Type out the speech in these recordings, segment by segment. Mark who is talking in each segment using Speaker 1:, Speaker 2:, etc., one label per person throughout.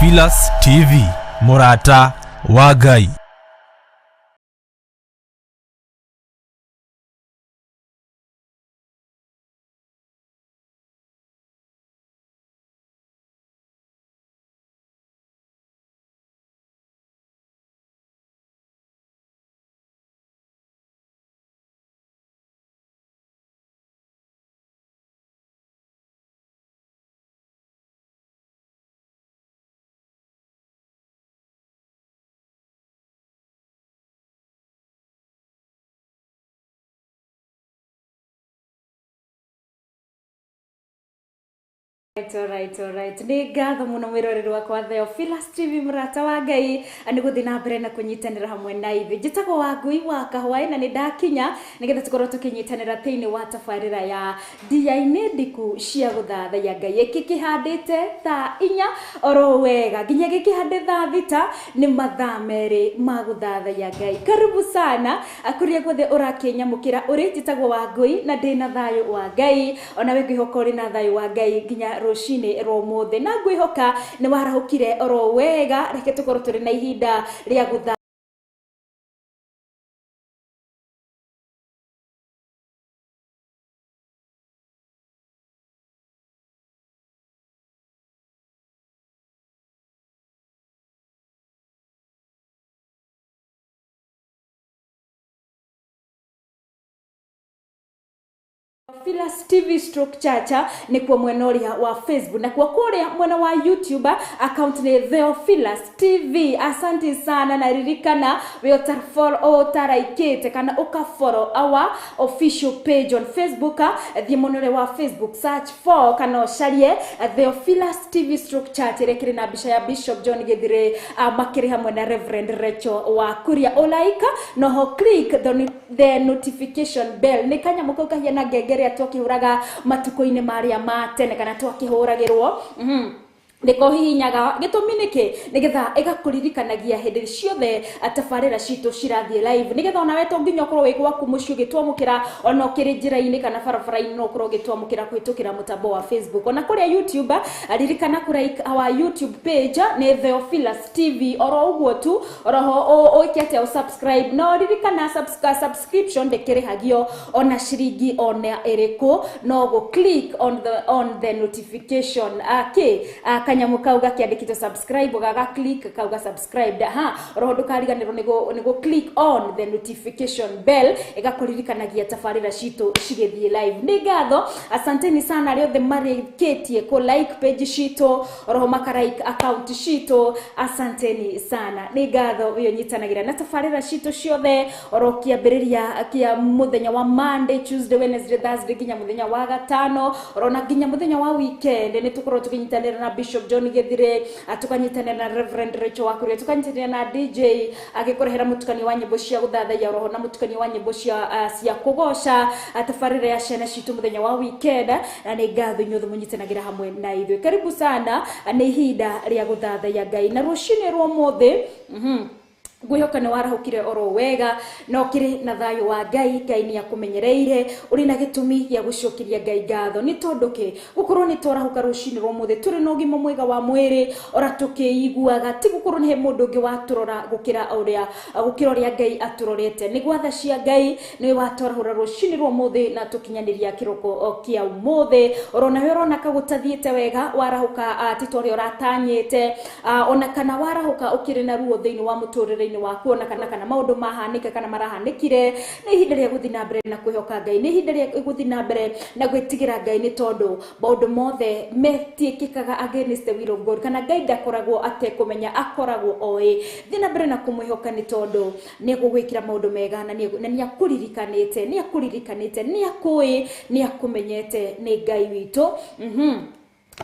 Speaker 1: Theophilus TV, Mũrata wa Ngai.
Speaker 2: Alright. Nĩ ngatho mũno mwĩroreri wakwa Theophilus TV, mũrata wa Ngai, nĩ gũthiĩ na mbere na kũnyitanĩra hamwe na ithuĩ. Njĩtagwo Wangui wa Kahwaĩ na nĩ ndakinya nĩgetha tũkorwo tũkĩnyitanĩra thĩinĩ wa tabarĩra ya ndia-inĩ ndiku cia gũthathaiya Ngai. Ĩkĩ kĩhandĩte thaa 4 oro wega nginya gĩkĩhande thaa 6, nĩ mathaa 2 ma gũthathaiya Ngai. Karibu sana kũrĩa guothe ũrakĩnyamũkĩra ũrĩ. Njĩtagwo Wangui na ndĩna thayũ wa Ngai, onawe ngwĩhoka ũrĩ na thayũ wa Ngai nginya rũcinĩ rwa ũmũthĩ, na ngwĩhoka nĩ warahũkire oro wega. Reke tũkorwo tũrĩ na ihinda rĩa gũtha Theophilus TV stroke Chacha nĩkuo mwena ũrĩa wa Facebook, nakuo kũrĩa mwena wa YouTube account nĩ Theophilus TV. Asante sana, na ririkana we ũtaraikĩte kana ũka follow our official page on Facebook, thiĩ mwena ũrĩa wa Facebook, search for kana ũcarie Theophilus TV stroke Church ĩrĩa ĩkĩrĩ na mbica ya Bishop John Githire makĩrĩ hamwe na Reverend Rachel wa Kuria. Ũlaika noho click the notification bell, nĩ kanyamũ kau kahiana ngengere twakĩhũraga matukũ-inĩ marĩa ma tene kana twakĩhũragĩrwo. Nĩko hihinyaga gĩtũmi nĩkĩ? Nĩgetha ĩgakũririkanagia hĩndĩ ciothe tabarĩra citũ cirathiĩ live, nĩgetha onawe to nginya ũkorwo wĩ gwaku mũciĩ ũgĩtwamũkĩra, ona ũkĩrĩ njĩra-inĩ kana barabara-inĩ no ũkorwo ũgĩtwamũkĩra kũhĩtũkĩra mũtambo wa Facebook. Ona kũrĩa YouTube, ririkana kũ like our YouTube page, nĩ Theophilus TV oro ũguo tu, oroho ũĩke atĩa? Subscribe. No ririkana subscription ndĩkĩrĩhagio ona ciringi ona ĩrĩkũ, no gũ click on the notification kĩ kanyamũ kau gakĩandĩkĩtwo subscribe, ũgaga click kauga subscribed ha. Oroho ndũkariganĩrwo nĩ gũ click on the notification bell, ĩgakũririkanagia tabarĩra citũ cigĩthiĩ live. Nĩ ngatho, asanteni sana arĩa othe marĩkĩtie kũ like page citũ, oroho maka like account citũ. Asanteni sana, nĩ ngatho ũyũ nyitanagĩra na tabarĩra citũ ciothe oro kĩambĩrĩria kĩa mũthenya wa Monday, Tuesday, Wednesday, Thursday nginya mũthenya wa gatano, orona nginya mũthenya wa weekend. Nĩ tũkorwo tũkĩnyitanĩra na Bishop John Githire, tũkanyitanĩra na Reverend Rachel Wakuria, tũkanyitanĩra na DJ agĩkũrehera mũtukanio wa nyĩmbo cia gũthathaiya, oroho na mũtukanio wa nyĩmbo cia kũgoca, tabarĩra ya ciana citũ mũthenya wa weekend. Na nĩ ngatho inyuothe mũnyitanagĩra hamwe na ithuĩ. Karibu sana, nĩ ihinda rĩa gũthathaiya Ngai na rũcinĩ rwa ũmũthĩ. Ngwĩhoka nĩ warahũkire oro wega na ũkĩrĩ na thayũ wa Ngai. Ngai nĩ akũmenyereire, ũrĩ na gĩtũmi gĩa gũcokeria Ngai ngatho. Nĩ tondũ kĩ? Gũkorwo nĩ twarahũka rũcinĩ rwa ũmũthĩ tũrĩ na ũgima mwega wa mwĩrĩ, ora tũkĩiguaga, ti gũkorwo nĩ he mũndũ ũngĩ watũrora gũkĩra ũrĩa Ngai atũrorete. Nĩ gwatha cia Ngai nĩ watwarahũra rũcinĩ rwa ũmũthĩ na tũkinyanĩria kĩroko o kĩa ũmũthĩ. Oro nawe ũrona ka gũtathiĩte wega, warahũka ti ta ũrĩa ũratanyĩte, ona kana warahũka ũkĩrĩ na ruo thĩinĩ wa mũtũrĩre-inĩ waku, ona kana maũndũ mahanĩka kana marahanĩkire, nĩ ihinda rĩa gũthiĩ na mbere na kwĩhoka Ngai, nĩ ihinda rĩa gũthiĩ na mbere na gwĩtigĩra Ngai, nĩ tondũ maũndũ mothe metiĩkĩkaga against the will of God, kana Ngai ndakoragwo atekũmenya, akoragwo oĩ. Thiĩ na mbere na kũmwĩhoka, nĩ tondũ nĩ egũgwĩkĩra maũndũ mega na nĩ akũririkanĩte, nĩ akũririkanĩte, nĩ akũĩ, nĩ akũmenyete, nĩ Ngai witũ.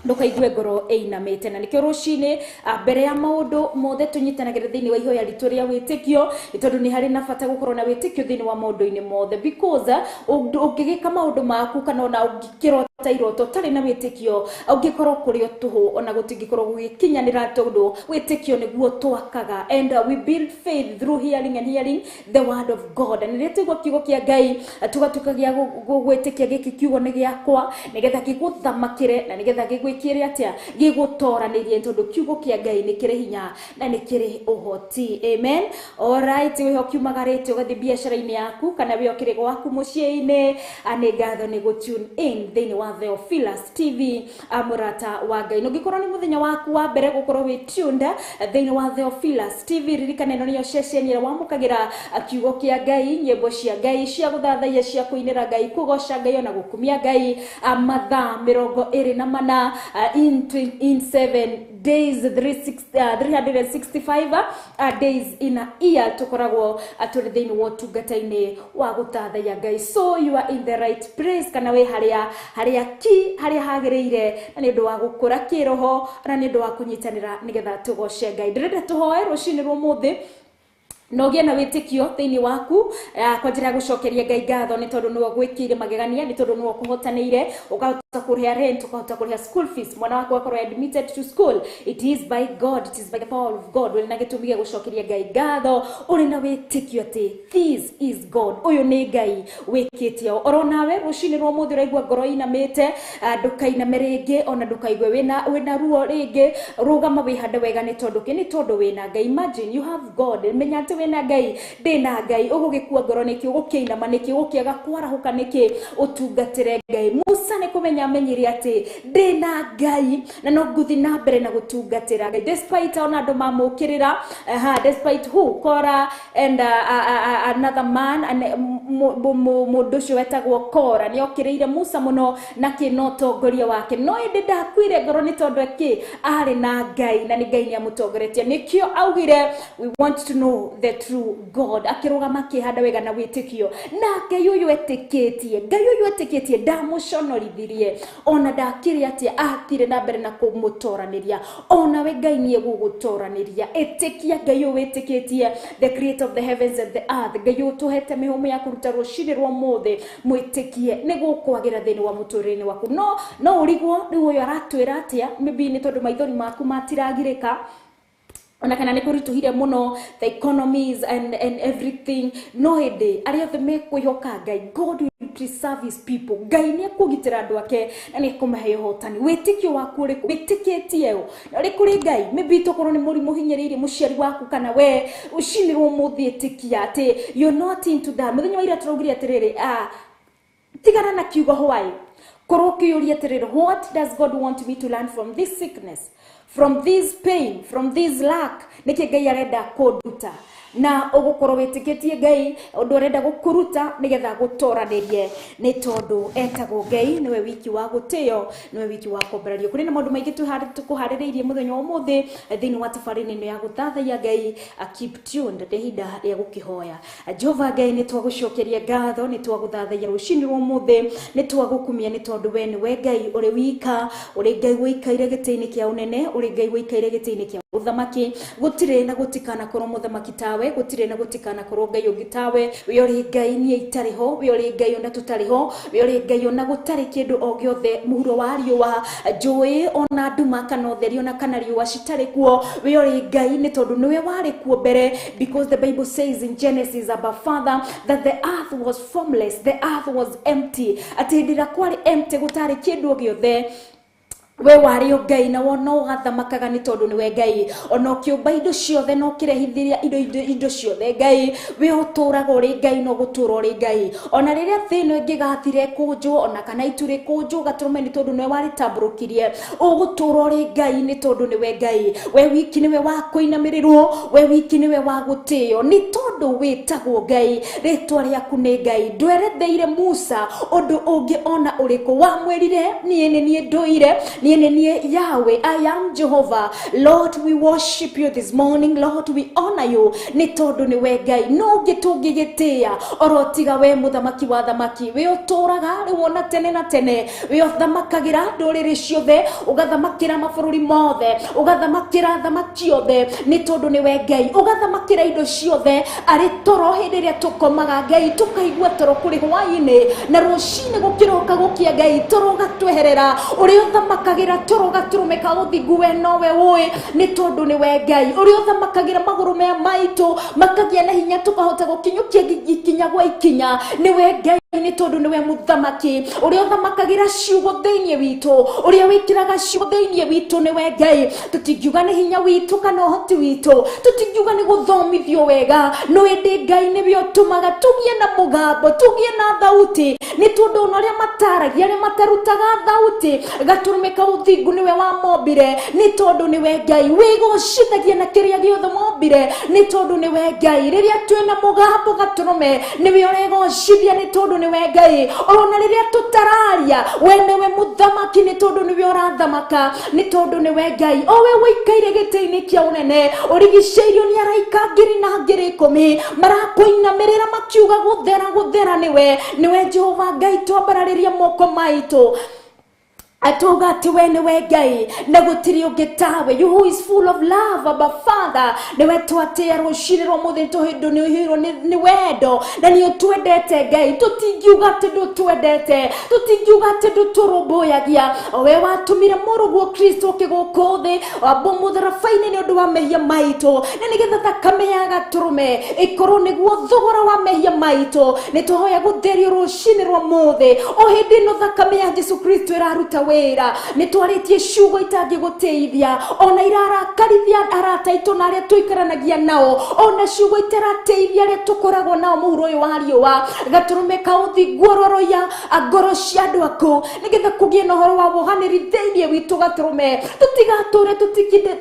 Speaker 2: Ndũkaigue ngoro ĩinamĩte. Na nĩkĩo rũcinĩ, mbere ya maũndũ mothe, tũnyitanagĩra thĩinĩ wa ihoya ritũ rĩa wĩtĩkio, nĩ tondũ nĩ harĩ na bata gũkorwo na wĩtĩkio thĩinĩ wa maũndũ-inĩ mothe, because ũngĩgĩka maũndũ maku kana ona ũngĩkĩrota iroto ũtarĩ na wĩtĩkio, ũngĩkorwo kũrĩ o tũhũ, ona gũtingĩkorwo gũgĩkinyanĩra, tondũ wĩtĩkio nĩguo twakaga. And we build faith through hearing and hearing the word of God. Na rĩrĩa twaigua kiugo kĩa Ngai, tũgatuĩka gĩa gwĩtĩkia gĩkĩ kiugo nĩ gĩakwa, nĩgetha gĩgũthamakĩre na nĩgetha gĩgwĩkĩre. Gĩgwĩkĩre atĩa? Gĩgũtoranĩrie, tondũ kiugo kĩa Ngai nĩ kĩrĩ hinya na nĩ kĩrĩ ũhoti. Amen. Alright, wĩho kiumagarĩte ũgathiĩ biacara-inĩ yaku kana wĩho kĩrĩ gwaku mũciĩ-inĩ. Nĩ ngatho nĩ gũ tune in thĩinĩ wa Theophilus TV, mũrata wa Ngai. Na ũngĩkorwo nĩ mũthenya waku wa mbere gũkorwo wĩ tuned thĩinĩ wa Theophilus TV, ririkana ĩno nĩyo ceceni ĩrĩa wamũkagĩra kiugo kĩa Ngai, nyĩmbo cia Ngai cia gũthathaiya, cia kũinĩra Ngai, kũgoca Ngai ona gũkumia Ngai, mathaa 24 in 7 days, 365 days in a year, tũkoragwo tũrĩ thĩinĩ wa ũtungata-inĩ wa gũtathaiya Ngai. So you are in the right place, kana wĩ harĩa harĩa ki harĩa hagĩrĩire, na nĩ ũndũ wa gũkũra kĩroho na nĩ ũndũ wa kũnyitanĩra nĩgetha tũgoce Ngai. Ndĩrenda tũhoe rũcinĩ rwa ũmũthĩ na ũgĩe na wĩtĩkio thĩinĩ waku, kwa njĩra ya gũcokeria Ngai ngatho nĩ tondũ nĩwe ũgwĩkĩire magegania, nĩ tondũ nĩwe ũkũhotanĩire, ũkahota kũrĩha rent, ũkahota kũrĩha school fees, mwana waku akorwo admitted to school. It is by God, it is by the power of God. Ũrĩ na gĩtũmi gĩa gũcokeria Ngai ngatho ũrĩ na wĩtĩkio atĩ this is God, ũyũ nĩ Ngai wĩkĩte ũũ. Oro nawe rũcinĩ rwa ũmũthĩ ũraigua ngoro ĩinamĩte, ndũkainame rĩngĩ, ona ndũkaigue wĩna ruo rĩngĩ. Rũgama wĩhande wega. Nĩ tondũ kĩ? Nĩ tondũ wĩna Ngai. Imagine you have God. Menya atĩ wĩna Ngai. Ndĩna Ngai. Ũgũgĩkua ngoro nĩkĩ? Ũgũkĩinama nĩkĩ? Ũgũkĩaga kwarahũka nĩkĩ? Ũtungatĩre Ngai. Musa nĩ kũmenya amenyire atĩ ndĩna Ngai na no ngũthiĩ na mbere na gũtungatĩra Ngai despite ona andũ mamũkĩrĩra. Aha, despite who? Kora and another man, and mũndũ ũcio wetagwo Kora nĩ okĩrĩire Musa mũno na kĩ no ũtongoria wake, no ĩndĩ ndakuire ngoro nĩ tondũ kĩ? Arĩ na Ngai, na nĩ Ngai nĩ amũtongoretie. Nĩkĩo augire, "We want to know the true God." Akĩrũgama akĩhanda wega na wĩtĩkio, na Ngai ũyũ etĩkĩtie, Ngai ũyũ etĩkĩtie ndamũconorithirie ona ndakĩrĩ atĩa, athire na mbere na kũmũtoranĩria. Onawe Ngai nĩ egũgũtoranĩria. Ĩtĩkia Ngai ũyũ wĩtĩkĩtie, the creator of the heavens and the earth, Ngai ũyũ ũtũhete mĩhũmũ ya kũruta rũcinĩ rwa ũmũthĩ. Mwĩtĩkie nĩ gũkwagĩra thĩinĩ wa mũtũrĩre-inĩ waku. No ũrigwo rĩu ũyũ aratwĩra atĩa? Maybe nĩ tondũ maithori maku matiragirĩka, ona kana nĩ kũritũhire mũno, the economies and everything. No hĩndĩ arĩa othe mekwĩhoka Ngai, God will preserve his people. Ngai nĩ ekũgitĩra andũ ake na nĩ ekũmahe ũhotani. Wĩtĩkio waku ũrĩkũ? Wĩtĩkĩtie ũ ũrĩ kũrĩ Ngai? Maybe tokorwo nĩ mũrimũ hinyĩrĩirie mũciari waku kana we. Rũcinĩ rwa ũmũthĩ ĩtĩkia atĩ you're not into that. Mũthenya wa ira tũraugire atĩrĩrĩ, tigana na kiugo why. Korwo ũkĩyũria atĩrĩrĩ, "What does God want me to learn from this sickness, from this pain, from this lack?" Nĩkĩ Ngai arenda kũnduta? Na ũgũkorwo wĩtĩkĩtie Ngai ũndũ ũrenda gũkũruta nĩgetha gũtoranĩrie, nĩ tondũ etagwo Ngai, nĩwe wiki wa gũtĩo, nĩwe wiki wa kwambarario. Kũrĩ na maũndũ maingĩ tũkũharĩrĩirie mũthenya wa ũmũthĩ thĩinĩ wa tabarĩra ĩno ya gũthathaiya Ngai. Keep tuned. Nĩ ihinda rĩa gũkĩhoya. Jehova Ngai, nĩ twagũcokeria ngatho, nĩ twagũthathaiya rũcinĩ rwa ũmũthĩ, nĩ twagũkumia nĩ tondũ we nĩwe Ngai ũrĩ wika, ũrĩ Ngai wĩikaire gĩtĩ-inĩ kĩa ũnene, ũrĩ Ngai wĩikaire gĩtĩ-inĩ kĩa ũthamaki. Gũtirĩ na gũtikanakorwo mũthamaki tawe, gũtirĩ na gũtikanakorwo Ngai ũngĩ tawe. We ũrĩ Ngai niĩ itarĩ ho, we ũrĩ Ngai ona tũtarĩ ho, we ũrĩ Ngai ona gũtarĩ kĩndũ o gĩothe, mũhuro wa riũa, njũĩ, ona nduma kana ũtheri ona kana riũa citarĩ kuo. We ũrĩ Ngai nĩ tondũ nĩwe warĩ kuo mbere, because the Bible says in Genesis, Abba Father, that the earth was formless, the earth was empty, atĩ hĩndĩ ĩrĩa kwarĩ empty, gũtarĩ kĩndũ o gĩothe, we warĩ o Ngai na wona ũgathamakaga nĩ tondũ nĩwe Ngai. Ona ũkĩũmba indo ciothe na ũkĩrehithĩria indo ciothe, Ngai, we ũtũraga ũrĩ Ngai na ũgũtũra ũrĩ Ngai. Ona rĩrĩa thĩ ĩno ĩngĩgathire kũnjwo, ona kana itu rĩkũnjwo gatũrũme, nĩ tondũ nĩwe warĩtambũrũkirie, ũgũtũra ũrĩ Ngai nĩ tondũ nĩwe Ngai. We wiki nĩwe wa kũinamĩrĩrwo, we wiki nĩwe wa gũtĩo, nĩ tondũ wĩtagwo Ngai, rĩtwa rĩaku nĩ Ngai. Ndweretheire Musa ũndũ ũngĩ ona ũrĩkũ, wamwĩrire, "Niĩ nĩ niĩ ndũire, niĩ nĩ niĩ Yahweh, I am Jehovah." Lord, we worship you this morning. Lord, we honor you nĩ tondũ nĩwe Ngai. No ũngĩ tũngĩgĩtĩĩa oro tiga we, mũthamaki wa thamaki? We ũtũraga rĩu ona tene na tene, we ũthamakagĩra ndũrĩrĩ ciothe, ũgathamakĩra mabũrũri mothe, ũgathamakĩra thamaki othe, nĩ tondũ nĩwe Ngai. Ũgathamakĩra indo ciothe, arĩ toro hĩndĩ ĩrĩa tũkomaga, Ngai, tũkaigua toro kũrĩ hwaĩ-inĩ na rũcinĩ gũkĩroka gũkĩa, Ngai, toro ũgatweherera. Ũrĩa ũthamakagĩra toro gatũrũme ka ũthingu, we nowe ũĩ, nĩ tondũ nĩwe Ngai. Ũrĩa ũthamakagĩra magũrũ maya maitũ makagĩa na hinya, tũkahota gũkinyũkia ikinya gwa ikinya, nĩwe Ngai. Nĩ tondũ nĩwe mũthamaki ũrĩa ũthamakagira ciugo thĩinĩ witũ, ũrĩa wĩkĩraga ciugo thĩinĩ witũ nĩwe Ngai. Tũtingiuga nĩ hinya witũ kana ũhoti witũ, tũtingiuga nĩ gũthomithio wega, no ĩndĩ Ngai nĩwe ũtũmaga tũgĩe na mũgambo, tũgĩe na thauti. Nĩ tondũ ona arĩa mataragia, arĩa matarutaga thauti, gatũrũme ka ũthingu nĩwe wamombire. Nĩ tondũ nĩwe Ngai wĩgocithagia na kĩrĩa gĩothe mombire, nĩ tondũ nĩwe Ngai. Rĩrĩa twĩna mũgambo gatũrũme nĩwe ũregocithia, nĩ tondũ nĩwe Ngai. Ona rĩrĩa tũtararia, we nĩwe mũthamaki, nĩ tondũ nĩwe ũrathamaka, nĩ tondũ nĩwe Ngai. O we ũikaire gĩtĩ-inĩ kĩa ũnene, ũrigicĩirio nĩ araika ngiri na ngiri ikũmi, marakũinamĩrĩra makiuga gũthera gũthera nĩwe, nĩwe Jehova Ngai. Twambararĩria moko maitũ atuga atĩ we nĩwe Ngai na gũtirĩ ũngĩ tawe. You who is full of love, Abba Father, nĩwe twatĩĩa rũcinĩ rwa mũthĩ, tondũ nĩ ũihũirwo nĩ wendo na nĩ ũtwendete Ngai. Tũtingiuga atĩ ndũtwendete, tũtingiuga atĩ ndũtũrũmbũyagia. O we watũmire mũrũguo Kristo oke gũkũ thĩ wambwo mũtharaba-inĩ nĩ ũndũ wa mehia maitũ, na nĩgetha thakame ya gatũrũme ĩkorwo nĩguo thogora wa mehia maitũ. Nĩ twahoya gũtherio rũcinĩ rwa mũthĩ, o hĩndĩ ĩno thakame ya Jesu Kristo ĩraruta wĩra. Nĩ twarĩtie ciugo itangĩgũteithia, ona irarakarithia arata aitũ na arĩa tũikaranagia nao, ona ciugo itarateithia arĩa tũkoragwo nao mũhuro ũyũ wa riũa. Gatũrũme ka ũthingu ororoia ngoro cia andũ aku, nĩgetha kũgĩe na ũhoro wa wohanĩri thĩinĩ witũ. Gatũrũme tũtigatũre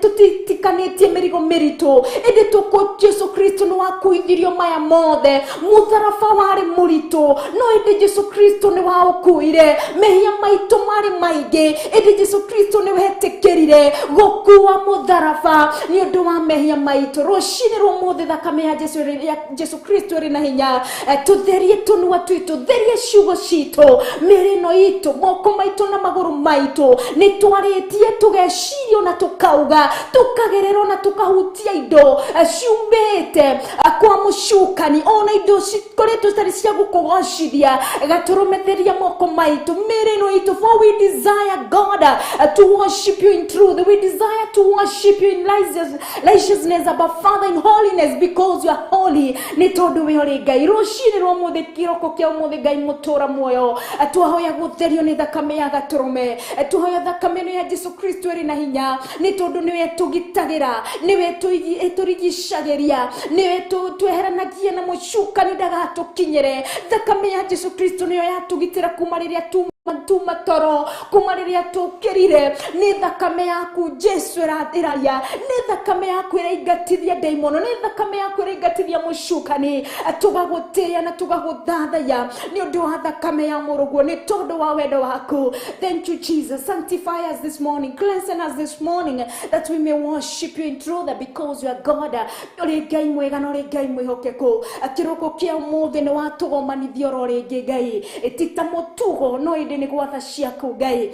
Speaker 2: tũtitikanĩtie mĩrigo mĩritũ, ĩndĩ tũkũ Jesu Kristo nĩ wakuithirio maya mothe. Mũtharaba warĩ mũritũ, no ĩndĩ Jesu Kristo nĩ waũkuire. Mehia maitũ marĩ maingĩ, ĩndĩ Jesu Kristo nĩ wetĩkĩrire gũkua mũtharaba nĩ ũndũ wa mehia maitũ. Rũcinĩ rwa ũmũthĩ thakame ya Jesu ya Jesu Kristo ĩrĩ na hinya. Tũtherie tũnua twitũ, therie ciugo citũ, mĩĩrĩ ĩno itũ, moko maitũ na magũrũ maitũ. Nĩ twarĩtie tũgeciria na tũkauga, tũkagererwo na tũkahutia indo ciumĩte kwa mũcukani, ona indo cikoretwo citarĩ cia gũkũgocithia. Gatũrũme theria moko maitũ, mĩĩrĩ ĩno itũ, for we desire, God, to worship you in truth. We desire to worship you in righteousness, Abba Father, in holiness, because you are holy. Nĩ tondũ we ũrĩ Ngai. Rũcinĩ rwa ũmũthĩ, kĩroko kĩa ũmũthĩ, Ngai mũtũra muoyo, twahoya gũtherio nĩ thakame ya gatũrũme. Twahoya thakame ĩno ya Jesu Kristo ĩrĩ na hinya, nĩ tondũ nĩwe tũgitagĩra, nĩwe tũrigicagĩria, nĩwe tweheranagia na mũcukani ndagatũkinyĩre. Thakame ya Jesu Kristo nĩyo yatũgitĩra kuma rĩrĩa tuma toro, kuma rĩrĩa tũkĩrire. Nĩ thakame yaku Jesu ĩraria, nĩ thakame yaku ĩraingatithia ndaimono, nĩ thakame yaku ĩraingatithia mũcukani. Tũgagũtĩĩa na tũgagũthathaiya nĩ ũndũ wa thakame ya mũrũguo, nĩ tondũ wa wendo waku. Thank you, Jesus. Sanctify us this morning, cleanse us this morning, that we may worship you in truth, because you are God. Ũrĩ Ngai mwega na ũrĩ Ngai mwĩhokeku. Kĩroko kĩa ũmũthĩ nĩ watũgomanithia oro rĩngĩ Ngai, ti ta mũtugo, no ĩndĩ nĩ gwatha ciaku Ngai,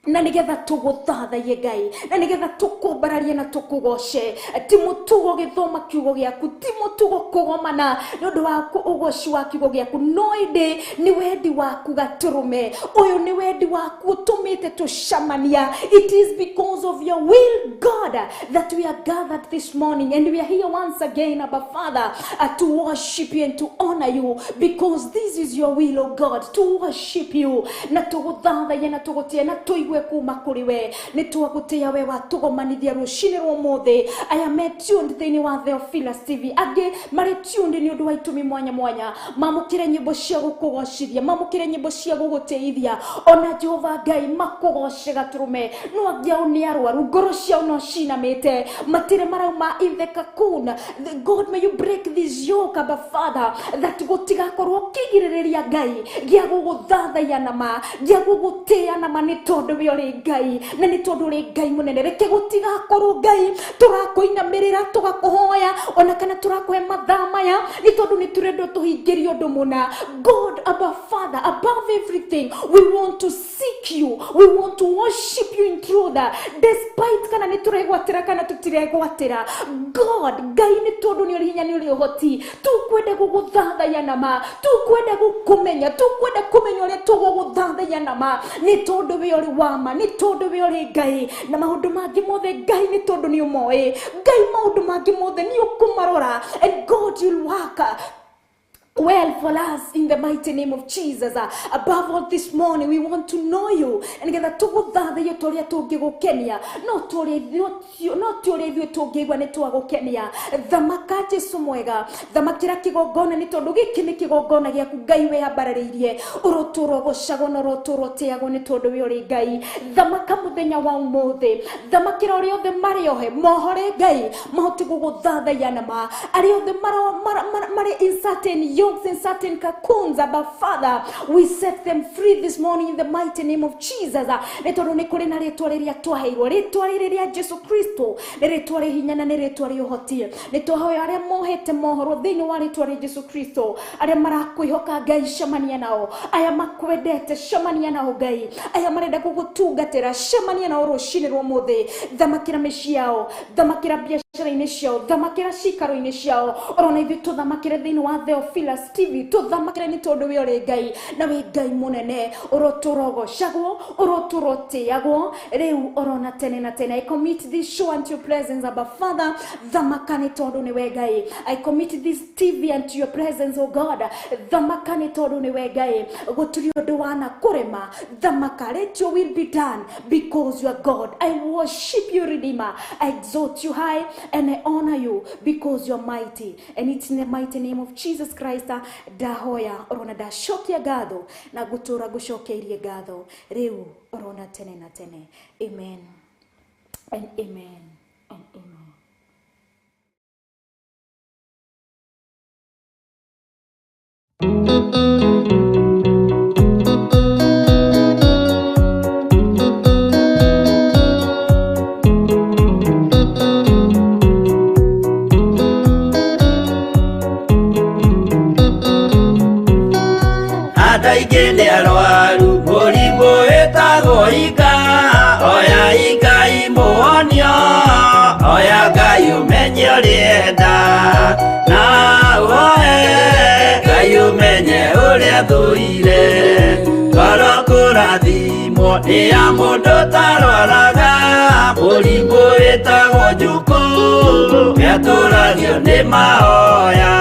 Speaker 2: na nigetha tũgũthathaie Ngai, na nigetha tũkũmbararie na tũkũgoce. Ti mũtugo gĩthoma kiugo gĩaku, ti mũtugo kũgomana nĩ ũndũ wa ũgoci wa kiugo gĩaku, no ĩndĩ nĩ wendi waku gatũrũme. Ũyũ nĩ wendi waku ũtũmĩte tũcamania. It is because of your will, God, that we are gathered this morning, and we are here once again, Abba Father, to worship you and to honor you, because this is your will, O God, to worship you na tũgũthathaie na tũgũtĩe na tũigue kuma kũrĩ we. Nĩ twagũtĩĩa we watũgomanithia rũcinĩ rwa ũmũthĩ. Aya me tuned thĩinĩ wa Theophilus TV, angĩ marĩ tuned nĩ ũndũ wa itũmi mwanya mwanya, mamũkĩre nyĩmbo cia gũkũgocithia, mamũkĩre nyĩmbo cia gũgũtĩithia, ona Jehova Ngai makũgoce gatũrũme. No angĩ ao nĩ arwaru, ngoro ciao no cinamĩte, matirĩ marauma in the cocoon. God, may you break this yoke, Abba Father, that gũtigakorwo kĩgirĩrĩria Ngai gĩa gũgũthathaiya na ma, gĩa gũgũtĩĩa na ma, nĩ tondũ we ũrĩ Ngai na nĩ tondũ ũrĩ Ngai mũnene. Reke gũtigakorwo Ngai tũrakũinamĩrĩra, tũgakũhoya, ona kana tũrakũhe mathaa maya nĩ tondũ nĩ tũrenda tũhingĩrie ũndũ mũna. God, Abba Father, above everything, we want to seek you, we want to worship you in truth, despite kana nĩ tũregwatĩra kana tũtiregwatĩra. God, Ngai, nĩ tondũ nĩ ũrĩ hinya, nĩ ũrĩ ũhoti, tũkwenda gũgũthathaiya na ma, tũkwenda gũkũmenya, tũkwenda kũmenya ũrĩa tũgũgũthathaiya na ma, nĩ tondũ we ũrĩ wa ma, nĩ tondũ we ũrĩ Ngai. Na maũndũ mangĩ mothe Ngai, nĩ tondũ nĩ ũmoĩ Ngai, maũndũ mangĩ mothe nĩ ũkũmarora, and God, you'll work Well for us in the mighty name of Jesus. Above all this morning we want to know you and getha tuguthathaie toria tungigukenia no toria no toria ithuĩ tũngĩigua nĩ twagũkenia. Thamaka Jesu mwega, thamakĩra kĩgongona nĩ tondũ gĩkĩ nĩ kĩgongona gĩaku Ngai wĩambarĩrĩirie, ũrotũrwo gũcagwo na ũrotũrwo tĩagwo nĩ tondũ we ũrĩ Ngai. Thamaka mũthenya wa ũmũthĩ, thamakĩra ũrĩa othe marĩ ohe mohore Ngai mahote gũgũthathaiya na ma arĩa othe marĩ in certain yokes, in certain cocoons, Abba Father, we set them free this morning in the mighty name of Jesus. Nĩ tondũ nĩ kũrĩ na rĩtwa rĩrĩa twaheirwo, rĩtwa rĩrĩ rĩa Jesu Kristo nĩ rĩtwa rĩ hinya na nĩ rĩtwa rĩ ũhoti. Nĩ twahoya arĩa mohete mohoro thĩinĩ wa rĩtwa rĩa Jesu Kristo, arĩa marakwĩhoka Ngai cemania nao, aya makwendete cemania nao Ngai, aya marenda gũgũtungatĩra cemania nao rũcinĩ rwa ũmũthĩ. Thamakĩra mĩciĩ yao, thamakĩra biacara-inĩ ciao, thamakĩra cikaro-inĩ ciao, orona ithuĩ tũthamakĩre thĩinĩ wa Theophilus TV, tũthamakĩre nĩ tondũ we ũrĩ Ngai na wĩ Ngai mũnene, ũrotũrogocagwo, ũrotũrotĩagwo rĩu orona tene na tene. I commit this show unto your presence, Abba Father. Thamaka nĩ tondũ nĩwe Ngai. I commit this TV unto your presence, O God. Thamaka nĩ tondũ nĩwe Ngai. Gũtirĩ ũndũ wana kũrema. Thamaka, let your will be done because you are God. I worship you, Redeemer. I exalt you high and I honor you because you are mighty. And it's in the mighty name of Jesus Christ ndahoya orona ndacokia ngatho na ngũtũra ngũcokeirie ngatho rĩu orona tene na tene. Amen and amen and amen.
Speaker 3: Andũ aingĩ nĩ arwaru mũrimũ wĩtagwo ika, oya Ngai mũhonio, oya Ngai ũmenye ũrĩa enda, na ũhoe Ngai ũmenye ũrĩa thũire. Ngoro kũrathimwo nĩ ya mũndũ ũtarwaraga, mũrimũ wĩtagwo njukũ nĩatũragio nĩ mahoya.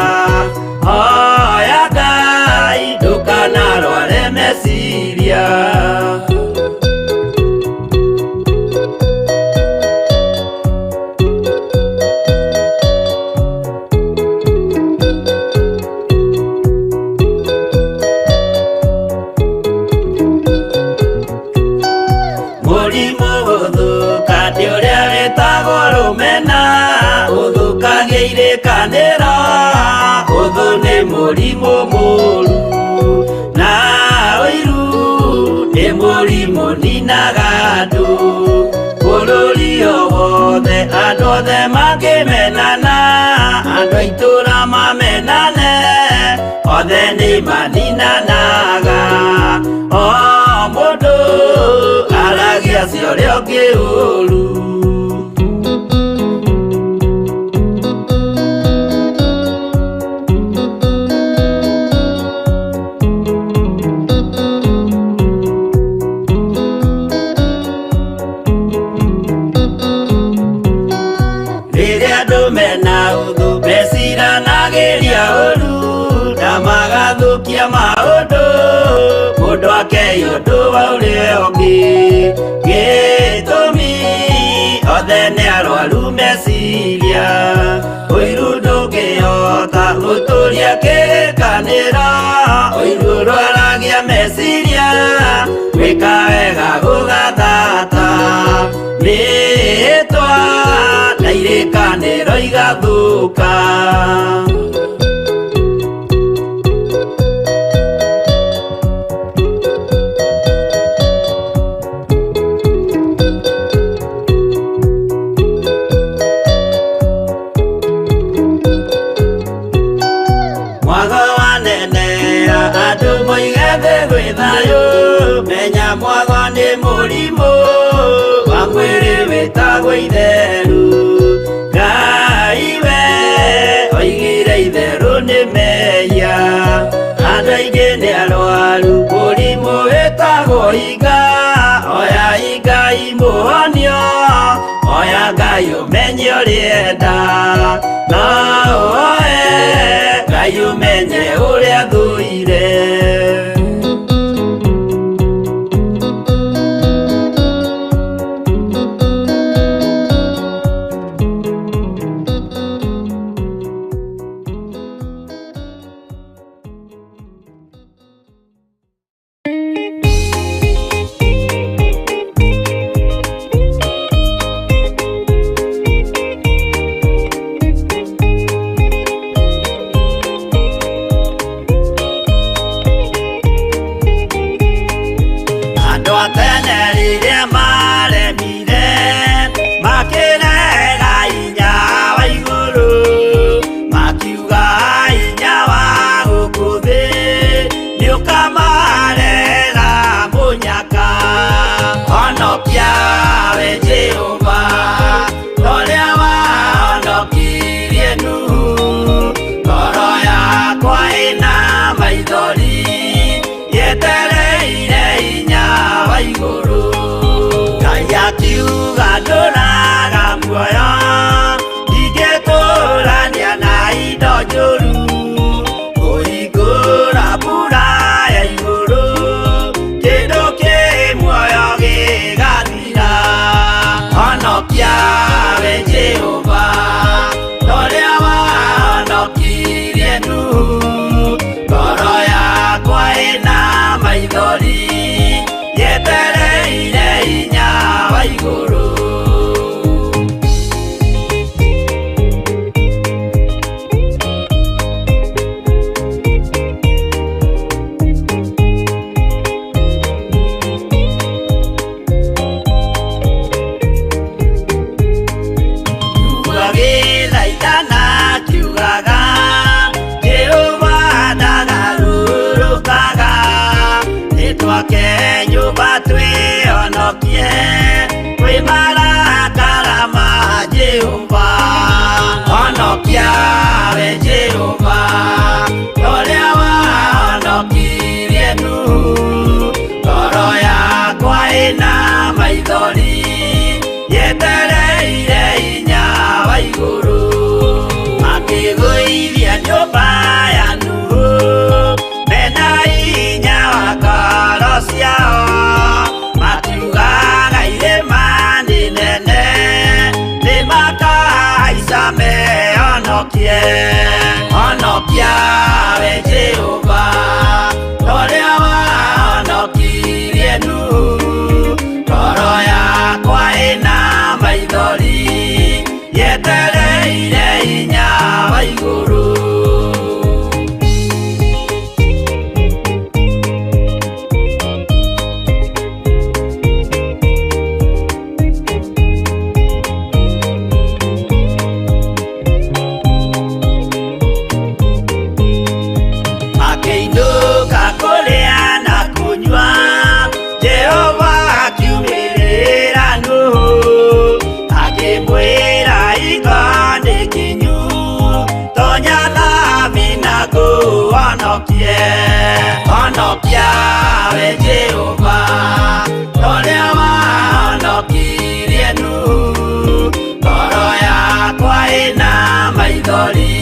Speaker 3: Hoya Ngai ndũkanarware meciria. Mũrimũ gũthũka nĩ ũrĩa wĩtagwo rũmena, ũthũkagia irĩkanĩro, ũthũ nĩ mũrimũ mũru, na ũiru nĩ mũrimũ ninaga andũ. Bũrũri o wothe andũ othe mangĩmenana, andũ a itũũra mamenane, othe nĩ maninanaga. O mũndũ aragia cia ũrĩa ũngĩ ũru. Rĩrĩa andũ mena ũthũ meciranagĩria ũru, na magathũkia maũndũ, mũndũ akei ũndũ wa ũrĩa ũngĩ. Gĩtũmi othe nĩ arwaru meciria, ũiru ndũngĩhota gũtũria kĩrĩkanĩro, ũiru ũrwaragia meciria, gwĩka wega gũgathata, mĩhĩtwa na irĩkanĩro igathũka. Mwago wanenea andũ moige thĩ gwĩ thayũ, menya mwago nĩ mũrimũ wa mwĩrĩ wĩtagwo itheru. Ngai we oigire itherũ nĩ mehia, andũ aingĩ nĩ arwaru mũrimũ wĩtagwo iga, oya Ngai mũhonio, oya Ngai ũmenye ũrĩa enda, na ũhoe Ngai ũmenye Menye ũrĩa thũire. Andũ a tene rĩrĩa maremire makĩrega hinya wa igũrũ, makiuga hinya wa gũkũ thĩ nĩũkamarehera mũnyaka. Honokia we Jehova torĩa wahonokirie Nuhu, ngoro yakwa ĩna maithori yetereire hinya wa igũrũ. Ngai akiuga ndũraga muoyo, ndingĩtũrania na indo njũru, kũhingũra mbura ya igũrũ, kĩndũ kĩ muoyo gĩgathira. Honokia we Jehova torĩa wahonokirie Nuhu, ngoro yakwa ĩna maithori yetereire hinya wa igũrũ. Agĩthaithana akiugaga Jehova ndagarũrũkaga, nĩtwake nyũmba twĩhonokie kwĩ marakara ma Jehova. Honokia we Jehova torĩa wahonokirie Nuhu, ngoro yakwa ĩna maithori yetereire hinya wa igũrũ. Makĩgũithia nyũmba ya Nuhu mena hinya wa ngoro ciao, makiugaga irĩma nĩ nene nĩmakahaica mehonokie. Honokia we Jehova torĩa wahonokirie Nuhu, ngoro yakwa ĩna maithori yetereire hinya wa igũrũ. Makĩinũka kũrĩa na kũnyua, Jehova akiumĩrĩra Nuhu, akĩmwĩra hingo nĩ kinyu, tonya thabina ngũhonokie. Honokia we Jehova torĩa wahonokirie Nuhu, ngoro yakwa ĩna maithori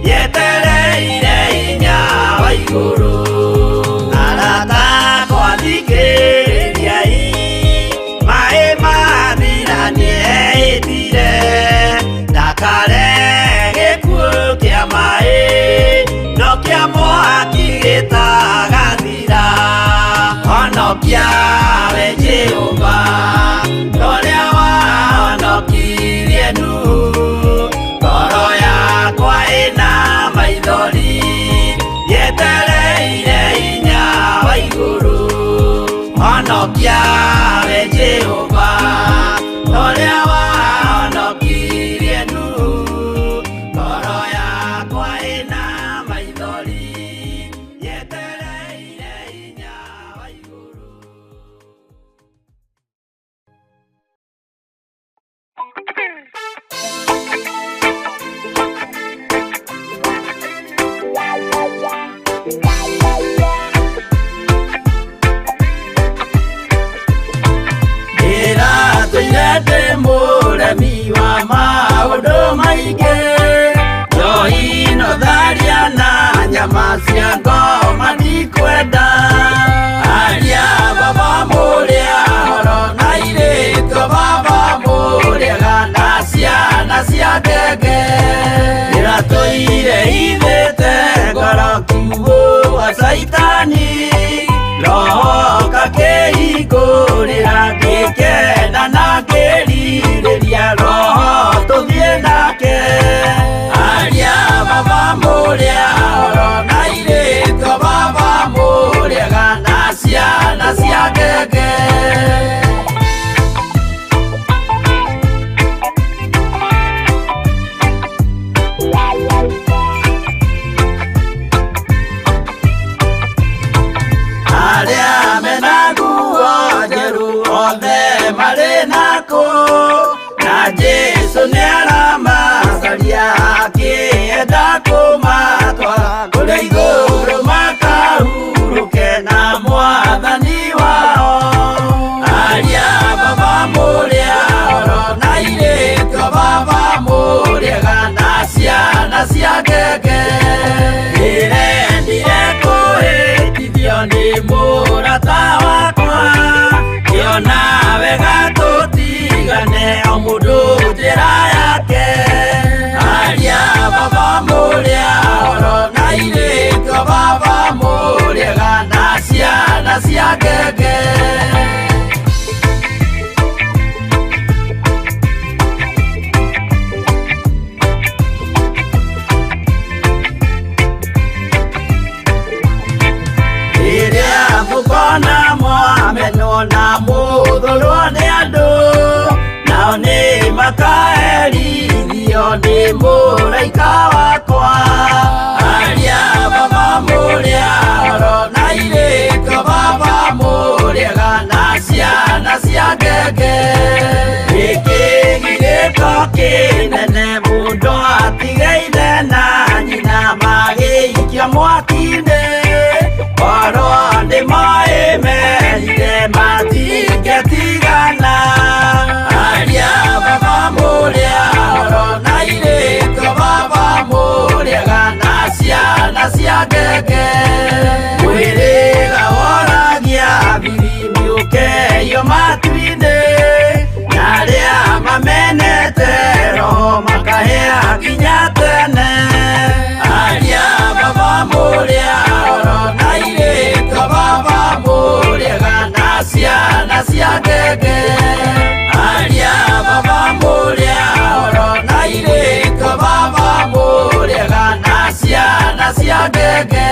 Speaker 3: yetereire hinya wa igũrũ. Arata akwa thikĩrĩriai, maĩ mathira nĩehĩtire, ndakarehe gĩkuũ kĩa maĩ, no kĩa mwaki gĩtagathira. Honokia we Jehova torĩa wahonokirie Nuhu, ngoro yakwa ĩna maithori yetereire hinya wa igũrũ. Honokia we Jehova torĩa wahonokirie Nuhu, ngoro yakwa ĩna maithori yetereire hinya wa igũrũ. Ndĩratũire ndĩ mũremi wa maũndũ maingĩ, njohi no tharia na Ciama cia ngoma ndikwenda aria baba mũrĩa horo na airĩtu baba mũrĩega na ciana cia ngenge ĩratũire ithĩte ngoro kiugũ wa Caitani roho kakĩhingũrĩra ngĩkena na ngĩrirĩria roho tũthiĩ nake aria baba mũrĩa horo na airĩtu baba mũrĩega na ciana cia ngenge. Arĩa mena nguo njerũ othe marĩ nakũ na Jesũ nĩaramacaria akĩenda kũmatwara kũrĩa igũrũ makahurũke na mwathani wao. Aria baba mũrĩa horo na airĩtu baba mũrĩega na ciana cia ngenge ndĩrendire kũhĩtithio nĩ mũrata wakwa ngĩona wega tũtigane o mũndũ njĩra yake. Aria baba mũrĩa horo na airĩtu baba mũrĩega na ciana cia ngenge. Rĩrĩa mũkona mwamenwo na mũthũrwo nĩ andũ nao nĩ makaherithio nĩ mũraika wakwa. Aria baba mũrĩa horo na airĩtu baba mũrĩega na ciana cia ngenge gĩkĩ gĩko kĩnene mũndũ atige ithe na nyina magĩikio mwaki-inĩ korwo nĩ moĩ merire matingĩtigana. Aria baba mũrĩa horo na airĩtu baba mũrĩega na ciana cia ngenge mwĩrĩga woragia biri mĩũkeyo matu-inĩ na arĩa mamenete roho makahĩa nginya tene. Aria baba mũrĩa horo na airĩtu baba mũrĩega na ciana cia ngenge. Aria baba mũrĩa horo na airĩtu baba mũrĩega na ciana cia ngenge.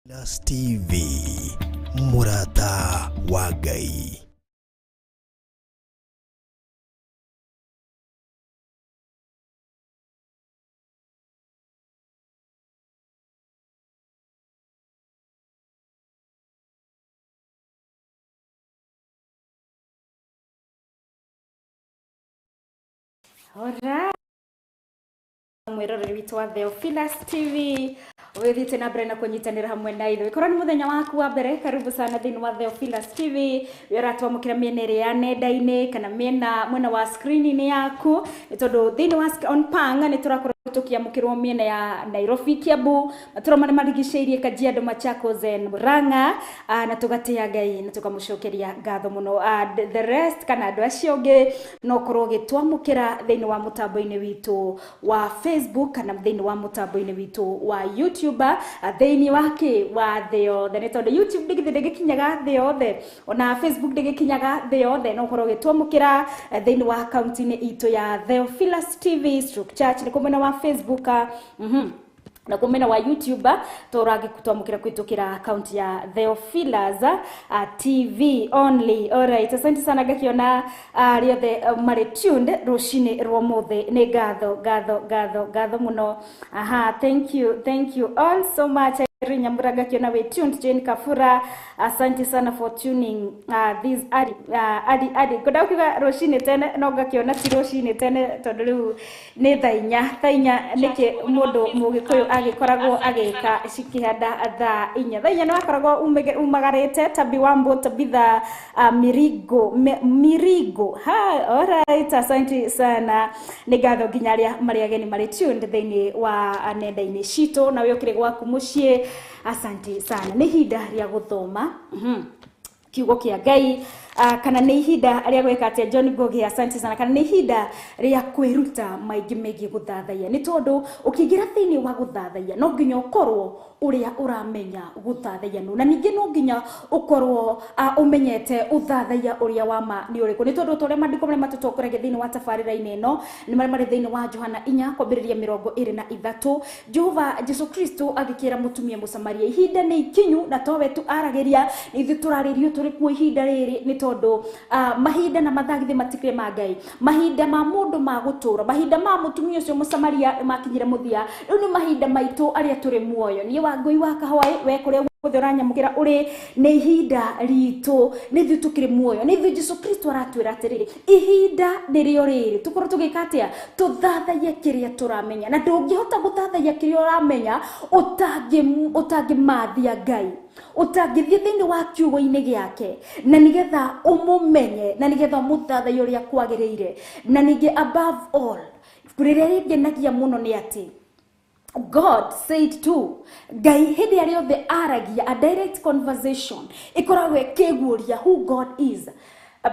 Speaker 4: Theophilus TV, Murata wa Ngai.
Speaker 2: Alright. Mwiroreri witũ wa Theophilus TV withiĩte na mbere na kũnyitanĩra hamwe na ithuĩ. Korwo nĩ mũthenya waku wa mbere, karibu sana thĩinĩ wa Theophilus TV. We ũratwamũkĩra mĩena ĩrĩa ya nenda-inĩ kana mwena wa screen-inĩ yaku, nĩ tondũ thĩinĩ wa on Pang nĩ tũrakorwo tũkĩamũkĩrwo mĩena ya Nairobi, Kiambu, matũra marĩa marigicĩirie Kajiado, Machakos and Murang'a, na tũgatĩa Ngai na tũkamũcokeria ngatho mũno. The rest kana andũ acio angĩ no ũkorwo ũgĩtwamũkĩra thĩinĩ wa mũtambo-inĩ witũ wa Facebook kana thĩinĩ wa mũtambo-inĩ witũ wa YouTube, thĩinĩ wa kĩ wa thĩ yothe, nĩ tondũ YouTube ndĩgĩkinyaga thĩ yothe, ona Facebook ndĩgĩkinyaga thĩ yothe. No ũkorwo ũgĩtwamũkĩra thĩinĩ wa akaunti-inĩ itũ ya Theophilus TV stroke Church, nĩ mwena wa Facebook. Na kumena wa YouTube tũragĩtwamũkĩra kũhĩtũkĩra account ya Theophilus TV only. Alright, asante sana ngakiona rĩothe marĩ tuned rũcinĩ rwa ũmũthĩ. Nĩ ngatho ngatho ngatho ngatho mũno. Aha, thank you, thank you all so much. Irene Nyambura ngakiona we tuned. Jane Kafura, asante sana for tuning this adi adi adi ngwenda kuga rũcinĩ tene no ngakiona ti rũcinĩ tene tondũ rĩu nĩ thaa inya. Thaa inya nĩkĩ mũndũ mũgĩkũyũ agĩkoragwo agĩka cikĩhanda thaa inya? Thaa inya nĩ wakoragwo umagarĩte tabi wambo tabitha mirigo mirigo ha. Alright, asante sana, nĩ ngatho nginya arĩa marĩ ageni marĩ tuned thĩinĩ wa nenda-inĩ citũ na wĩ ũkĩrĩ gwaku mũciĩ, asante sana. Nĩ ihinda rĩa gũthoma kiugo kĩa Ngai kana nĩ ihinda rĩa gwĩka atĩa? John Ngugi, asante sana. Kana nĩ ihinda rĩa kwĩruta maingĩ megiĩ gũthathaiya, nĩ tondũ ũkĩingĩra thĩinĩ wa gũthathaiya no nginya ũkorwo ũrĩa ũramenya gũthathaiya nũ, na ningĩ no nginya ũkorwo ũmenyete ũthathaiya ũrĩa wa ma nĩ ũrĩkũ, nĩ tondũ ta ũrĩa maandĩko marĩa matũtongoragia thĩinĩ wa tabarĩra-inĩ ĩno nĩ marĩa marĩ thĩinĩ wa Johana 4 kwambĩrĩria 23. Jehova Jesu Kristo agĩkĩra mũtumia Mũsamaria ihinda nĩ ikinyu, na towe tu aragĩria, nĩ ithuĩ tũrarĩrio tũrĩ kuo ihinda rĩrĩ, nĩ tondũ mahinda na mathaa githĩ matikĩrĩ ma Ngai. Mahinda ma mũndũ ma gũtũra, mahinda ma mũtumia ũcio Mũsamaria makinyire mũthia, rĩu nĩ mahinda maitũ arĩa tũrĩ muoyo. Niĩ Wangũi wa Kahwaĩ, we kũrĩa guothe ũranyamũkĩra ũrĩ, nĩ ihinda ritũ, nĩ ithuĩ tũkĩrĩ muoyo, nĩ ithuĩ Jesu Kristo aratwĩra atĩrĩrĩ, ihinda nĩrĩo rĩrĩ tũkorwo tũgĩka atĩa? Tũthathaiye kĩrĩa tũramenya. Na ndũngĩhota gũthathaiya kĩrĩa ũramenya ũtangĩmathia Ngai, ũtangĩthiĩ thĩinĩ wa kiugo-inĩ gĩake na nĩgetha ũmũmenye na nĩgetha ũmũthathaiye ũrĩa kwagĩrĩire. Na ningĩ above all, rĩrĩa rĩngenagia mũno nĩ atĩ God said to Ngai hĩndĩ ĩrĩa yothe aragia, a direct conversation ĩkoragwo ĩkĩguũria who God is.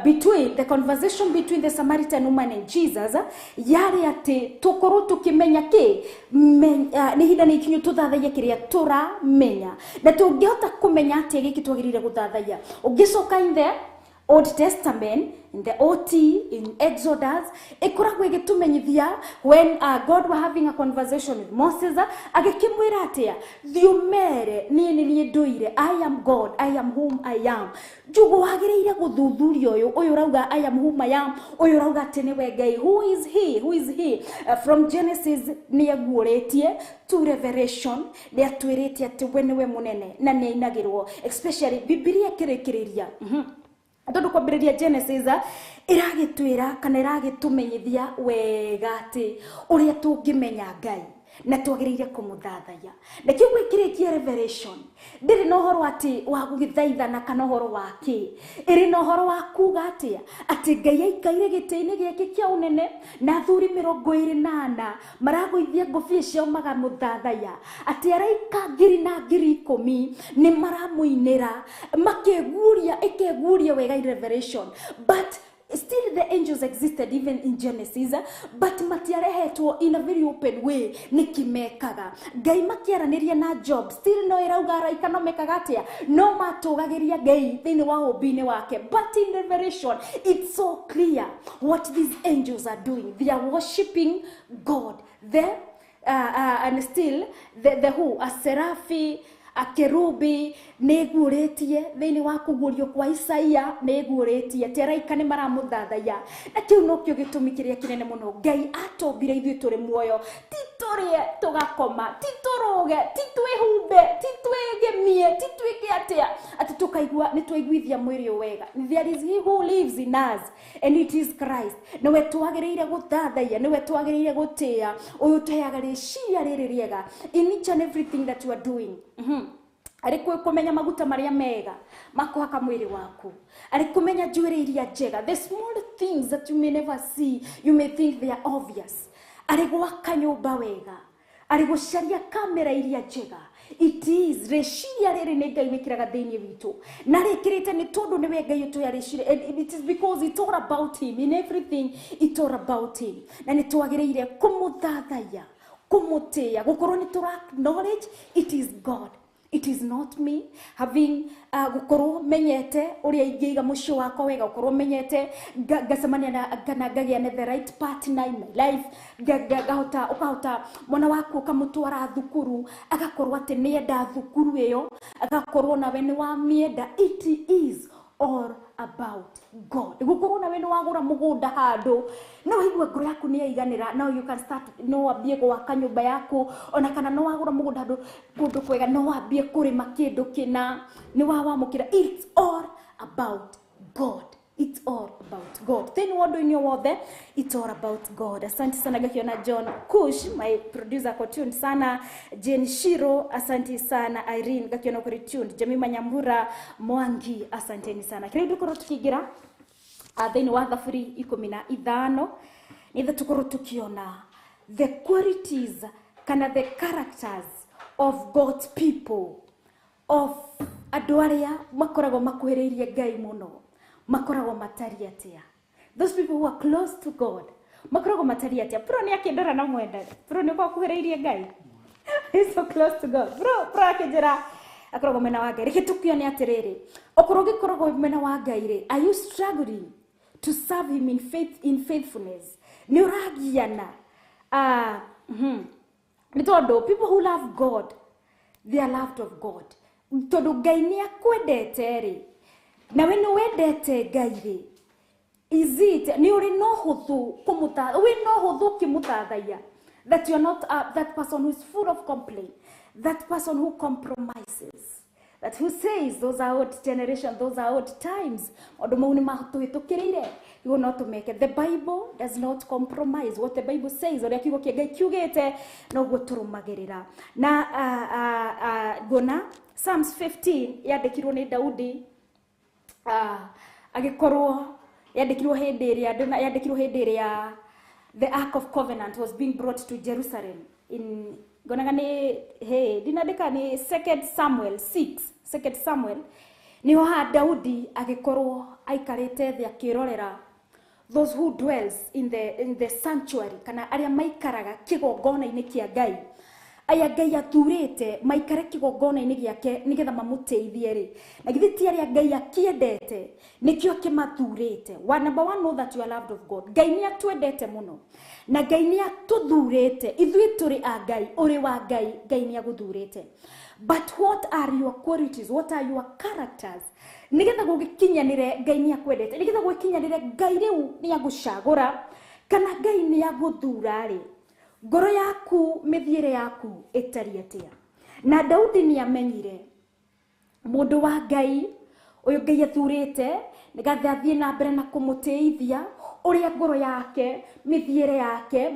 Speaker 2: Between the conversation between the Samaritan woman and Jesus yarĩ atĩ tũkorwo tũkĩmenya kĩ nĩ ihinda nĩ ikinyu tũthathaiye kĩrĩa tũramenya. Na tũngĩhota kũmenya atĩa gĩkĩ twagĩrĩire gũthathaiya? Ũngĩcoka in the Old Testament, in the OT, in Exodus, ĩkoragwo ĩgĩtũmenyithia when God were having a conversation with Moses, agĩkĩmwĩra atĩa? Thiĩ ũmere niĩ nĩ niĩ ndũire, I am God, I am whom I am. Njugu wagĩrĩire gũthuthuria ũyũ ũyũ ũrauga I am whom I am, ũyũ ũrauga atĩ nĩwe Ngai. Who is he? Who is he? From Genesis nĩ aguũrĩtie to Revelation, nĩ atwĩrĩte atĩ we nĩwe mũnene na nĩ ainagĩrwo, especially Bibilia ĩkĩrĩkĩrĩria tondũ kwambĩrĩria Genesis ĩragĩtwĩra kana ĩragĩtũmenyithia wega atĩ ũrĩa tũngĩmenya Ngai na twagĩrĩire kũmũthathaiya. Na kĩguo ĩkĩrĩkia Revelation ndĩrĩ na ũhoro atĩ wa gũgĩthaithana kana ũhoro wa kĩ, ĩrĩ na ũhoro wa kuga atĩa? Atĩ Ngai aikaire gĩtĩ-inĩ gĩake kĩa ũnene na athuri 24 maragũithia ngũbia ciao magamũthathaiya, atĩ araika ngiri na ngiri ikũmi nĩ maramũinĩra makĩguũria, ĩkeguũria wega in Revelation. But still the angels existed even in Genesis, but matiarehetwo in a very open way. Nĩkĩ mekaga Ngai makĩaranĩria na Job? Still no ĩrauga araika no mekaga atĩa? No matũgagĩria Ngai thĩinĩ wa ũmbi-inĩ wake. But in Revelation it's so clear what these angels are doing. They are worshiping God, the and still the who a serafi akerubi nĩ ĩguũrĩtie thĩinĩ wa kũguũrio kwa Isaia, nĩ ĩguũrĩtie atĩ araika nĩ maramũthathaiya. Na kĩu nokĩo gĩtũmi kĩrĩa kĩnene mũno Ngai atũmbire ithuĩ tũrĩ muoyo, ti tũrĩe tũgakoma, ti tũrũge, ti twĩhumbe, ti twĩgemie, ti twĩke atĩa atĩ tũkaigua nĩ twaiguithia mwĩrĩ ũyũ wega. There is he who lives in us, and it is Christ. Nĩwe twagĩrĩire gũthathaiya, nĩwe twagĩrĩire gũtĩĩa, ũyũ ũtũheaga rĩciria rĩrĩ rĩega in each and everything that you are doing. Arĩ kũmenya maguta marĩa mega makũhaka mwĩrĩ waku, arĩ kũmenya njuĩrĩ iria njega, the small things that you may never see, you may think they are obvious, arĩ gwaka nyũmba wega, arĩ gũcaria kamera iria njega. It is rĩciria rĩrĩ nĩ Ngai wĩkĩraga thĩinĩ witũ, na rĩkĩrĩte nĩ tondũ nĩwe Ngai ũtũhe rĩciria, and it is because it's all about him in everything, it's all about him. Na nĩ twagĩrĩire kũmũthathaiya, kũmũtĩĩa, gũkorwo nĩ tũra acknowledge it is God. It is not me having gukorwo menyete uria ingeiga muciĩ wakwa wega, gukorwo menyete ngacemania na kana ngagĩa na the right partner in my life, ngahota ukahota mwana waku ukamutwara thukuru agakorwo atĩ nĩenda thukuru ĩyo, agakorwo nawe nĩ wamĩenda. It is all about God. Gukorwo nawe nĩ wagũra mũgũnda handũ no wĩigue ngoro yaku nĩ yaiganĩra, now you can start, no wambie gwaka nyũmba yaku, ona kana no wagũra mũgũnda handũ kũndũ kwega no wambie kũrĩma kĩndũ kĩna nĩ wawamũkĩra. It's all about God. It's all about God. Thĩinĩ wa ũndũ-inĩ wothe, it's all about God. Asante sana gakiona John Kush, my producer ako tuned sana. Jane Shiro, asante sana. Irene gakiona kuri tuned. Jemima Nyambura Mwangi, asanteni sana. Kĩrĩa tũkorwo tukĩingĩra thĩinĩ wa Thaburi 15 nithe tũkorwo tukiona the qualities kana the characters of God's people, of andũ arĩa makoragwo makuhĩrĩirie Ngai mũno, makoragwo matariĩ atĩa. Those people who are close to God makoragwo matariĩ atĩa. Bro nĩ akĩndora na mwenda. Bro nĩ ũkoragwo ũkuhĩrĩirie Ngai. He's so close to God. Bro akĩnjĩra akoragwo mwena wa Ngai. Reke tũkĩone atĩrĩrĩ, okorwo ũngĩkoragwo mwena wa Ngai rĩ, are you struggling to serve him in faith, in faithfulness? Nĩ ũragiana? Nĩ tondũ people who love God, they are loved of God. Tondũ Ngai nĩ akwendete rĩ, nawe nĩ wendete Ngai rĩ, is it nĩ ũrĩ na ũhũthũ kũmũta, wĩ na ũhũthũ ũkĩmũthathaiya, that you are not that person who is full of complaint, that person who compromises, that who says those are old generation, those are old times, maũndũ mau nĩ matũhĩtũkĩrĩire, iguo no tũmeke. The Bible does not compromise. What the Bible says, ũrĩa kiugo kĩa Ngai kiugĩte, noguo tũrũmagĩrĩra. Na nguona Psalms 15 yandĩkirwo nĩ Daudi, agĩkorwo yandĩkirwo hĩndĩ ĩrĩa yandĩkirwo hĩndĩ ĩrĩa the Ark of Covenant was being brought to Jerusalem in ngonaga nĩ hey ndinandĩka nĩ 2 Samuel 6, 2 Samuel niho ha Daudi agĩkorwo aikarĩte thĩ akĩrorera those who dwells in the sanctuary, kana arĩa maikaraga kĩgongona-inĩ kĩa Ngai, aya Ngai athurĩte maikare kĩgongona-inĩ gĩake nĩgetha mamũteithie rĩ, na githĩ ti arĩa Ngai akĩendete nĩkĩo akĩmathurĩte. Number one, know that you are loved of God. Ngai nĩ atwendete mũno na Ngai nĩ atũthurĩte ithuĩ tũrĩ a Ngai, ũrĩ wa Ngai, Ngai nĩ agũthurĩte. But what are your qualities? What are your characters? Nĩgetha gũgĩkinyanĩre Ngai nĩ akwendete, nĩgetha gũgĩkinyanĩre Ngai rĩu nĩ agũcagũra kana Ngai nĩ agũthura rĩ, ngoro yaku mĩthiĩre yaku ĩtariĩ atĩa? Na Daudi nĩ amenyire mũndũ wa Ngai ũyũ Ngai athurĩte nĩgetha athiĩ na mbere na kũmũteithia ũrĩa ngoro yake mĩthiĩre yake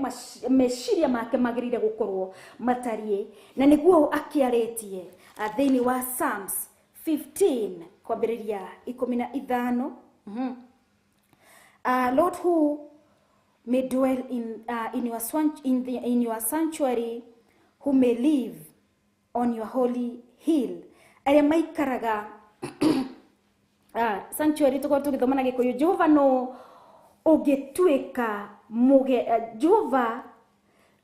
Speaker 2: meciria make magĩrĩire gũkorwo matariĩ, na nĩguo akĩarĩtie thĩinĩ wa Psalms 15 kwambĩrĩria 15. Lord, who may dwell in your sanctuary, who may live on your holy hill. Arĩa maikaraga sanctuary tukorwo tũgĩthoma na Gĩkũyũ, Jehova no ũngĩtuĩka Jehova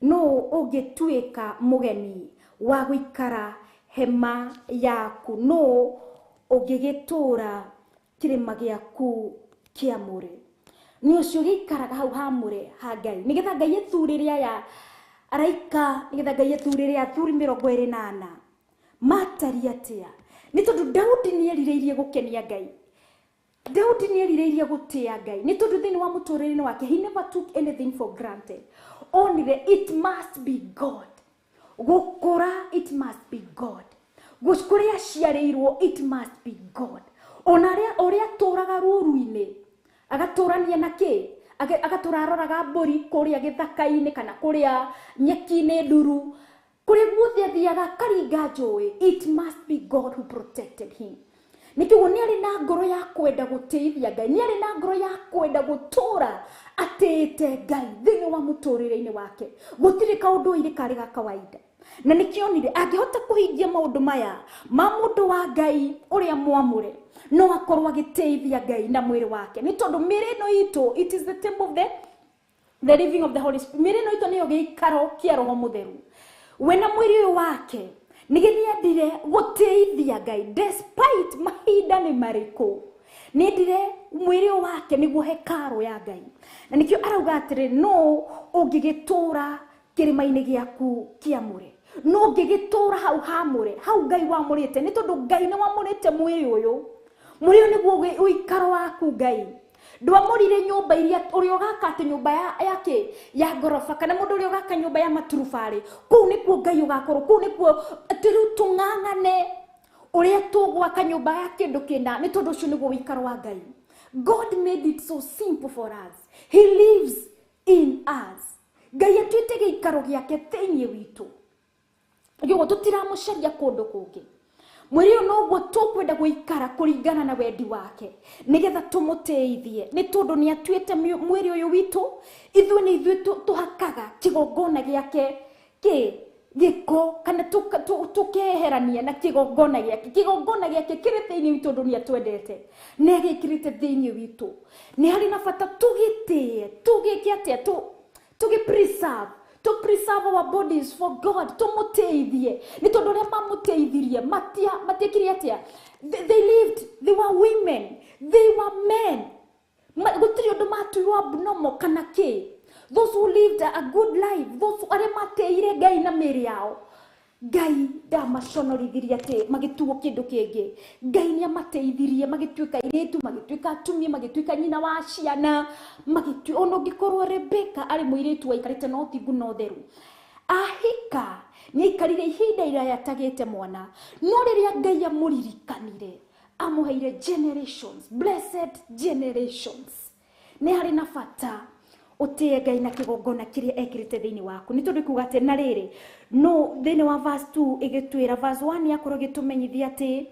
Speaker 2: no ũngĩtuĩka mũgeni wa gũikara hema yaku, no ũngĩgĩtũra kĩrĩma gĩaku kĩamũre. Nĩ ũcio gĩikaraga hau hamũre ha Ngai, nĩgetha Ngai ethurĩre aya araika, nĩgetha Ngai ethurĩre athuri 24 matariĩ atĩa. Nĩ tondũ Daudi nĩ erirĩirie gũkenia Ngai, Daudi nĩ erirĩirie gũtĩa Ngai, nĩ tondũ thĩinĩ wa mũtũrĩre-inĩ wake he never took anything for granted. Onire it must be God. Gũkũra it must be God. Kũrĩa aciarĩirwo it must be God. Ona ũrĩa atũraga rũru-inĩ agatũrania na kĩ, agatũra aroraga mbũri kũrĩa gĩthaka-inĩ kana kũrĩa nyeki-inĩ nduru, kũrĩa guothe athiaga akaringa njũĩ, it must be God who protected him. Nĩkĩguo nĩ arĩ na ngoro ya kwenda gũteithia Ngai, nĩ arĩ na ngoro ya kwenda gũtũra atĩĩte Ngai thĩinĩ wa mũtũrĩre-inĩ wake. Gũtirĩ kaũndũ oire karĩ ga kawaida. Na nĩkĩonire angĩhota kũhingia maũndũ maya ma mũndũ wa Ngai ũrĩa mwamũre, no akorwo agĩteithia Ngai na mwĩrĩ wake. Nĩ tondũ mĩĩrĩ ĩno itũ, it is the temple of the living of the Holy Spirit. Mĩĩrĩ ĩno itũ nĩyo gĩikaro kĩa Roho Mũtheru. We na mwĩrĩ ũyũ wake Nĩendire gũtĩithia Ngai despite mahinda nĩ marĩkũ. Nĩendire mwĩrĩ wake nĩguo hekaro ya Ngai. Na nĩkĩo arauga atĩrĩ, no ũngĩgĩtũra kĩrĩma-inĩ gĩaku kĩamũre, no ũngĩgĩtũra hau hamũre, hau Ngai wamũrĩte, nĩ tondũ Ngai nĩ wamũrĩte mwĩrĩ ũyũ. Mwĩrĩ ũyũ nĩguo ũikaro waku Ngai. Ndwamũrire nyũmba iria ũrĩa ũgaka atĩ nyũmba ya kĩ ya ngoroba, kana mũndũ ũrĩa ũgaka nyũmba ya maturubarĩ, kũu nĩkuo Ngai ũgakorwo, kũu nĩkuo atĩ rĩu tũng'ang'ane ũrĩa tũgwaka nyũmba ya kĩndũ kĩna, nĩ tondũ ũcio nĩguo ũikaro wa Ngai. God made it so simple for us. He lives in us. Ngai atuĩte gĩikaro gĩake thĩinĩ witũ. Ũguo tũtiramũcaria kũndũ kũngĩ. Mwĩrĩ ũyũ noguo tũkwenda gũikara kũringana na wendi wake, nĩgetha tũmũtĩithie, nĩ tondũ nĩ atuĩte mwĩrĩ ũyũ witũ. Ithuĩ nĩ ithuĩ tũhakaga kĩgongona gĩake kĩ gĩko, kana tũkeherania na kĩgongona gĩake. Kĩgongona gĩake kĩrĩ thĩinĩ witũ tondũ nĩ atwendete, nĩ agĩkĩrĩte thĩinĩ witũ. Nĩ harĩ na bata tũgĩtĩe, tũgĩke atĩa, tũgĩ preserve, to preserve our bodies for God, tũmũteithie, nĩ tondũ arĩa mamũteithirie matiekire atĩa? They lived, they were women, they were men. Gũtirĩ ũndũ matuirwo abnormal kana kĩ. Those who lived a good life, those arĩa mateire Ngai na mĩĩrĩ yao, Ngai ndamaconorithirie atĩ magĩtuo kĩndũ kĩngĩ. Ngai nĩ amateithirie magĩtuĩka airĩtu, magĩtuĩka atumia, magĩtuĩka nyina wa ciana, ona ũngĩkorwo Rebecca arĩ mũirĩtu waikarĩte na ũthingu na ũtheru, ahika nĩ aikarire ihinda iraya atagĩte mwana, no rĩrĩa Ngai amũririkanire, amũheire generations, blessed generations. Nĩ harĩ na bata ũtĩe Ngai na kĩgongona kĩrĩa ekĩrĩte thĩinĩ waku, nĩ tondũ kuga atĩ na rĩrĩ, no thĩinĩ wa verse 2 ĩgĩtwĩra, verse 1 yakorwo ĩgĩtũmenyithia atĩ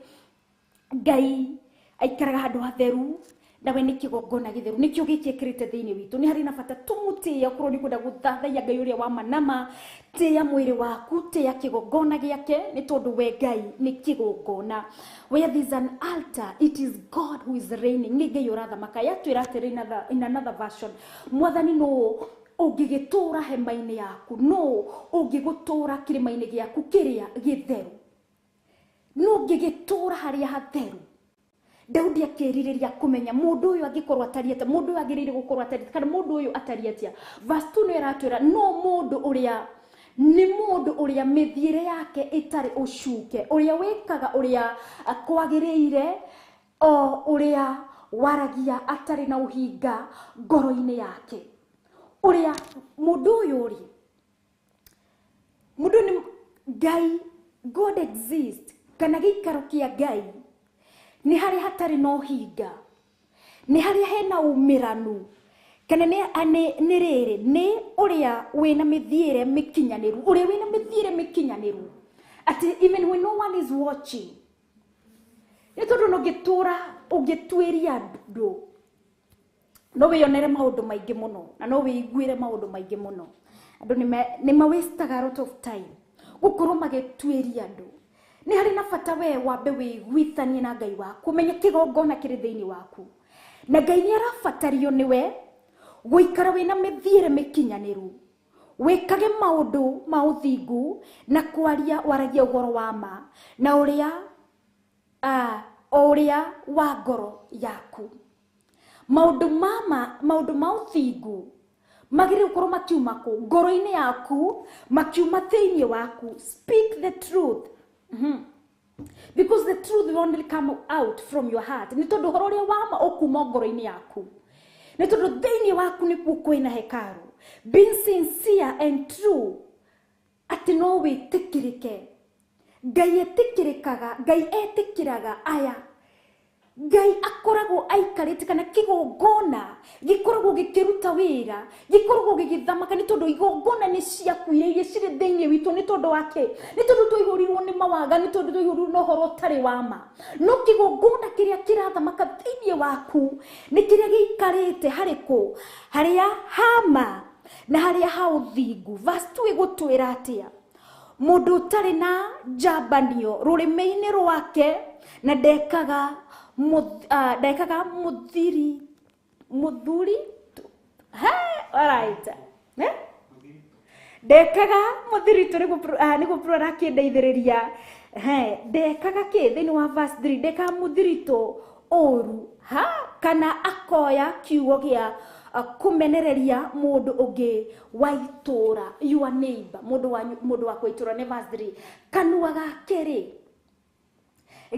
Speaker 2: Ngai aikaraga handũ hatheru, nawe nĩ kĩgongona gĩtheru, nĩkĩo gĩkĩ ekĩrĩte thĩinĩ witũ. Nĩ harĩ na bata tũmũtĩe, okorwo nĩ kwenda gũthathaiya Ngai ũrĩa wa manama, tĩĩa mwĩrĩ waku, tĩĩa kĩgongona gĩake, nĩ tondũ we Ngai nĩ kĩgongona. Where there is an altar, it is God who is reigning. Nĩ Ngai ũrathamaka. Yatwĩra atĩrĩ in another version, Mwathani nũ ũngĩgĩtũra hema-inĩ yaku, nũ ũngĩgũtũra kĩrĩma-inĩ gĩaku kĩrĩa gĩtheru, nũ ũngĩgĩtũra harĩa hatheru. Daudi akĩrirĩria kũmenya mũndũ ũyũ angĩkorwo atariĩ atĩa, mũndũ ũyũ agĩrĩire gũkorwo atariĩ atĩa, kana mũndũ ũyũ atariĩ atĩa. Verse 2 nĩ ĩratwĩra no mũndũ ũrĩa nĩ mũndũ ũrĩa mĩthiĩre yake ĩtarĩ ũcuke, ũrĩa wĩkaga ũrĩa kwagĩrĩire, o ũrĩa waragia atarĩ na ũhinga ngoro-inĩ yake. Ũrĩa mũndũ ũyũ rĩ, mũndũ nĩ Ngai, God exist, kana gĩikaro kĩa Ngai nĩ harĩa hatarĩ na ũhinga, nĩ harĩa hena umĩranu, kana nĩ rĩrĩ, nĩ ũrĩa wĩna mĩthiĩre mĩkinyanĩru, ũrĩa wĩna mĩthiĩre mĩkinyanĩru, atĩ even when no one is watching. Nĩ tondũ no ũngĩtũra ũngĩtuĩria andũ, no wĩyonere maũndũ maingĩ mũno, na no wĩiguĩre maũndũ maingĩ mũno. Andũ nĩ ma wastaga a lot of time gũkorwo magĩtuĩria andũ. Nĩ harĩ na bata we wambe wĩiguithanie na Ngai waku, ũmenye kĩgongona kĩrĩ thĩinĩ waku, na Ngai nĩ arabatario nĩwe gũikara wĩna mĩthiĩre mĩkinyanĩru, wĩkage maũndũ ma ũthingu na kwaria waragia ũhoro wa ma, na ũrĩa o ũrĩa wa ngoro yaku. Maũndũ ma maũndũ ma ũthingu magĩrĩire gũkorwo makiuma kũ? Ngoro-inĩ yaku, makiuma thĩinĩ waku. Speak the truth. Because the truth will only come out from your heart. Nĩ tondũ ũhoro ũrĩa wa ma ũkuma ngoro-inĩ yaku, nĩ tondũ thĩinĩ waku nĩkuo kwĩna hekaru. Being sincere and true, atĩ no wĩtĩkĩrĩke. Ngai etĩkĩrĩkaga, Ngai etĩkĩraga aya. Ngai akoragwo aikarĩte, kana kĩgongona gĩkoragwo gĩkĩruta wĩra, gĩkoragwo gĩgĩthamaka, nĩ tondũ igongona nĩ ciakuire iria cirĩ thĩinĩ witũ. Nĩ tondũ wa kĩ? Nĩ tondũ twaihũrirwo nĩ mawaga, nĩ tondũ twaihũrirwo na ũhoro ũtarĩ wa ma. No kĩgongona kĩrĩa kĩrathamaka thĩinĩ waku nĩ kĩrĩa gĩikarĩte harĩ kũ? Harĩa hama na harĩa ha ũthingu. Verse 2 ĩgũtwĩra atĩa? Mũndũ ũtarĩ na njambanio rũrĩmĩ-inĩ rwake, na ndekaga ndekaga mũthiri mũthuri, he, alright, eh? Ndekaga mũthiritũ nĩguo bro arakĩndeithĩrĩria. He ndekaga kĩ thĩinĩ wa verse 3? Ndekaga mũthiritũ ũru ha kana akoya kiugo gĩa kũmenereria mũndũ ũngĩ wa itũra, your neighbor, mũndũ wa itũra. Nĩ verse 3. Kanua gake rĩ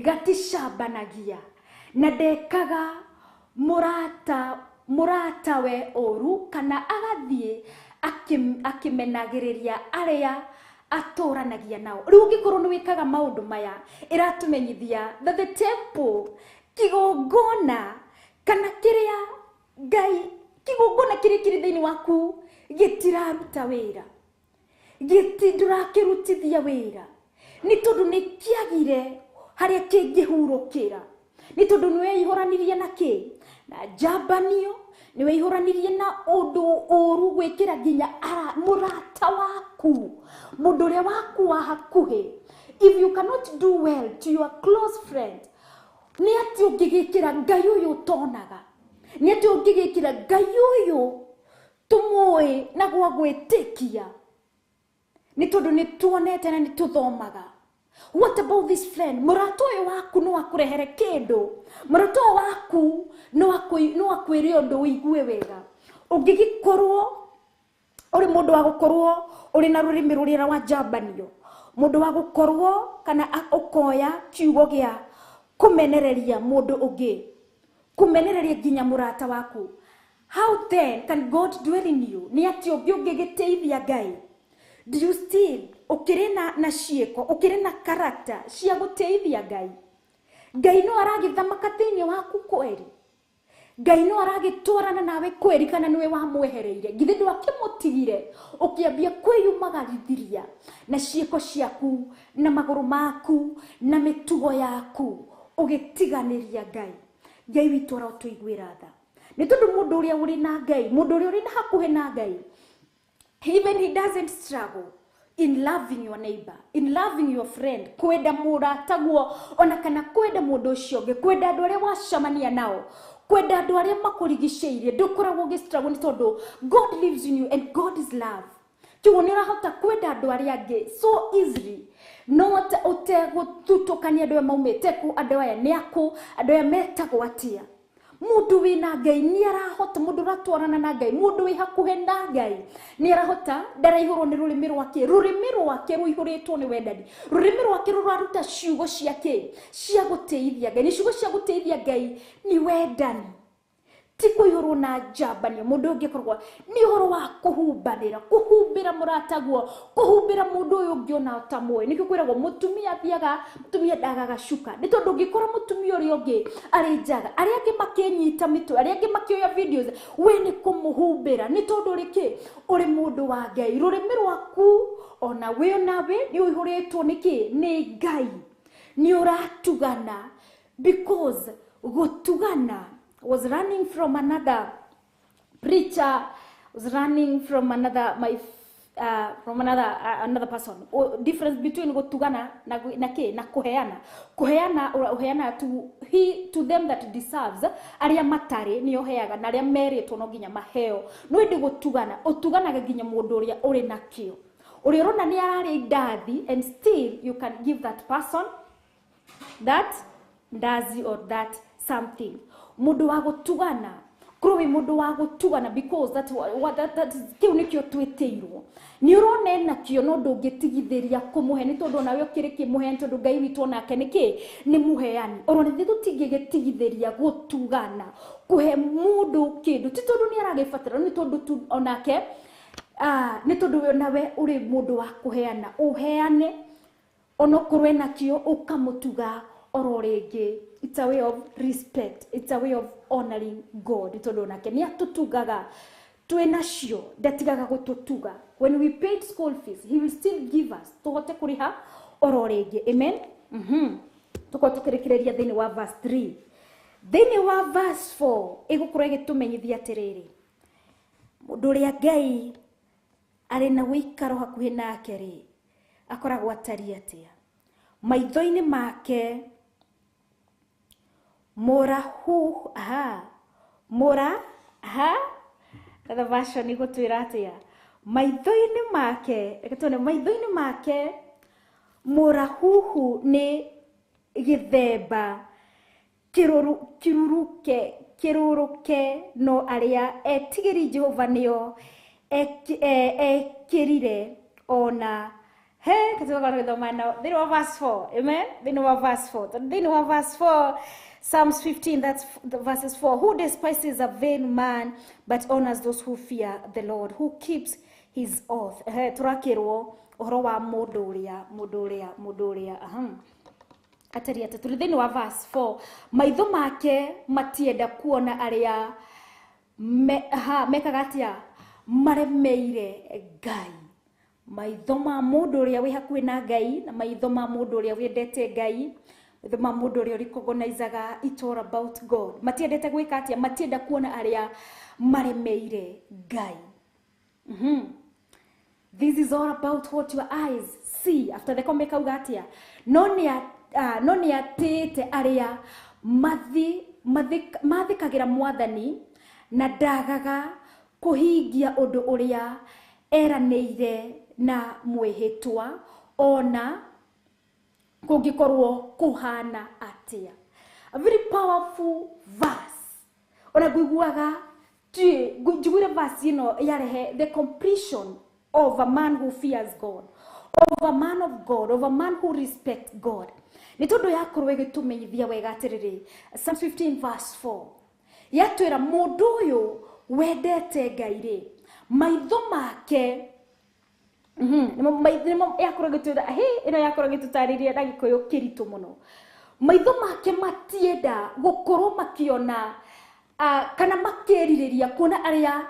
Speaker 2: gaticambanagia na ndekaga mũratawe ũru kana agathiĩ akĩmenagĩrĩria arĩa atũranagia nao. Rĩu ũngĩkorwo nĩ wĩkaga maũndũ maya, ĩratũmenyithia that the temple, kĩgongona kana kĩrĩa Ngai, kĩgongona kĩrĩa kĩrĩ thĩinĩ waku gĩtiraruta wĩra, ndũrakĩrutithia wĩra, nĩ tondũ nĩ kĩagire harĩa kĩngĩhurũkĩra, nĩ tondũ nĩ weihũranirie na kĩ na njambanio, nĩ weihũranirie na ũndũ ũru gwĩkĩra nginya mũrata waku, mũndũ ũrĩa waku wa hakuhĩ. If you cannot do well to your close friend, nĩ atĩ ũngĩgĩkĩra Ngai ũyũ ũtonaga, nĩ atĩ ũngĩgĩkĩra Ngai ũyũ tũmũĩ na gwa gwĩtĩkia, nĩ tondũ nĩ tuonete na nĩ tũthomaga. What about this friend? Mũrata ũyũ waku no akũrehere kĩndũ, mũrata ũyũ waku no akwĩre ũndũ ũigue wega. Ũngĩgĩkorwo ũrĩ mũndũ wa gũkorwo ũrĩ na rũrĩmĩ rũrĩa rwa njambanio, mũndũ wa gũkorwo kana ũkoya kiugo gĩa kũmenereria mũndũ ũngĩ, kũmenereria nginya mũrata waku, how then can God dwell in you? Nĩ atĩ ũngĩ ũngĩgĩteithia Ngai? Do you still ũkĩrĩ na ciĩko, ũkĩrĩ na character cia gũteithia Ngai? Ngai no aragĩthamaka thĩinĩ waku kweri? Ngai no aragĩtwarana nawe kweri kana nĩwe wamwehereire? Githĩ ndwakĩmũtigire ũkĩambia kwĩyumagarithiria na ciĩko ciaku na magũrũ maku na mĩtugo yaku, ũgĩtiganĩria Ngai? Ngai witũ arotũiguĩra tha, nĩ tondũ mũndũ ũrĩa ũrĩ na Ngai, mũndũ ũrĩa ũrĩ na hakuhĩ na Ngai, even he doesn't struggle in loving your neighbor, in loving your friend, kwenda mũrataguo ona kana kwenda mũndũ ũcio ũngĩ, kwenda andũ arĩa wacemania nao, kwenda andũ arĩa makũrigicĩirie. Ndũkoragwo ũgĩ-struggle nĩ tondũ God lives in you and God is love. Kĩguo nĩ ũrahota kwenda andũ arĩa angĩ so easily, not ũtegũthutũkania andũ aya maumĩte kũ, andũ aya nĩ akũ, andũ aya metagwo atĩa. Mũndũ wĩna Ngai nĩ arahota, mũndũ ũratwarana na Ngai, mũndũ wĩ hakuhĩ na Ngai nĩ arahota, ndaraihũrwo nĩ rũrĩmĩ rwake, rũrĩmĩ rwake rũihũrĩtwo nĩ wendani, rũrĩmĩ rwake rũraruta ciugo cia kĩ, cia gũtĩithia Ngai. Nĩ ciugo cia gũtĩithia Ngai nĩ wendani, ti kũihũrwo na njambanio. Mũndũ ũngĩ akoragwo nĩ ũhoro wa kũhumbanĩra, kũhumbĩra mũrataguo, kũhumbĩra mũndũ ũyũ ũngĩ ona ũtamũĩ. Nĩkĩo kwĩragwo mũtumia athiaga, mũtumia ndagaga cuka, nĩ tondũ ũngĩkora mũtumia ũrĩa ũngĩ arĩ njaga, arĩa angĩ makĩnyita mĩtwe, arĩa angĩ makĩoya videos, we nĩ kũmũhumbĩra, nĩ tondũ ũrĩ kĩ, ũrĩ mũndũ wa Ngai. Rũrĩmĩ rwaku ona wĩ onawe nĩ ũihũrĩtwo nĩ kĩ, nĩ Ngai, nĩ ũratugana, because gũtugana was running from another preacher, was running from another my from another another person. Difference between gũtugana na kĩ na kũheana. Kũheana ũheana to he to them that deserves, arĩa matarĩ nĩ ũheaga na arĩa merĩtwo no nginya maheo. No ĩndĩ gũtugana, ũtuganaga nginya mũndũ ũrĩa ũrĩ nakĩo, ũrĩa ũrona nĩ ararĩa indathi, and still you can give that person that ndazi or that something. Mũndũ wa gũtugana, korwo wĩ mũndũ wa gũtugana, because that, what, that, that is, kĩu nĩkĩo twĩtĩirwo. Nĩ ũrona ena kĩo no ndũngĩtigithĩria kũmũhe, nĩ tondũ onawe ũkĩrĩ kĩmũhe, nĩ tondũ Ngai witũ onake nĩ kĩ, nĩ mũheani. Oro nĩ tũtingĩgĩtigithĩria gũtugana, kũhe mũndũ kĩndũ, ti tondũ nĩ aragĩbatara, nĩ tondũ tu onake, nĩ tondũ we onawe ũrĩ mũndũ wa kũheana, ũheane onokorwo ena kĩo ũkamũtuga oro rĩngĩ. It's a way of respect, it's a way of honoring God, tondũ onake nĩ atũtugaga twĩ nacio, ndatigaga gũtũtuga. When we paid school fees, he will still give us tũhote kũrĩha oro rĩngĩ. Amen. Tũkorwo tũkĩrĩkĩrĩria thĩinĩ wa verse 3. Thĩinĩ wa verse 4 ĩgũkorwo ĩgĩtũmenyithia atĩrĩrĩ, mũndũ ũrĩa Ngai arĩ na ũikaro hakuhĩ nake rĩ, akoragwo atariĩ atĩa? Maitho-inĩ make mũrahu, aha, mũra, aha, the version igũtwĩra atĩa? Maitho-inĩ make, reke tuone, maitho-inĩ make mũrahuhu nĩ gĩthemba kĩruruke kĩrũrũke, no arĩa etigĩri Jehova nĩo ekĩrire ona he katuga gũthoma no thĩinĩ wa verse 4. Amen. Thĩinĩ wa verse 4, tondũ thĩinĩ wa verse 4, Psalms 15, that's the verses 4: who despises a vain man but honors those who fear the Lord, who keeps his oath. Ehe, tũrakĩrwo ũhoro wa mũndũ ũrĩa atĩrĩ atĩ tũrĩ thĩinĩ wa verse 4, maitho make matienda kuona arĩa mekaga atĩa, maremeire Ngai. Maitho ma mũndũ ũrĩa wĩ hakuhĩ na Ngai na maitho ma mũndũ ũrĩa wendete Ngai, maitho ma mũndũ ũrĩa recognizaga it all about God, matiendete gwĩka atĩa? Matienda kuona arĩa maremeire Ngai. This is all about what your eyes see. After the comment kauga atĩa? No nĩ atĩĩte arĩa mathĩkagĩra Mwathani na ndagaga kũhingia ũndũ ũrĩa eranĩire na mwĩhĩtwa, ona kũngĩkorwo kũhana atĩa. A very powerful verse. Ona ngũiguaga njiguire verse ĩno yarehe the completion of a man who fears God, of a man of God, of a man who respects God, nĩ tondũ yakorwo ĩgĩtũmenyithia wega atĩrĩrĩ, Psalms 15 verse 4 yatwĩra mũndũ ũyũ wendete Ngai rĩ, maitho make nĩmo yakorwo ĩgĩtwĩra hĩ, ĩno yakorwo ĩgĩtũtarĩria na Gĩkũyũ kĩritũ mũno. Maitho make matienda gũkorwo makĩona kana makĩrirĩria kuona arĩa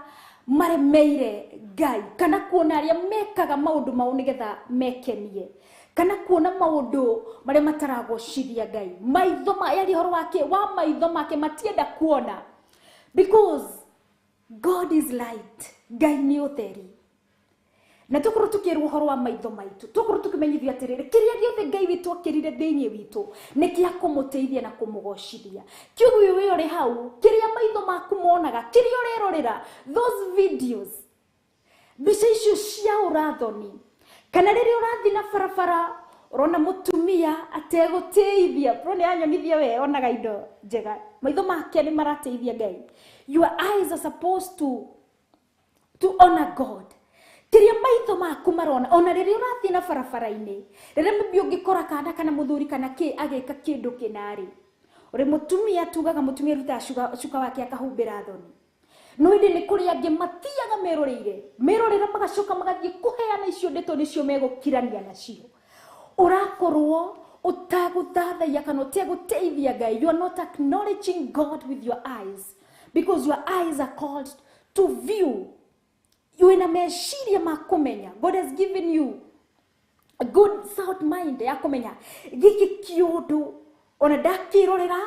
Speaker 2: maremeire Ngai, kana kuona arĩa mekaga maũndũ mao nĩgetha mekenie, kana kuona maũndũ marĩa mataragocithia Ngai. Maitho ma yaria ũhoro wake wa maitho make matienda kuona, because God is light. Ngai nĩ ũtheri. Na tukorwo tukĩrwo ũhoro wa maitho maitũ, tukorwo tũkĩmenyithio atĩrĩrĩ, kĩrĩa gĩothe Ngai witũ akĩrire thĩinĩ witũ nĩ kĩa kũmũteithia na kũmũgocithia. Kiugo ũyũ ũrĩ hau, kĩrĩa maitho maku monaga, kĩrĩa ũrerorera, those videos, mbica icio cia ũrathoni, kana rĩrĩa ũrathiĩ na barabara ũrona mũtumia ategũtĩithia, bro nĩ anyonithia we onaga indo njega, maitho make nĩ marateithia Ngai. Your eyes are supposed to honor God. Kĩrĩa maitho maku marona, ona rĩrĩa ũrathiĩ na barabara-inĩ, rĩrĩa maybe ũngĩkora kana kana mũthuri kana kĩ agĩka kĩndũ kĩnarĩ, ũrĩ mũtumia, tugaga mũtumia arutaga cuka wake akahumbĩra thoni, no ĩndĩ nĩ kũrĩ angĩ matiaga meroreire merorera, magacoka magathiĩ kũheana icio ndeto nĩcio megũkirania nacio. Ũrakorwo ũtagũthathaiya kana ũtegũteithia Ngai. You are not acknowledging God with your eyes, because your eyes are called to view. Wĩna meciria ma kũmenya. God has given you a good sound mind ya kũmenya gĩkĩ kĩũndũ ona ndakĩrorera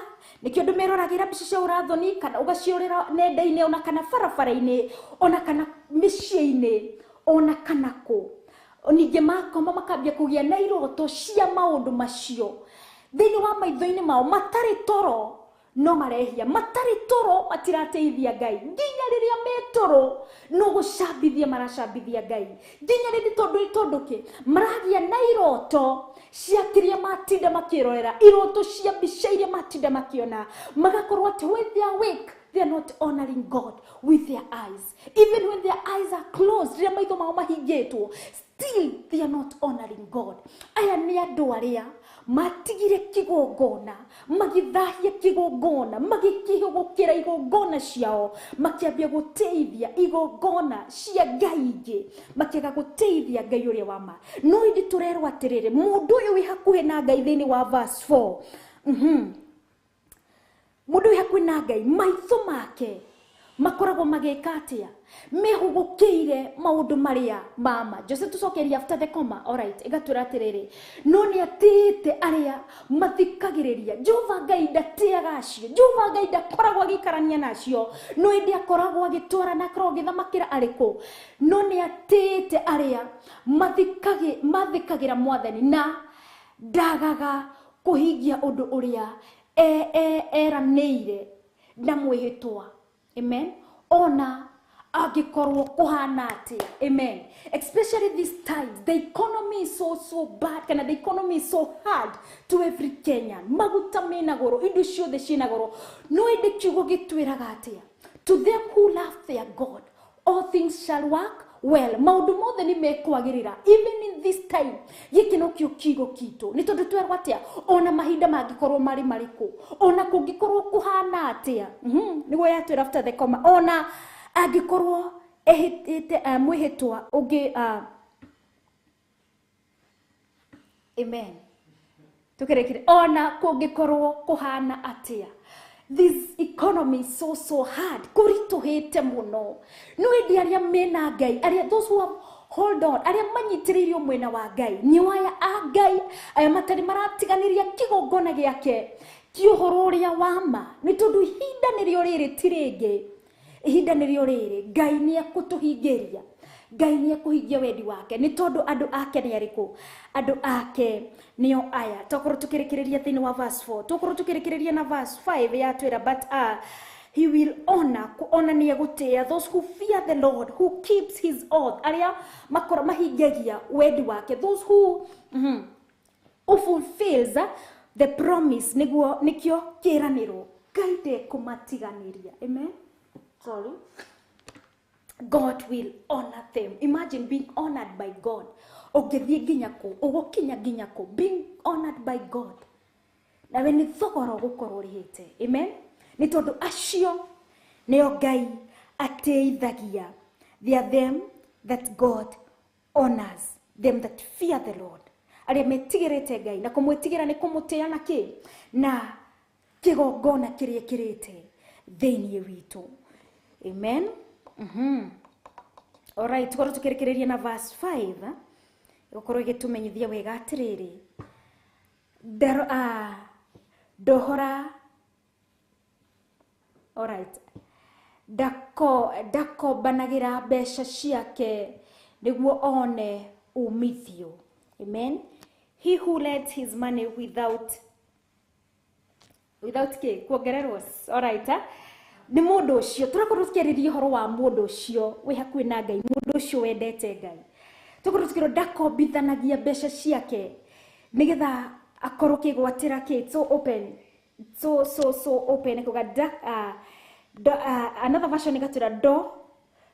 Speaker 2: nĩkĩo andũ meroragĩra mbica cia ũrathoni, kana ũgaciorera nenda-inĩ, ona kana barabara-inĩ, ona kana mĩciĩ-inĩ, ona kana kũ. Ningĩ makoma makambia kũgĩa na iroto cia maũndũ macio thĩinĩ wa maitho-inĩ mao. Matarĩ toro no marehia, matarĩ toro matirateithia Ngai, nginya rĩrĩa me toro no gũcambithia maracambithia Ngai, nginya rĩrĩ tondũ kĩ maragĩa na iroto cia kĩrĩa matinda makĩrorera, iroto cia mbica iria matinda makĩona, magakorwo atĩ when they are awake they are not honoring God with their eyes. Even when their eyes are closed, rĩrĩa maitho mao mahingĩtwo, still they are not honoring God. Aya nĩ andũ arĩa matigire kĩgongona, magĩthahia kĩgongona, magĩkĩhũgũkĩra igongona ciao, makĩambia gũteithia igongona cia ngai ingĩ, makĩaga gũteithia Ngai ũrĩa wa ma. No ĩndĩ tũrerwo atĩrĩrĩ, mũndũ ũyũ wĩ hakuhĩ na Ngai thĩinĩ wa verse 4, mũndũ wĩ hakuhĩ na Ngai, maitho make makoragwo magĩka atĩa? Mehũgũkĩire maũndũ marĩa mama Jose tũcokeria after the comma. Alright, ĩgatwĩra atĩrĩrĩ, no nĩ atĩĩte arĩa mathikagĩrĩria Jehova. Ngai ndatĩaga acio. Jehova Ngai ndakoragwo agĩikarania nacio, no ĩndĩ akoragwo agĩtwara na akoragwo agĩthamakĩra arĩkũ? No nĩ atĩĩte arĩa mathĩkagĩra Mwathani na ndagaga kũhingia ũndũ ũrĩa eranĩire na mwĩhĩtwa. Amen. Ona Angĩkorwo kũhana atĩa. Amen. Especially these times, the economy is so so bad, kana the economy is so hard to every Kenyan. Maguta mena goro, indo ciothe ciĩna goro. No ĩndĩ kiugo gĩtwĩraga atĩa? To them who love their God, all things shall work well. Maũndũ mothe nĩ mekwagĩrĩra even in this time. Gĩkĩ nokĩo kiugo kitũ, nĩ tondũ twerwo atĩa, ona mahinda mangĩkorwo marĩ marĩkũ, ona kũngĩkorwo kũhana atĩa, nĩguo yatwĩra after the comma, ona angĩkorwo ehĩtĩte mwĩhĩtwa ũngĩ, amen, tũkĩrĩkire, ona kũngĩkorwo kũhana atĩa, this economy is so so hard, kũritũhĩte mũno, no ĩndĩ arĩa mena Ngai, arĩa those who have hold on, arĩa manyitĩrĩirio mwena wa Ngai, nĩ aya a Ngai aya matarĩ maratiganĩria kĩgongona gĩake kĩa ũhoro ũrĩa wa ma, nĩ tondũ ihinda nĩrĩo rĩrĩ ti rĩngĩ, ihinda nĩrĩo rĩrĩ, Ngai nĩ ekũtũhingĩria, Ngai nĩ ekũhingia wendi wake, nĩ tondũ andũ ake nĩ arĩkũ? Andũ ake nĩo aya. Tokorwo tũkĩrĩkĩrĩria thĩinĩ wa verse 4, tokorwo tũkĩrĩkĩrĩria na verse 5 yatwĩra, but he will honor, ona nĩ egũtĩĩa those who fear the Lord, who keeps his oath, arĩa makora mahingagia wendi wake, those who who fulfills the promise, nĩguo nĩkĩo kĩĩranĩro, Ngai ndekũmatiganĩria. Amen. Sorry. God will honor them. Imagine being honored by God. Ũngĩthiĩ nginya kũ, ũgũkinya nginya kũ, being honored by God. Nawe nĩ thogora ũgũkorwo ũrĩhĩte. Amen. Nĩ tondũ acio nĩo Ngai atĩithagia. They are them that God honors, them that fear the Lord. Arĩa metigĩrĩte Ngai, na kũmwĩtigĩra nĩ kũmũtĩĩa na kĩ? Na kĩgongona kĩrĩa kĩrĩte thĩinĩ witũ. Amen. Alright, tukorwo tukĩrĩkĩrĩria na verse 5, gũkorwo ĩgĩtũmenyithia wega atĩrĩrĩ, ndohora, alright, ndakombanagĩra mbeca ciake nĩguo one umithio. Amen. He who lets his money without kĩ kuongererwo. Alright, nĩ mũndũ ũcio tũrakorwo tũkĩarĩria ũhoro wa mũndũ ũcio wĩ hakuhĩ na Ngai, mũndũ ũcio wendete Ngai. Tũkorwo tũkĩrwo ndakombithanagia mbeca ciake nĩgetha akorwo kĩgwatĩra kĩ, so open, so so so open, kuga another version ĩgatwĩra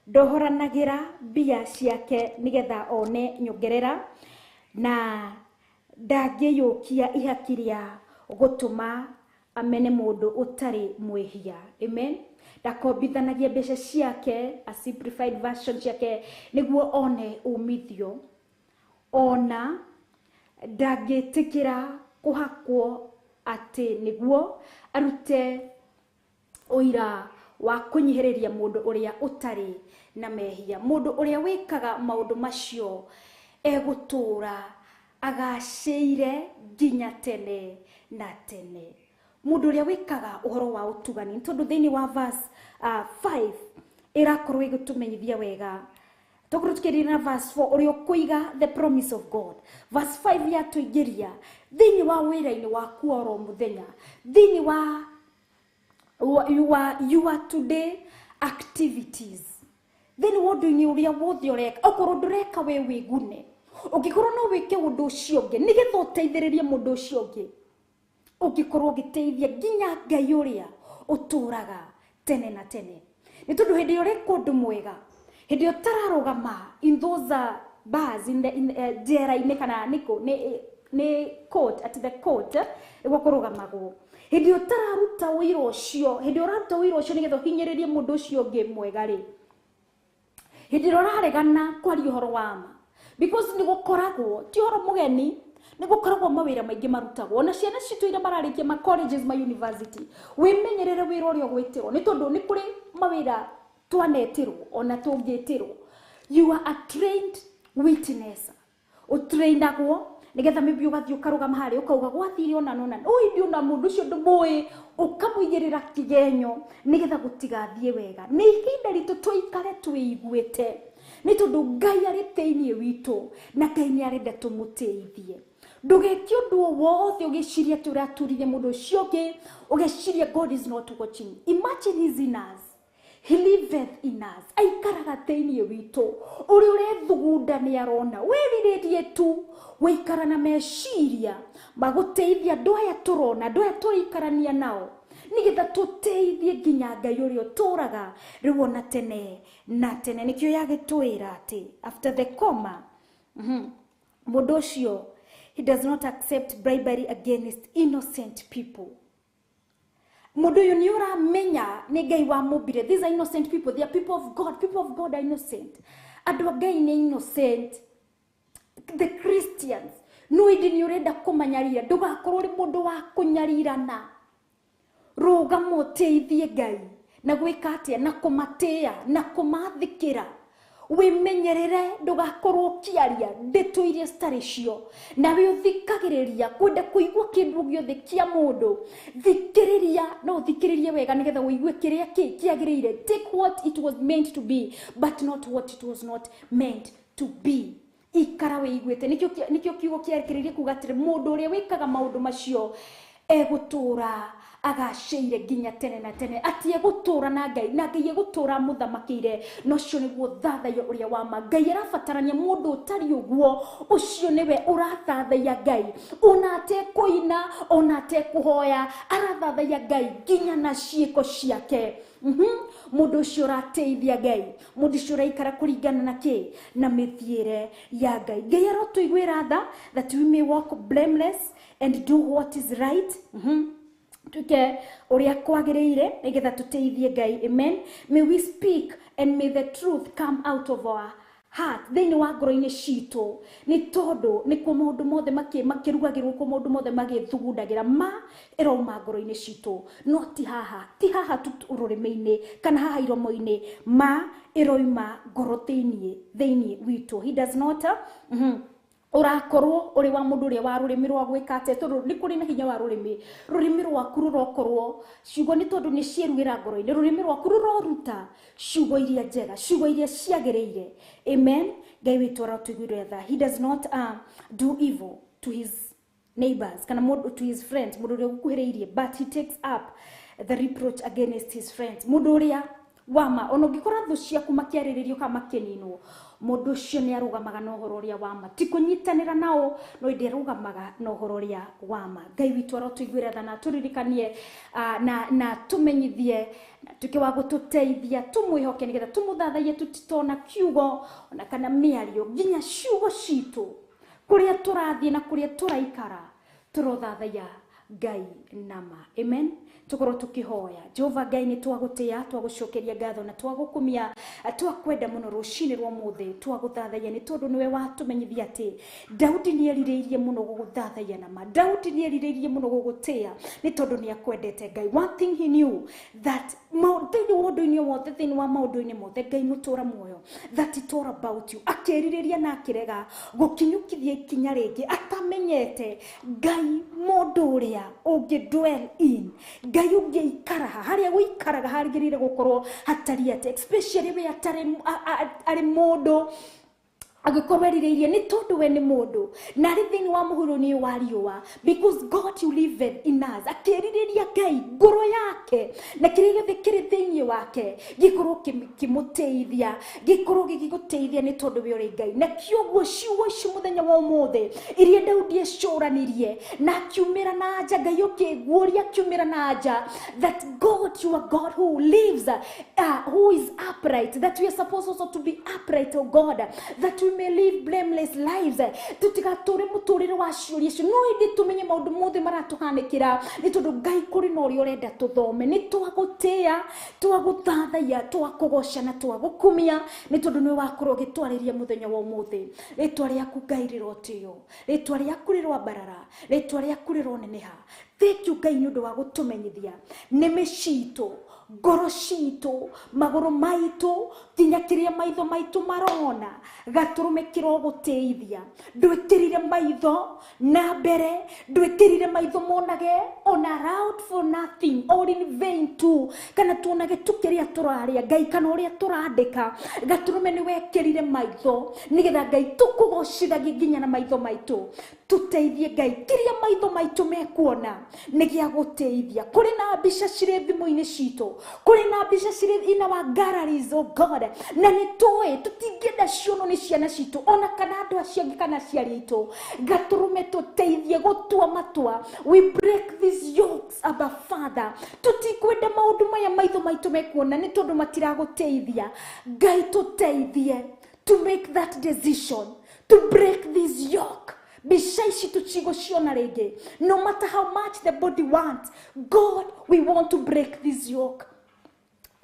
Speaker 2: ndohoranagĩra mbia ciake nĩgetha one nyongerera, na ndangĩyũkia ihaki rĩa gũtũma amene mũndũ ũtarĩ mwĩhia. Amen. Ndakombithanagia mbeca ciake, a simplified version ciake, nĩguo one umithio, ona ndangĩtĩkĩra kũhakwo atĩ nĩguo arute ũira wa kũnyihĩrĩria mũndũ ũrĩa ũtarĩ na mehia. Mũndũ ũrĩa wĩkaga maũndũ macio egũtũũra agacĩire nginya tene na tene. Mũndũ ũrĩa wĩkaga ũhoro wa ũtugani, tondũ thĩinĩ wa verse 5 ĩrakorwo ĩgĩtũmenyithia wega. Tokorwo tukĩrĩria na verse 4 ũrĩa ũkũiga the promise of God. Verse 5 yatũingĩria thĩinĩ wa wĩra-inĩ waku oro mũthenya, thĩinĩ wa your today activities, thĩinĩ wa ũndũ-inĩ ũrĩa wothe ũreka, okorwo ndũreka we wĩgune, ũngĩkorwo no wĩke ũndũ ũcio ũngĩ nĩgetha ũteithĩrĩrie mũndũ ũcio ũngĩ, ũngĩkorwo ũgĩteithia nginya Ngai ũrĩa ũtũũraga tene na tene. Nĩ tondũ hĩndĩ ĩrĩa ũreka ũndũ mwega, hĩndĩ ĩrĩa ũtararũgama in those bars, in the njera-inĩ kana nĩkũ, nĩ court, at the court nĩguo kũrũgamagwo, hĩndĩ ĩrĩa ũtararuta ũira ũcio, hĩndĩ ĩrĩa ũraruta ũira ũcio nĩgetha ũhinyĩrĩrie mũndũ ũcio ũngĩ mwega rĩ, hĩndĩ ĩrĩa ũraregana kwaria ũhoro wa ma, because nĩ gũkoragwo ti ũhoro mũgeni, nĩ gũkoragwo mawĩra maingĩ marutagwo, ona ciana citũ iria mararĩkia ma colleges, ma university, wĩmenyerere wĩra ũrĩa ũgwĩtĩrwo, nĩ tondũ nĩ kũrĩ mawĩra twanetĩrwo ona tũngĩtĩrwo. You are a trained witness, ũtrainagwo nĩgetha maybe ũgathiĩ ũkarũgama harĩa ũkauga gwathire ona nona, ũyũ ndi ona mũndũ ũcio ndũmũĩ, ũkamũigĩrĩra kĩgenyo nĩgetha gũtigathiĩ wega. Nĩ ihinda ritũ tũikare twĩiguĩte, nĩ tondũ Ngai arĩ thĩinĩ witũ na Ngai nĩ arenda tũmũteithie. Ndũgeke ũndũ o wothe ũgĩciria atĩ ũraturithia mũndũ ũcio ũngĩ, ũgeciria God is not watching. Imagine he's in us. He liveth in us, aikaraga thĩinĩ witũ. Ũrĩa ũrethugunda nĩ arona, wĩrirĩrie tu gũikara na meciria magũteithia andũ aya tũrona, andũ aya tũraikarania nao, nĩgetha tũteithie nginya Ngai ũrĩa ũtũraga rĩu ona tene na tene. Nĩkĩo yagĩtwĩra atĩ after the comma, mũndũ ũcio, he does not accept bribery against innocent people. Mũndũ ũyũ nĩ ũramenya nĩ Ngai wamũmbire. These are innocent people, they are people of God. People of God are innocent. Andũ a Ngai nĩ innocent, the Christians. No ĩndĩ nĩ ũrenda kũmanyarira, ndũgakorwo ũrĩ mũndũ wa kũnyarirana. Rũgama ũteithie Ngai na gwĩka atĩa? Na kũmatĩĩa na kũmathĩkĩra. Wĩmenyerere ndũgakorwo ũkĩaria ndeto iria citarĩ cio, nawe ũthikagĩrĩria kwenda kũigua kĩndũ gĩothe kĩa mũndũ. Thikĩrĩria, no ũthikĩrĩrie wega nĩgetha ũigue kĩrĩa kĩagĩrĩire. Take what it was meant to be, but not what it was not meant to be. Ikara wĩiguĩte. Nĩkĩo kiugo kĩarĩkĩrĩria kuga atĩrĩ, mũndũ ũrĩa wĩkaga maũndũ macio egũtũra agacĩire nginya tene na tene, atĩ egũtũra na Ngai, na Ngai egũtũra amũthamakĩire. Na ũcio nĩguo thathaia ũrĩa wa ma. Ngai arabatarania mũndũ ũtariĩ ũguo, ũcio nĩwe ũrathathaiya Ngai ona atekũina, ona atekũhoya, arathathaiya Ngai nginya na ciĩko ciake. Mũndũ ũcio ũrateithia Ngai, mũndũ ũcio ũraikara kũringana na kĩ? Na mĩthiĩre ya Ngai. Ngai arotũiguĩra tha, that we may walk blameless and do what is right. Tuke ũrĩa kwagĩrĩire nĩgetha tũteithie Ngai. Amen. May we speak and may the truth come out of our heart, thĩinĩ wa ngoro-inĩ citũ, nĩ tondũ nĩkuo maũndũ mothe makĩrugagĩrwo, kuo maũndũ mothe magĩthugundagĩra. Ma ĩrauma ngoro-inĩ citũ, no ti haha, ti haha tu rũrĩmĩ-inĩ kana haha iromo-inĩ. Ma ĩroima ngoro thĩinĩ witũ. He does not ũrakorwo ũrĩ wa mũndũ ũrĩa wa rũrĩmĩ rwa gwĩka atĩa? Tondũ nĩ kũrĩ na hinya wa rũrĩmĩ. Rũrĩmĩ rwaku rũrokorwo ciugo, nĩ tondũ nĩ cierugĩra ngoro-inĩ, rũrĩmĩ rwaku rũroruta ciugo iria njega, ciugo iria ciagĩrĩire. Amen. Ngai witũ arotũiguĩra tha. He does not do evil to his neighbors kana mũndũ, to his friends, mũndũ ũrĩa ũgũkuhĩrĩirie, but he takes up the reproach against his friends. Mũndũ ũrĩa wama, ona ũngĩkora thũ ciaku makĩarĩrĩrio kana makĩninwo, mũndũ ũcio nĩ arũgamaga na ũhoro ũrĩa wama, ti kũnyitanĩra nao, no ĩndĩ arũgamaga na ũhoro ũrĩa wama. Ngai witũ arotũiguĩra tha na atũririkanie, na tũmenyithie, na tuĩke wa gũtũteithia tũmwĩhoke nĩgetha tũmũthathaiye tũtitona kiugo ona kana mĩario, nginya ciugo citũ, kũrĩa tũrathiĩ na kũrĩa tũraikara, tũrothathaiya Ngai nama. Amen. Tukorwo tukihoya. Jehova Ngai, nĩ twagũtĩa, twagũcokeria ngatho na twagũkumia, twakwenda mũno rũcinĩ rwa mũthĩ, twagũthathaiya nĩ tondũ nĩwe watũmenyithia atĩ Daudi nĩ erirĩirie mũno gũgũthathaiya nama. Daudi nĩ erirĩirie mũno gũgũtĩa nĩ tondũ nĩ akwendete Ngai. One thing he knew, that thĩinĩ wa ũndũ-inĩ wothe, thĩinĩ wa maũndũ-inĩ mothe, Ngai mũtũra muoyo, that it all about you. Akĩrirĩria na akĩrega gũkinyũkithia ikinya rĩngĩ atamenyete Ngai mũndũ ũrĩa ũngĩ dwell in, Ngai ũngĩikara harĩa gũikaraga harĩgĩrĩire gũkorwo hatariĩ atĩa, especially we atarĩ arĩ mũndũ, agĩkorwo erirĩirie nĩ tondũ we nĩ mũndũ na arĩ thĩinĩ wa mũhuro-inĩ wa riũa, because God, you live in us. Akĩrirĩria Ngai ngoro yake na kĩrĩa gĩothe kĩrĩ thĩinĩ wake gĩkorwo kĩmũteithia, gĩkorwo gĩgĩgũteithia nĩ tondũ we ũrĩ Ngai. Na kĩoguo ciugo ici mũthenya wa ũmũthĩ iria Daudi ecũranirie na akiumĩra na nja, Ngai ũkĩguũria akiumĩra na nja, that God, you are God who lives, who is upright, that we are supposed also to be upright, oh God, that we may live blameless lives. Tutigatũre mũtũrĩre wa ciũria icio, no ĩndĩ tũmenye maũndũ mothe maratũhanĩkĩra nĩ tondũ Ngai kũrĩ na ũrĩa ũrenda tũthome. Nĩ twagũtĩa, twagũthathaiya, twakũgoca na twagũkumia nĩ tondũ nĩwe wakorwo ũgĩtwarĩria mũthenya wa ũmũthĩ. Rĩtwa rĩaku Ngai rĩrotĩo, rĩtwa rĩaku rĩroambarara, rĩtwa rĩaku rĩroneneha. Thank you Ngai nĩ ũndũ wa gũtũmenyithia nĩmĩ citũ, ngoro citũ, magũrũ maitũ, nginya kĩrĩa maitho maitũ marona, gatũrũme kĩrogũtĩithia. Ndwĩkĩrire maitho na mbere, ndwĩkĩrire maitho monage ona around for nothing or in vain too, kana tuonage tu kĩrĩa tũrarĩa Ngai kana ũrĩa tũrandĩka. Gatũrũme nĩ wekĩrire maitho nĩgetha Ngai tũkũgocithagie nginya na maitho maitũ. Tũteithie Ngai, kĩrĩa maitho maitũ mekuona nĩ gĩa gũteithia. Kũrĩ na mbica cirĩ thimũ-inĩ citũ, kũrĩ na mbica cirĩ in our galleries, oh God, na nĩ tũĩ tũtingĩenda cionwo nĩ ciana citũ ona kana andũ acio angĩ kana aciari aitũ. Gatũrũme tũteithie gũtua matua. We break these yokes, Abba Father. Tũtikwenda maũndũ maya maitho maitũ mekuona nĩ tondũ matiragũteithia. Ngai tũteithie to make that decision, to break this yoke. Mbica ici tũtigũciona rĩngĩ. No matter how much the body wants, God, we want to break this yoke.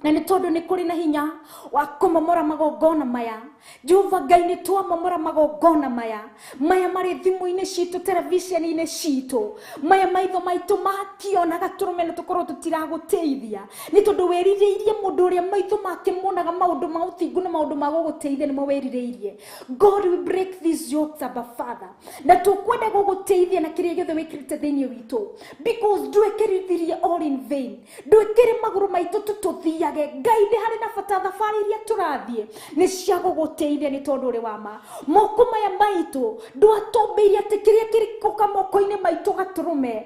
Speaker 2: Na nĩ tondũ nĩ kũrĩ na hinya wa kũmomora magongona maya. Jehova Ngai, nĩ twamomora magongona maya, maya marĩ thimũ-inĩ citũ, televisheni-inĩ citũ, maya maitho maitũ makiona gatũrũme na tũkorwo tũtiragũteithia, nĩ tondũ wĩrirĩirie mũndũ ũrĩa maitho make monaga maũndũ ma ũthingu na maũndũ ma gũgũteithia nĩmo wĩrirĩirie. God, we break these yokes, Abba Father, na tũkwenda gũgũteithia na kĩrĩa gĩothe wĩkĩrĩte thĩinĩ witũ, because ndwekĩrithirie all in vain. Ndwĩkĩre magũrũ maitũ tũtũthiage. Ngai, nĩ harĩ na bata thabarĩ iria tũrathiĩ nĩ cia gũgũteithia, nĩ tondũ ũrĩ wa ma. Moko maya maitũ ndwatũmbĩire atĩ kĩrĩa kĩrĩkoka moko-inĩ maitũ gatũrũme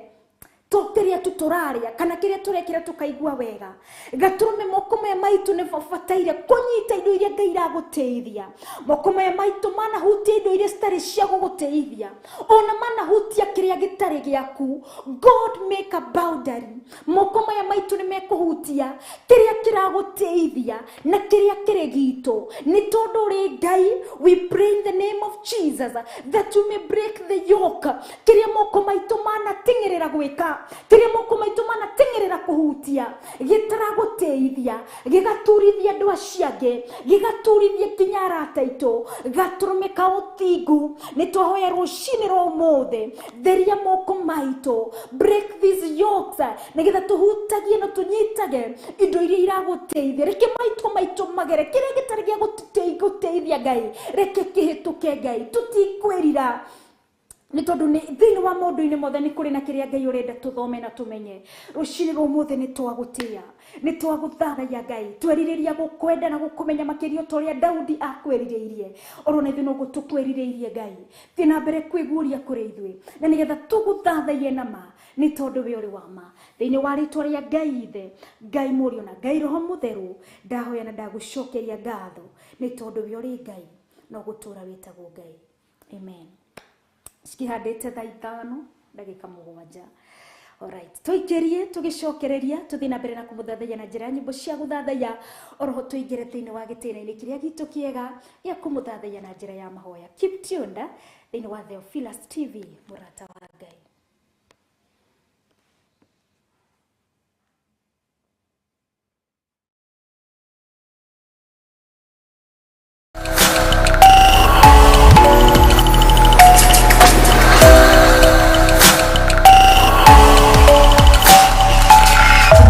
Speaker 2: to kĩrĩa tu tũrarĩa kana kĩrĩa tũrekĩra tũkaigua wega. Gatũrũme moko maya maitũ nĩ mabataire kũnyita indo iria Ngai iragũteithia. Moko maya maitũ manahutia indo iria citarĩ cia gũgũteithia, ona manahutia kĩrĩa gĩtarĩ gĩaku. God, make a boundary. Moko maya maitũ nĩ mekũhutia kĩrĩa kĩragũteithia na kĩrĩa kĩrĩ gitũ, nĩ tondũ ũrĩ Ngai. We pray in the name of Jesus that you may break the yoke. Kĩrĩa moko maitũ manating'ĩrĩra gwĩka, kĩrĩa moko maitũ manating'ĩrĩra kũhutia gĩtaragũteithia, gĩgaturithia andũ acio angĩ, gĩgaturithia nginya arata aitũ. Gatũrũme ka ũthingu, nĩ twahoya rũcinĩ rwa ũmũthĩ, theria moko maitũ, break these yokes, nĩgetha tũhutagie na tũnyitage indo iria iragũteithia. Reke maitũ maitũ magere kĩrĩa gĩtarĩ gĩa gũteithia Ngai, reke kĩhĩtũke Ngai. Tũtikwĩrira nĩ tondũ nĩ thĩinĩ wa maũndũ-inĩ mothe nĩ kũrĩ na kĩrĩa Ngai ũrenda tũthome na tũmenye. Rũcinĩ rwa ũmũthĩ nĩ twagũtĩĩa, nĩ twagũthathaiya Ngai, twerirĩria gũkwenda na gũkũmenya makĩria ta ũrĩa Daudi akwĩrirĩirie. Oro na ithuĩ noguo tũkwĩrirĩirie Ngai. Thiĩ na mbere kwĩguũria kũrĩ ithuĩ na nĩgetha tũgũthathaiye na ma, nĩ tondũ we ũrĩ wa ma. Thĩinĩ wa rĩtwa rĩa Ngai Ithe, Ngai Mũriũ na Ngai Roho Mũtheru, ndahoya na ndagũcokeria ngatho, nĩ tondũ we ũrĩ Ngai no gũtũũra wĩtagwo Ngai. Amen. Cikihandĩte thaa 5:07. Alright, tũingĩrie tũgĩcokereria tũthiĩ na mbere na kũmũthathaiya na njĩra ya nyĩmbo cia gũthathaiya, oroho tũingĩre thĩinĩ wa gĩtĩna-inĩ kĩrĩa gitũ kĩega gĩa kũmũthathaiya na njĩra ya mahoya. Keep tuned thĩinĩ wa Theophilus TV, mũrata wa Ngai.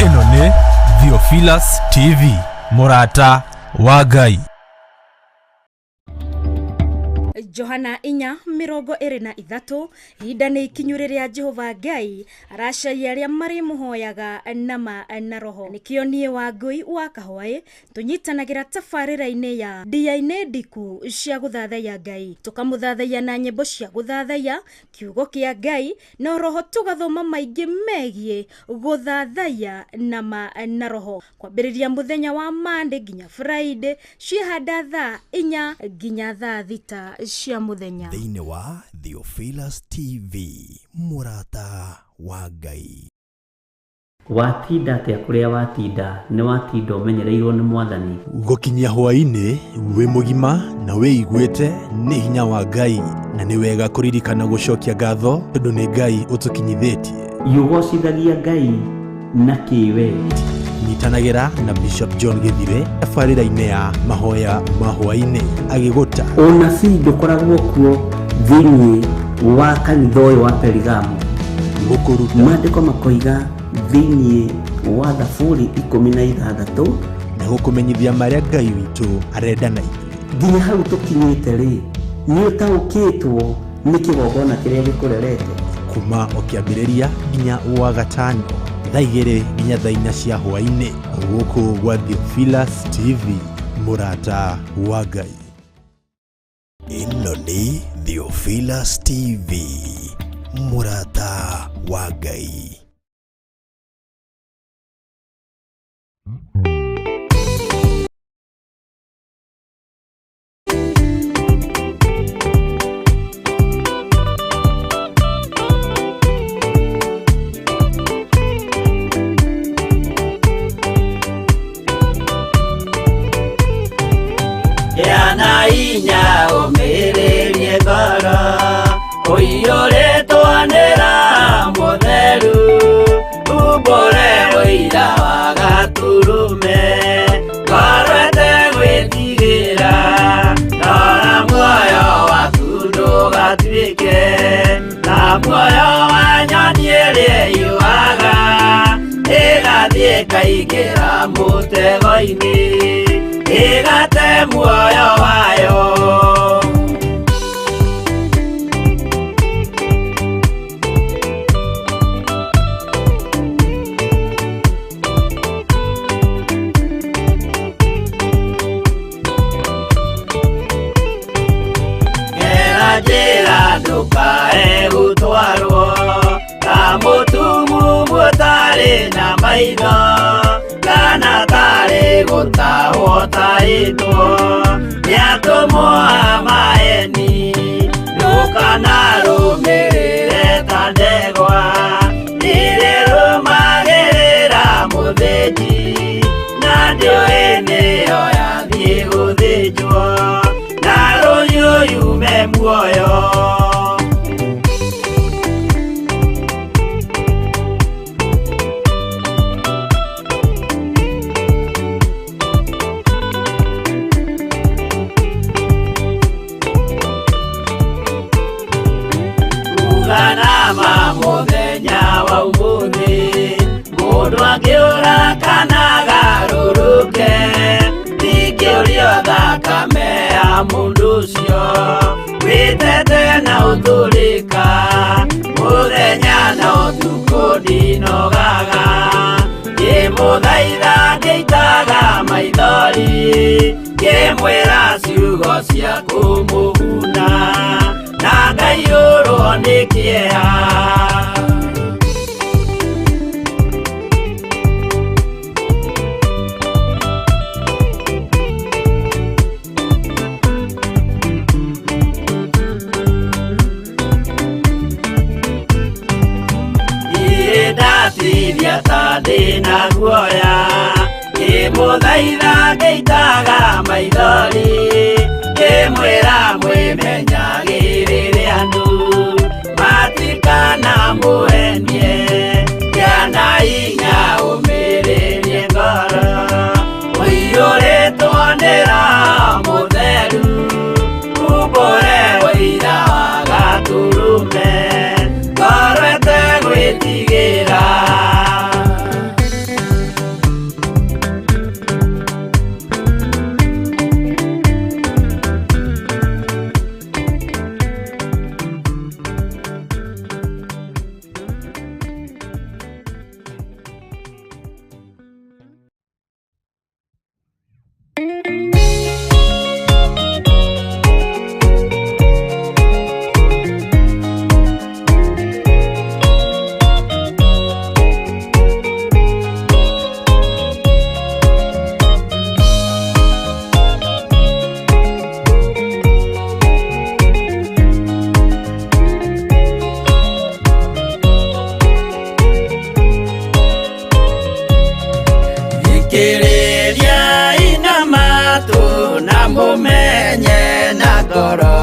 Speaker 1: Ĩno nĩ Theophilus TV, mũrata wa Ngai.
Speaker 2: Johana 4:23, ihinda nĩ ikinyu rĩrĩa Jehova Ngai aracaria arĩa marĩmũhoyaga nama na roho. Nĩkĩo niĩ Wangũi wa Kahwaĩ tũnyitanagĩra tabarĩra-inĩ ya ndia-inĩ ndiku cia gũthathaiya Ngai, tũkamũthathaiya na nyĩmbo cia gũthathaiya kiugo kĩa Ngai, na roho tũgathoma maingĩ megiĩ gũthathaiya nama na roho, kwambĩrĩria mũthenya wa Monday nginya Friday, ciĩhanda thaa 4 nginya thaa 6 cia mũthenya.
Speaker 4: Thĩinĩ wa Theophilus TV, mũrata wa Ngai.
Speaker 5: Watinda atĩa kũrĩa watinda? Nĩ watinda ũmenyereirwo nĩ Mwathani.
Speaker 4: Gũkinyia hwaĩ-inĩ wĩ mũgima na wĩiguĩte nĩ hinya wa Ngai, na nĩ wega kũririkana gũcokia ngatho tondũ nĩ Ngai ũtũkinyithĩtie.
Speaker 5: Yũgocithagia Ngai na kĩwe.
Speaker 4: Nyitanagĩra na Bishop John Gĩthire tabarĩra-inĩ ya mahoya ma hwaĩ-inĩ agĩgũta.
Speaker 5: Ũnabii ndũkoragwo kuo thĩinĩ wa kanitha ũyũ wa Perigamo.
Speaker 4: Gũkũruta.
Speaker 5: Maandĩko makoiga thĩinĩ wa Thaburi 16
Speaker 4: na gũkũmenyithia marĩa Ngai witũ arenda na ithuĩ.
Speaker 5: Nginya hau tũkinyĩte rĩ, nĩ ũtaũkĩtwo nĩ kĩgongona kĩrĩa gĩkũrerete.
Speaker 4: Kuma o kĩambĩrĩria nginya wa gatano thaa 2 nginya thaa 4 cia hwaĩ-inĩ, gũkũ gwa Theophilus TV, mũrata wa Ngai. Ĩno nĩ Theophilus TV.
Speaker 6: Mũrata wa Ngai.
Speaker 3: Yana inya ũmĩrĩrie ngoro ũiyũrĩtwo nĩ Roho Mũtheru umbũre ũira wa Gatũrũme ngoro ĩtegwĩtigĩra rora muoyo waku ndũgatuĩke ta muoyo wa nyoni ĩrĩa ĩyũaga ĩgathiĩ ĩkaingĩra mũtego-inĩ ĩgate muoyo wayo. Ngera njĩra ndũkae gũtwarwo ta mũtumumu ũtarĩ na maitho kana tarĩ gũtahwo tahĩtwo nĩ atũmwo a maeni ndũkanarũmĩrĩre ta ndegwa irĩrũmagĩrĩra mũthĩnji na ndĩũĩ nĩyo yathiĩ gũthĩnjwo na rũhiũ yume muoyo. Uganama mũthenya wa ũmũthĩ mũndũ angĩũra kana agarũrũke ndingĩũrio thakame ya mũndũ ũcio wĩtete na ũtũrĩka mũthenya na ũtukũ ndinogaga ngĩmũthaitha ngĩitaga maithori ngĩmwĩra ciugo cia kũmũguna na ngaiyũrwo nĩ kĩeha. Ndatithia ta ndĩna guoya ngĩmũthaitha ngĩitaga maithori ngĩmwĩra mwĩmenyagĩrĩre andũ matikanamũhenie kĩana inya ũmĩrĩrie ngoro ũiyũrĩtwo nĩ Roho Mũtheru umbũre ũira wa Gatũrũme ngoro ĩtegwĩtigĩra. Thikĩrĩria ina matũ na mũmenye na ngoro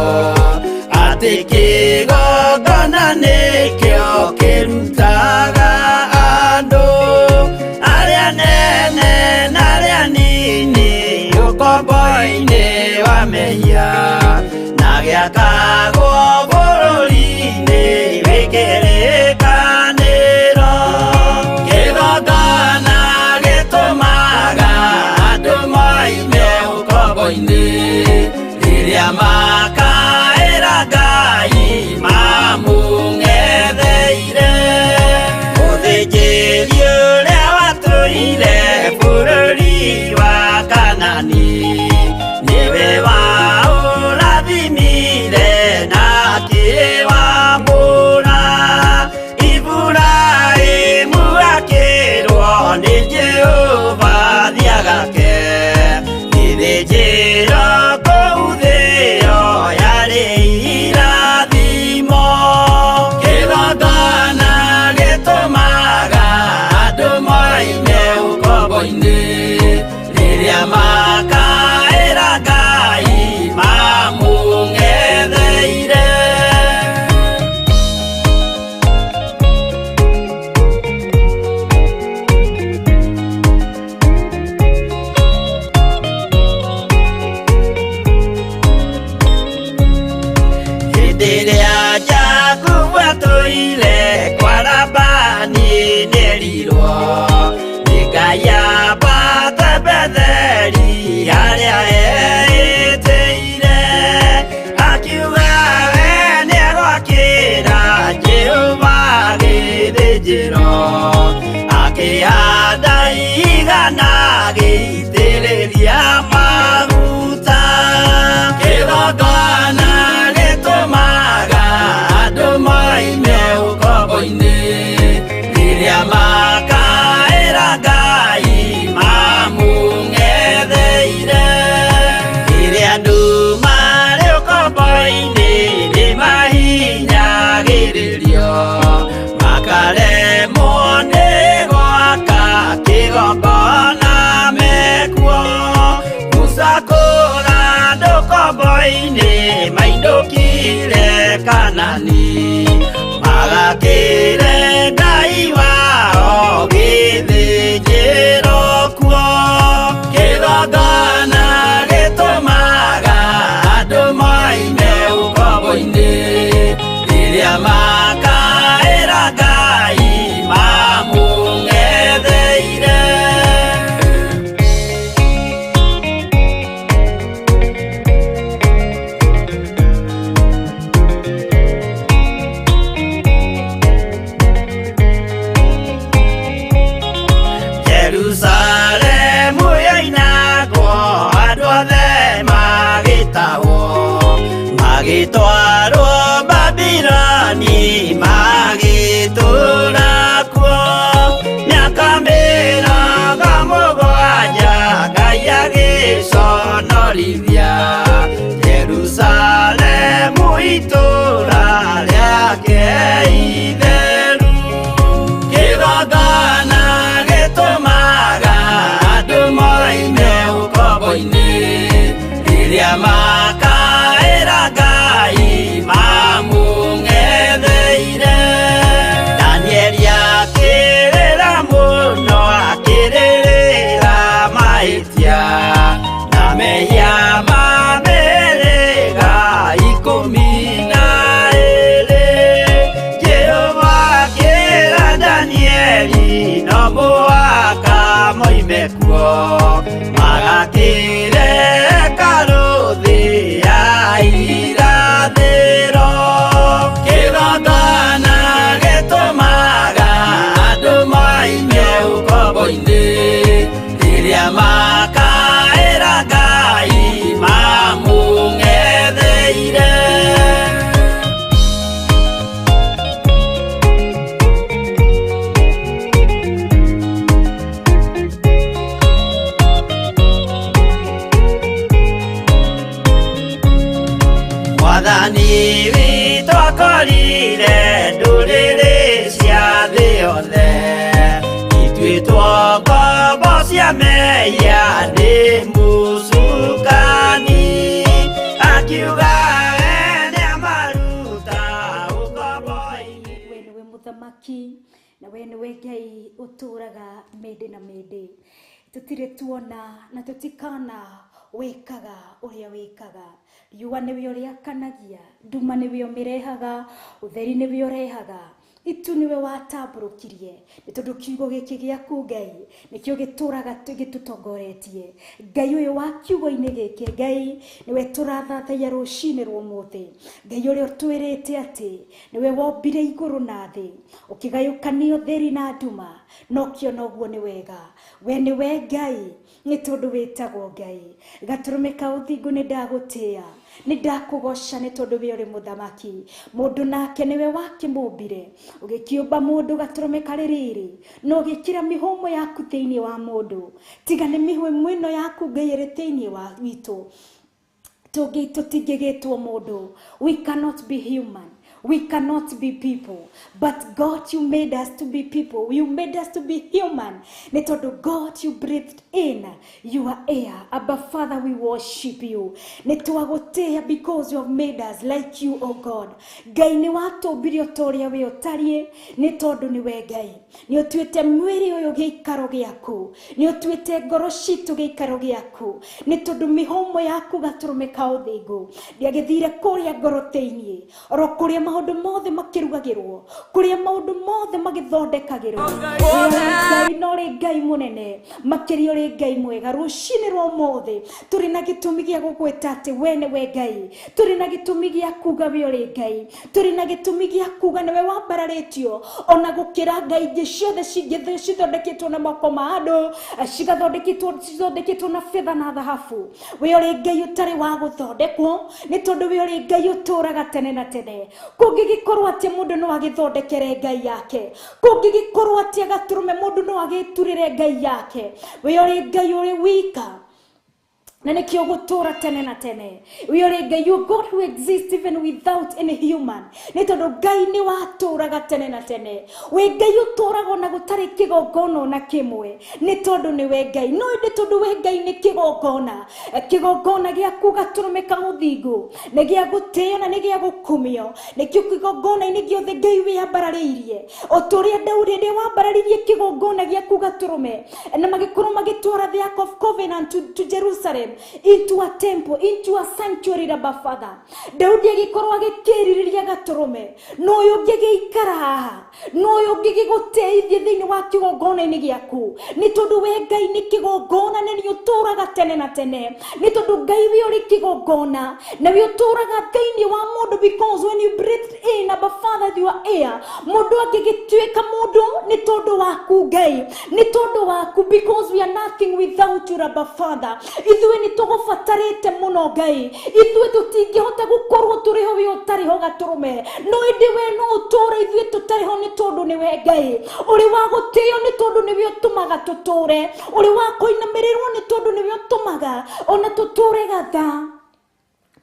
Speaker 3: atĩ kĩgongona nĩkĩo kĩrutaga andũ arĩa nene na arĩa nini ũkombo-inĩ wa mehia na gĩakagwo bũrũri-inĩ wĩ kĩrĩkanĩro. Kĩgongona gĩtũmaga andũ moime ũkombo-inĩ rĩrĩa makaĩra Ngai mamũng'etheire. Mũthĩnjĩri ũrĩa watũire bũrũri wa Kanani nĩwe waũrathimire na akĩwamũra. harĩa eĩtĩire akiuga we nĩegwakĩra Jehova gĩthĩnjĩro akĩhanda igana agĩitĩrĩria maguta kĩgongona gĩtũmaga andũ moime ũkombo-inĩ rĩrĩa makaĩra Ngai mamũng'etheire rĩrĩa andũ marĩ ũkombo-inĩ nĩmahinyagĩrĩrio makaremwo nĩ gwaka kĩgongona mekuo Musa kũra andũ ũkombo-inĩ mainũkire Kanani magakĩre Ngai wao gĩthĩnjĩro kuo kĩgongona gĩtũmaga andũ moime ũkombo-inĩ rĩrĩa makaĩra Ngai mamũng'etheire. Jerusalemu yoinagwo andũ othe magĩtahwo magĩtwarwo Babiloni magĩtũũra kuo mĩaka 70 Ngai agĩconorithia Jerusalemu itũũra rĩake itheru kĩgongona gĩtũmaga andũ moime ũkombo-inĩ rĩrĩa makaĩra Ngai mamũng'etheire Danieli akĩrĩra mũno akĩrĩrĩra mahĩtia na mehia ma mĩhĩrĩga 12 Jehova akĩra Danieli no mũhaka moime kuo magakĩre hekarũ thĩ ya irathĩro kĩgongona gĩtũmaga andũ moime ũkombo-inĩ rĩrĩa makaĩra Ngai mamũng'etheire. Mwathani witũ akorire ndũrĩrĩ cia thĩ yothe ituĩtwo ngombo cia mehia nĩ mũcukani akiuga we nĩamaruta ũkombo-inĩ.
Speaker 2: We nĩwe mũthamaki na we nĩwe Ngai ũtũũraga mĩndĩ na mĩndĩ tũtirĩ tuona na tũtikana wĩkaga ũrĩa wĩkaga riũa nĩwe ũrĩakanagia nduma nĩwe ũmĩrehaga ũtheri nĩwe ũrehaga itu nĩwe watambũrũkirie nĩ tondũ kiugo gĩkĩ gĩaku Ngai nĩkĩo gĩtũraga gĩtũtongoretie Ngai ũyũ wa kiugo-inĩ gĩkĩ Ngai nĩwe tũrathathaiya rũcinĩ rwa ũmũthĩ Ngai ũrĩa ũtwĩrĩte atĩ nĩwe wombire igũrũ na thĩ ũkĩgayũkania ũtheri na nduma na ũkĩona ũguo nĩ wega we nĩwe Ngai nĩ tondũ wĩtagwo Ngai gatũrũme ka ũthingu nĩ ndagũtĩĩa nĩ ndakũgoca nĩ tondũ we ũrĩ mũthamaki mũndũ nake nĩwe wakĩmũmbire ũgĩkĩũmba mũndũ gatũrũme karĩ riri na ũgĩkĩra mĩhũmũ yaku thĩinĩ wa mũndũ tiga nĩ mĩhũmũ ĩno yaku Ngai ĩrĩ thĩinĩ wa witũ tũtingĩgĩtwo mũndũ. We cannot be human. We cannot be people, but God, you made us to be people. You made us to be human. Nĩ tondũ God, you breathed in your air. Abba Father, we worship you. Nĩ twagũtĩĩa because you have made us like you, oh God. Ngai nĩ watũmbire o ta ũrĩa we ũtariĩ, nĩ tondũ nĩwe Ngai. Nĩ ũtuĩte mwĩrĩ ũyũ gĩikaro gĩaku. Nĩ ũtuĩte ngoro citũ gĩikaro gĩaku. Nĩ tondũ mĩhũmũ yaku gatũrũme ka ũthingu ndĩagĩthire kũrĩa ngoro thĩinĩ oro kũrĩa maũndũ mothe makĩrugagĩrwo, kũrĩa maũndũ mothe magĩthondekagĩrwo. Ngai no rĩ Ngai mũnene, makĩria ũrĩ Ngai mwega. Rũcinĩ rwa ũmũthĩ tũrĩ na gĩtũmi gĩa gũgwĩta atĩ we nĩwe Ngai, tũrĩ na gĩtũmi gĩa kuga we ũrĩ Ngai, tũrĩ na gĩtũmi gĩa kuga nĩwe wambararĩtio ona gũkĩra ngai ingĩ ciothe cithondeketwo na moko ma andũ, cithondeketwo na betha na thahabu. We ũrĩ Ngai ũtarĩ wa gũthondekwo, nĩ tondũ we ũrĩ Ngai ũtũũraga tene na tene. Kũngĩgĩkorwo atĩ mũndũ no agĩthondekere ngai yake, kũngĩgĩkorwo atĩ agatũrũme mũndũ no agĩturĩre ngai yake, we ũrĩ Ngai ũrĩ wika na nĩkĩo gũtũũra tene na tene. We ũrĩ Ngai, you God who exists even without any human, nĩ tondũ Ngai nĩ watũũraga tene na tene. Wĩ Ngai ũtũũraga ona gũtarĩ kĩgongona ona kĩmwe, nĩ tondũ nĩwe Ngai. No ĩndĩ tondũ we Ngai nĩ kĩgongona, kĩgongona gĩaku gatũrũme ka ũthingu nĩ gĩa gũtĩo na nĩ gĩa gũkumio. Nĩkĩo kĩgongona-inĩ gĩothe Ngai wĩambararĩirie, o ta ũrĩa Daudi hĩndĩ ĩrĩa wambararirie kĩgongona gĩaku gatũrũme, na magĩkorwo magĩtwara the Ark of Covenant to Jerusalem, into a temple, into a sanctuary, Abba Father. Daudi agĩkorwo agĩkĩrirĩria gatũrũme, no ũyũ ũngĩgĩikara haha, no ũyũ ũngĩgĩgũteithia thĩinĩ wa kĩgongona-inĩ gĩaku, nĩ tondũ we Ngai nĩ kĩgongona na nĩ ũtũũraga tene na tene. Nĩ tondũ Ngai we ũrĩ kĩgongona na we ũtũũraga thĩinĩ wa mũndũ, because when you breathed in, Abba Father, your air, mũndũ angĩgĩtuĩka mũndũ nĩ tondũ waku Ngai, nĩ tondũ waku, because we are nothing without you, Abba Father. Ithuĩ nĩ tũgũbatarĩte mũno Ngai, ithuĩ tũtingĩhota gũkorwo tũrĩ ho we ũtarĩ ho gatũrũme, no ĩndĩ we no ũtũũre ithuĩ tũtarĩ ho, nĩ tondũ nĩwe Ngai. Ũrĩ wa gũtĩo nĩ tondũ nĩwe ũtũmaga tũtũũre, ũrĩ wa kũinamĩrĩrwo nĩ tondũ nĩwe ũtũmaga ona tũtũũre gathaa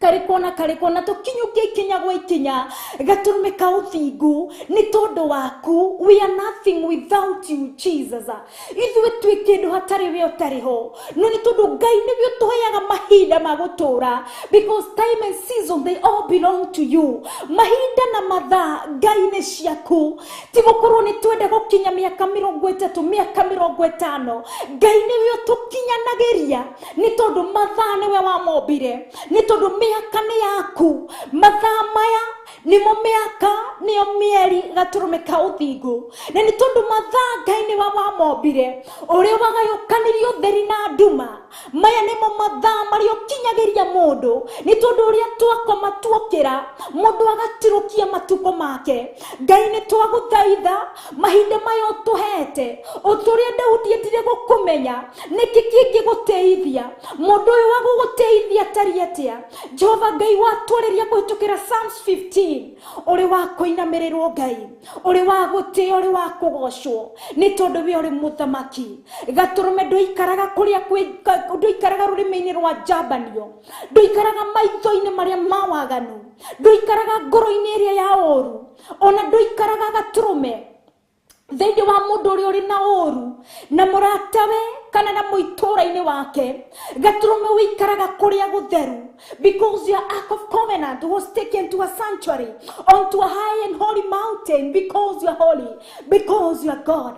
Speaker 2: karĩkũ na karĩkũ, na tũkinyũkie ikinya gwa ikinya gatũrũme ka ũthingu nĩ tondũ waku. We are nothing without you, Jesus. Ithuĩ twĩ kĩndũ hatarĩ we ũtarĩ ho, no nĩ tondũ Ngai nĩwe ũtũheaga mahinda ma gũtũũra, because time and season they all belong to you. Mahinda na mathaa Ngai nĩ ciaku. Ti gũkorwo nĩ twenda gũkinya mĩaka 30, mĩaka 50, Ngai nĩwe ũtũkinyanagĩria, nĩ tondũ mathaa nĩwe wamombire, nĩ tondũ mĩaka nĩ yaku. Mathaa maya nĩmo mĩaka, nĩyo mĩeri gatũrũme ka ũthingu, na nĩ tondũ mathaa Ngai nĩwe wamombire, ũrĩa wagayũkanirie ũtheri na nduma. Maya nĩmo mathaa marĩa ũkinyagĩria mũndũ, nĩ tondũ ũrĩa twakoma tuokĩra mũndũ agatirũkia matukũ make. Ngai nĩ twagũthaitha mahinda maya ũtũhete, ũtũrĩa Daudi endire gũkũmenya, nĩkĩ kĩngĩgũteithia mũndũ ũyũ wa gũgũteithia atariĩ atĩa. Jehova Ngai watwarĩria kũhĩtũkĩra Psalms 15, ũrĩ wa kũinamĩrĩrwo Ngai, ũrĩ wa gũtĩo, ũrĩ wa kũgocwo, nĩ tondũ we ũrĩ mũthamaki. Gatũrũme ndũikaraga kũrĩa ndũikaraga rũrĩmĩ-inĩ rwa njambanio, ndũikaraga maitho-inĩ marĩa ma waganu, ndũikaraga ngoro-inĩ ĩrĩa ya ũũru, ona ndũikaraga gatũrũme thĩinĩ wa mũndũ ũrĩa ũrĩ na ũũru na mũratawe kana na mũitũũra-inĩ wake. Gatũrũme ũikaraga kũrĩa gũtheru, because your ark of covenant was taken to a sanctuary, onto a high and holy mountain, because you are holy, because you are God.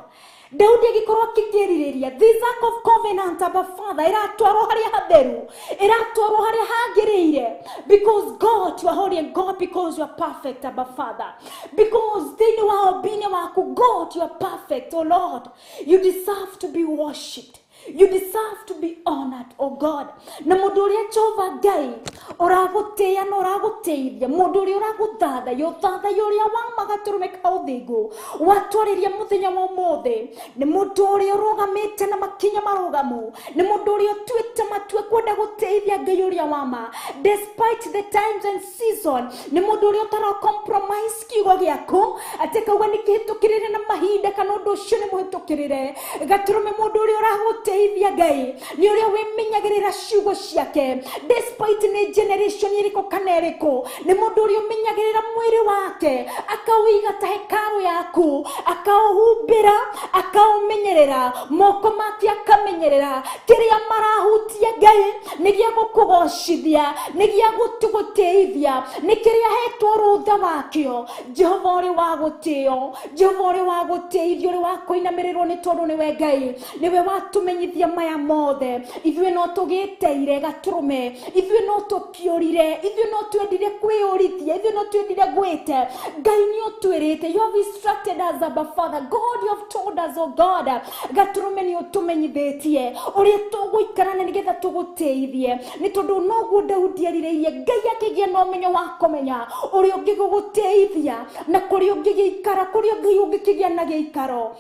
Speaker 2: Daudi agĩkorwo akĩkĩrirĩria this ark of covenant, Abba Father, ĩratwarwo harĩa hatheru, ĩratwarwo harĩa hagĩrĩire, because God you are holy and God because you are perfect, Abba Father, because thĩinĩ wa ũmbi-inĩ waku God you are perfect. Oh Lord, you deserve to be worshipped, you deserve to be honored, oh God. Na mũndũ ũrĩa Jehova Ngai ũragũtĩĩa na ũragũtĩithia, mũndũ ũrĩa ũragũthathaiya, ũthathaiya ũrĩa wa ma gatũrũme ka ũthingu watwarĩria mũthenya wa ũmũthĩ, nĩ mũndũ ũrĩa ũrũgamĩte na makinya marũgamu, nĩ mũndũ ũrĩa ũtuĩte matua kwenda gũtĩithia Ngai ũrĩa wa ma despite the times and season, nĩ mũndũ ũrĩa ũtara compromise kiugo gĩaku atĩ kauga nĩ kĩhĩtũkĩrĩre na mahinda kana ũndũ ũcio nĩ mũhĩtũkĩrĩre. Gatũrũme mũndũ ũrĩa ũragũtĩithia Ngai nĩ ũrĩa wĩmenyagĩrĩra ciugo ciake despite nĩ generation ĩrĩkũ kana ĩrĩkũ, nĩ mũndũ ũrĩa ũmenyagĩrĩra mwĩrĩ wake akauiga ta hekarũ yaku, akaũhumbĩra, akaũmenyerera, moko make akamenyerera kĩrĩa marahutia Ngai nĩ gĩa gũkũgocithia, nĩ gĩa gũtũgũtĩithia, nĩ kĩrĩa hetwo rũtha wakĩo. Jehova ũrĩ wa gũtĩo, Jehova ũrĩ wa gũtĩithio, ũrĩ wa kũinamĩrĩrwo, nĩ tondũ nĩwe Ngai, nĩwe watũmenyithia maya mothe. Ithuĩ no tũgĩteire gatũrũme, ithuĩ no tũkiu twakĩũrire, ithuĩ no twendire kwĩyũrithia, ithuĩ no twendire gwĩte. Ngai nĩ ũtwĩrĩte, you have instructed us, Abba Father. God, you have told us, oh God, gatũrũme nĩ ũtũmenyithĩtie ũrĩa tũgũikara na nĩgetha tũgũtĩithie, nĩ tondũ noguo Daudi erirĩirie. Ngai akĩgĩa na ũmenyo wa kũmenya ũrĩa ũngĩgũgũtĩithia na kũrĩa ũngĩgĩikara, kũrĩa Ngai ũngĩkĩgĩa na gĩikaro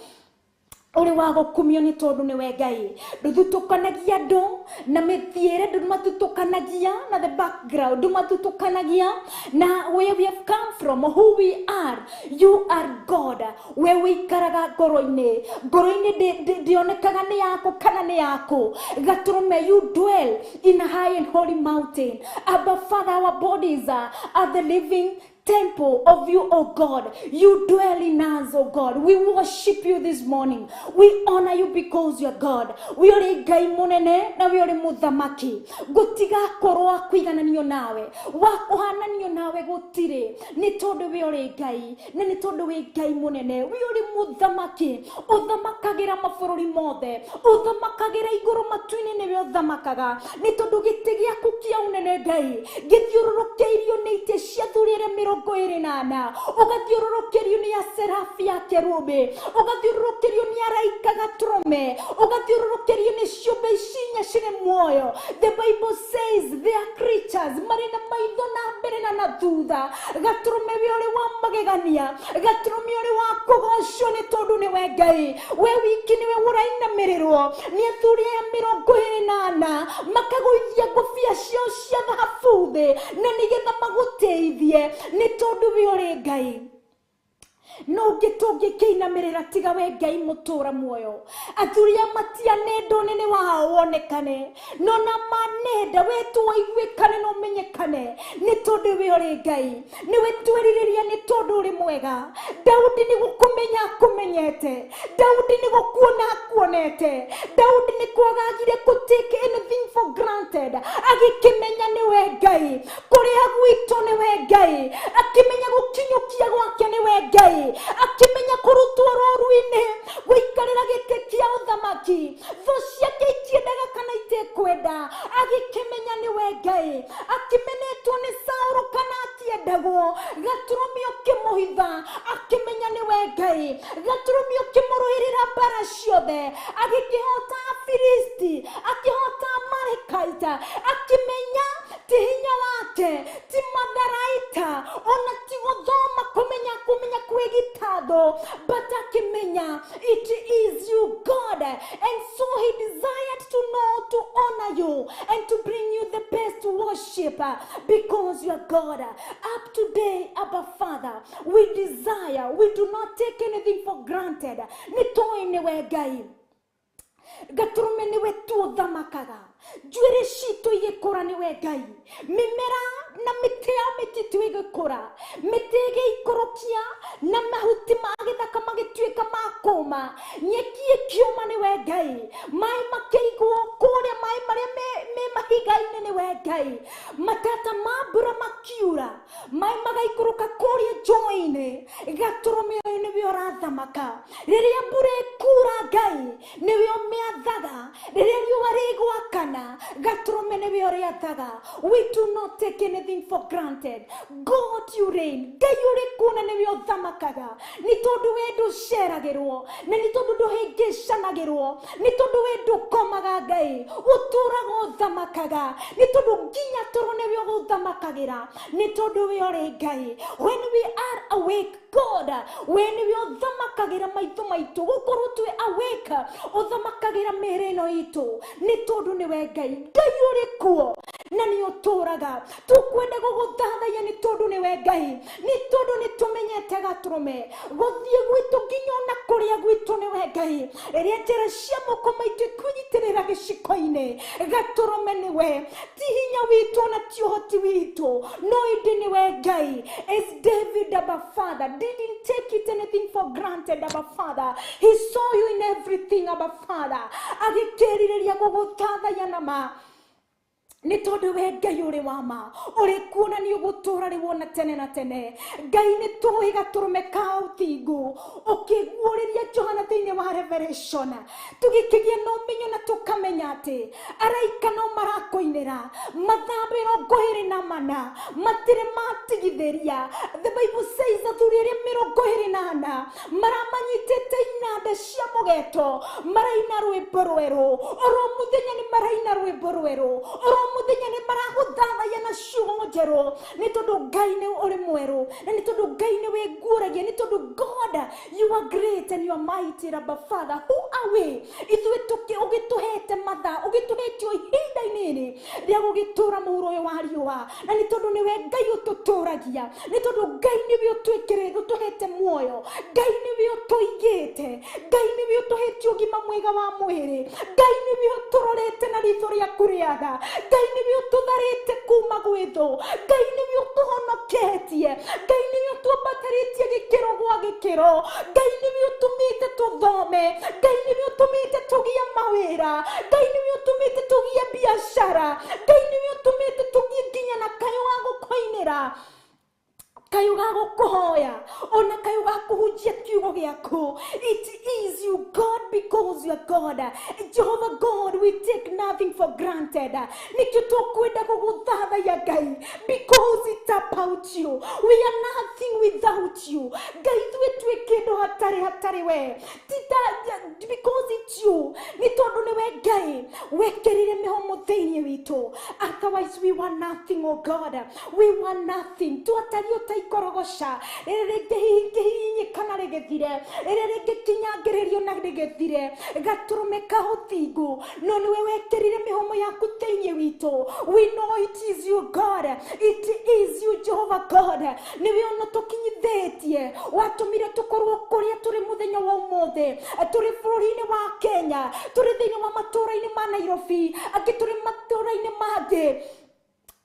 Speaker 2: uri wa gukumio ni tondu niwe Ngai. Nduthutukanagia andu na mithiire, ndumathutukanagia na the background, ndumathutukanagia na where we have come from, who we are. You are God. We wikaraga ngoro-ini, ngoro-ini ndionekaga ni yaku kana ni yaku. Gaturume, you dwell in a high and holy mountain. Abba Father, our bodies are the living temple of you, oh God. You dwell in us, oh God. We worship you this morning. We honor you because you are God. We uri Ngai munene na we uri muthamaki. Gutigakorwo kwigananio nawe, wa kuhananio nawe gutire, ni tondu we uri Ngai, na ni tondu we Ngai munene. We uri muthamaki, uthamakagira mabũrũri mothe, uthamakagira igũrũ matu-inĩ, niwe uthamakaga, ni tondu gĩtĩ gĩaku kĩa ũnene Ngai gĩthiũrũrũkĩirio nĩ itĩ cia athuri arĩa 24, ũgathiũrũrũkĩrio nĩ aserafi a kerubi, ũgathiũrũrũkĩrio nĩ araika gatũrũme, ũgathiũrũrũkĩrio nĩ ciũmbe ici inya cirĩ muoyo. The Bible says they are creatures marĩ na maitho na mbere na na thutha. Gatũrũme we ũrĩ wa magegania, gatũrũme ũrĩ wa kũgocwo nĩ tondũ nĩwe Ngai. We wiki nĩwe ũrainamĩrĩrwo nĩ athuri aya 24, makagũithia ngũbia ciao cia thahabu thĩ na nĩgetha magũteithie, nĩ tondũ we ũrĩ Ngai. No ũngĩ tũngĩkĩinamĩrĩra tiga we Ngai mũtũra muoyo. Athuri aya matianenda ũnene wao wonekane, no na manenda we tũwaiguĩkane na ũmenyekane, nĩ tondũ we ũrĩ Ngai. Nĩwe twerirĩria nĩ tondũ ũrĩ mwega. Daudi nĩ gũkũmenya akũmenyete, Daudi nĩ gũkuona akuonete, Daudi nĩ kwagagire kũ take anything for granted, agĩkĩmenya nĩwe Ngai, kũrĩa gwitũ nĩwe Ngai, akĩmenya gũkinyũkia gwake nĩwe Ngai, akĩmenya kũrutwo rũru-inĩ gũikarĩra gĩtĩ kĩa ũthamaki, thũ ciake itiendaga kana itekwenda, agĩkĩmenya nĩwe Ngai, akĩmenetwo nĩ Saũlũ kana akĩendagwo, gatũrũme ũkĩmũhitha, akĩmenya nĩwe Ngai, gatũrũme ũkĩmũrũĩrĩra mbara ciothe, agĩkĩhota Afilisti, akĩhota Amalekite, akĩmenya ti hinya wake, ti matharaita, ona ti gũthoma kũmenya kũmenya kwĩgitando, but akĩmenya it is you, God. And so he desired to know, to honor you and to bring you the best worship, because you are God. Up today, Abba Father, we desire, we do not take anything for granted. Nĩ tũĩ nĩwe Ngai, gatũrũme nĩwe tu ũthamakaga, njuĩrĩ citũ igĩkũra nĩwe Ngai, mĩmera na mĩtĩ ya mĩtitũ ĩgĩkũra, mĩtĩ ĩgĩikũrũkia na mahuti ma gĩthaka magĩtuĩka ma kũma, nyeki ĩkĩũma nĩwe Ngai, maĩ makĩigwo kũrĩa maĩ marĩa me mahiga-inĩ nĩwe Ngai, matata ma mbura makiura, maĩ magaikũrũka kũrĩa njũĩ-inĩ, gatũrũme ũyũ nĩwe ũrathamaka. Rĩrĩa mbura ĩkura Ngai nĩwe ũmĩathaga, rĩrĩa riũa rĩgwakana gatũrũme nĩwe ũrĩathaga. We do not take anything for granted. God, you reign. Ngai ũrĩ kuona nĩwe ũthamakaga, nĩ tondũ we ndũceragĩrwo, na nĩ tondũ ndũhĩngĩcanagĩrwo, nĩ tondũ we ndũkomaga Ngai, ũtũraga ũthamakaga, nĩ tondũ nginya toro nĩwe ũgũthamakagĩra, nĩ tondũ we ũrĩ Ngai. When we are awake, God, we nĩwe ũthamakagĩra maitho maitũ, gũkorwo twĩ awake, ũthamakagĩra mĩĩrĩ ĩno itũ, nĩ tondũ nĩwe Ngai. Ngai ũrĩ kuo na nĩ ũtũraga. Tũkwenda gũgũthathaiya nĩ tondũ nĩwe Ngai, nĩ tondũ nĩ tũmenyete gatũrũme gũthiĩ gwitũ nginya ona kũrĩa gwitũ nĩwe Ngai. Rĩrĩa njĩra cia moko maitũ ikwĩnyitĩrĩra gĩciko-inĩ, gatũrũme nĩwe, ti hinya witũ ona ti ũhoti witũ, no ĩndĩ nĩwe Ngai. As David, Abba Father, didn't take it anything for granted, Abba Father. He saw you in everything, Abba Father. Agĩkĩrirĩria gũgũthathaiya na ma. Nĩ tondũ we Ngai ũrĩ wa ma ũrĩ kuona nĩ ũgũtũũra rĩ wona tene na tene. Ngai nĩ tũĩ gatũrũme ka ũthingu ũkĩguũrĩria Johana thĩinĩ wa Revelation, tũgĩkĩgĩa na ũmenyo na tũkamenya atĩ araika no marakũinĩra mathaa 24 matirĩ matigithĩria. The Bible says athuri arĩa 24 maramanyitĩte inanda cia mũgeto maraina rwĩmbo rwerũ oro mũthenya, nĩ maraina rwĩmbo rwerũ oro mũthenya, nĩ maragũthathaiya na ciugo njerũ, nĩ tondũ Ngai nĩ ũrĩ mwerũ na nĩ tondũ Ngai nĩ wĩguũragia, nĩ tondũ God, you are great and you are mighty. Abba Father, who are we? Ithuĩ ũgĩtũhete mathaa, ũgĩtũhete o ihinda inini rĩa gũgĩtũra mũhuro ũyũ wa riũa, na nĩ tondũ nĩwe Ngai ũtũtũragia, nĩ tondũ Ngai nĩwe ũtwĩkĩrĩte, ũtũhete muoyo, Ngai nĩwe ũtũigĩte, Ngai nĩwe ũtũhete ũgima mwega wa mwĩrĩ, Ngai nĩwe ũtũrorete na ritho rĩaku rĩaga, Ngai nĩwe ũtũtharĩte kuma gwĩ thũ, Ngai nĩwe ũtũhonoketie, Ngai nĩwe ũtwambatĩrĩtie gĩkĩro gwa gĩkĩro, Ngai nĩwe ũtũmĩte tũthome, Ngai nĩwe ũtũmĩte tũgĩe mawĩra, Ngai nĩwe ũtũmĩte tũgĩe biacara, Ngai nĩwe ũtũmĩte tũgĩe nginya na kayũ ga gũkũinĩra, kayũ ga gũkũhoya, ona kayũ ga kũhunjia kiugo gĩaku. It is you, God, because you are God. Jehovah God, we take nothing for granted. Nĩkĩo tũkwenda gũgũthathaiya Ngai, because it's about you. We are nothing without you. Ngai, ithuĩ twĩ kĩndũ hatarĩ we. Tita, because it's you, nĩ tondũ nĩwe Ngai wekĩrire mĩhũmũ thĩinĩ witũ. Otherwise we were nothing, oh God, we were nothing. Twatariĩ ta ikorogoca rĩrĩ rĩngĩhihinyĩka na rĩgĩthire, rĩrĩ rĩngĩkinyangĩrĩrio na rĩgĩthire, gatũrũme ka ũthingu, no nĩwe wekĩrire mĩhũmũ yaku thĩinĩ witũ. We know it is you, God. It is you, Jehovah God. Nĩwe ona tũkinyithĩtie, watũmire tũkorwo kũrĩa tũrĩ mũthenya wa ũmũthĩ, tũrĩ bũrũri-inĩ wa Kenya, tũrĩ thĩinĩ wa matũũra-inĩ ma Nairobi, angĩ tũrĩ matũũra-inĩ mangĩ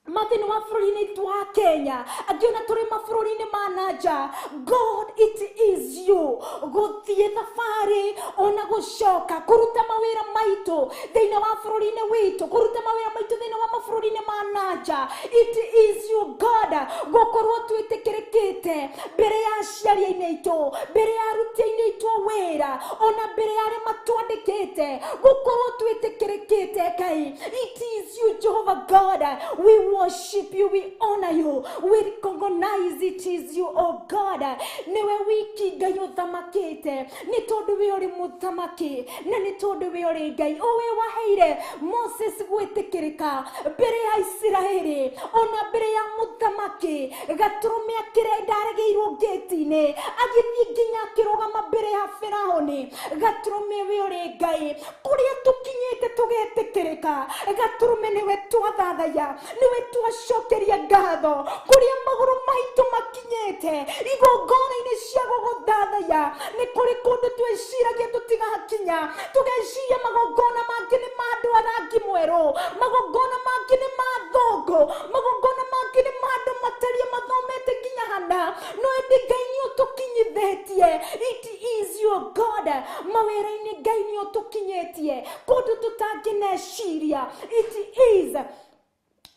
Speaker 2: mathĩinĩ wa bũrũri-inĩ wa Kenya, angĩ ona tũrĩ mabũrũri-inĩ ma nanja. God, it is you. Gũthiĩ thabarĩ ona gũcoka kũruta mawĩra maitũ thĩinĩ wa bũrũri-inĩ witũ, kũruta mawĩra maitũ thĩinĩ wa mabũrũri-inĩ ma nanja, it is you, God. Gũkorwo twĩtĩkĩrĩkĩte mbere ya aciari-inĩ aitũ, mbere ya aruti-inĩ aitũ a wĩra, ona mbere ya arĩa matwandĩkĩte, gũkorwo twĩtĩkĩrĩkĩte Ngai, it is you, Jehovah God. We worship you, we honor you, we recognize it is you, oh God. Nĩwe wiki Ngai ũthamakĩte, nĩ tondũ we ũrĩ mũthamaki na nĩ tondũ we ũrĩ Ngai. O we waheire Moses gwĩtĩkĩrĩka mbere ya Isiraeli ona mbere ya mũthamaki, gatũrũme akĩre ndaregeirwo ngĩti-inĩ, agĩthiĩ nginya akĩrũgama mbere ya Firaũni. Gatũrũme we ũrĩ Ngai, kũrĩa tũkinyĩte tũgetĩkĩrĩka, gatũrũme nĩwe twathathaiya, nĩwe twacokeria ngatho, kũrĩa magũrũ maitũ makinyĩte igongona-inĩ cia gũgũthathaiya. Nĩ kũrĩ kũndũ twĩciragia tũtigakinya, tũgeciria magongona mangĩ nĩ ma andũ a rangi mwerũ, magongona mangĩ nĩ ma thũngũ, magongona mangĩ nĩ ma andũ matariĩ mathomete nginya hana, no ĩndĩ Ngai nĩ ũtũkinyithĩtie. It is your God. Mawĩra-inĩ Ngai nĩ ũtũkinyĩtie kũndũ tũtangĩneciria. It is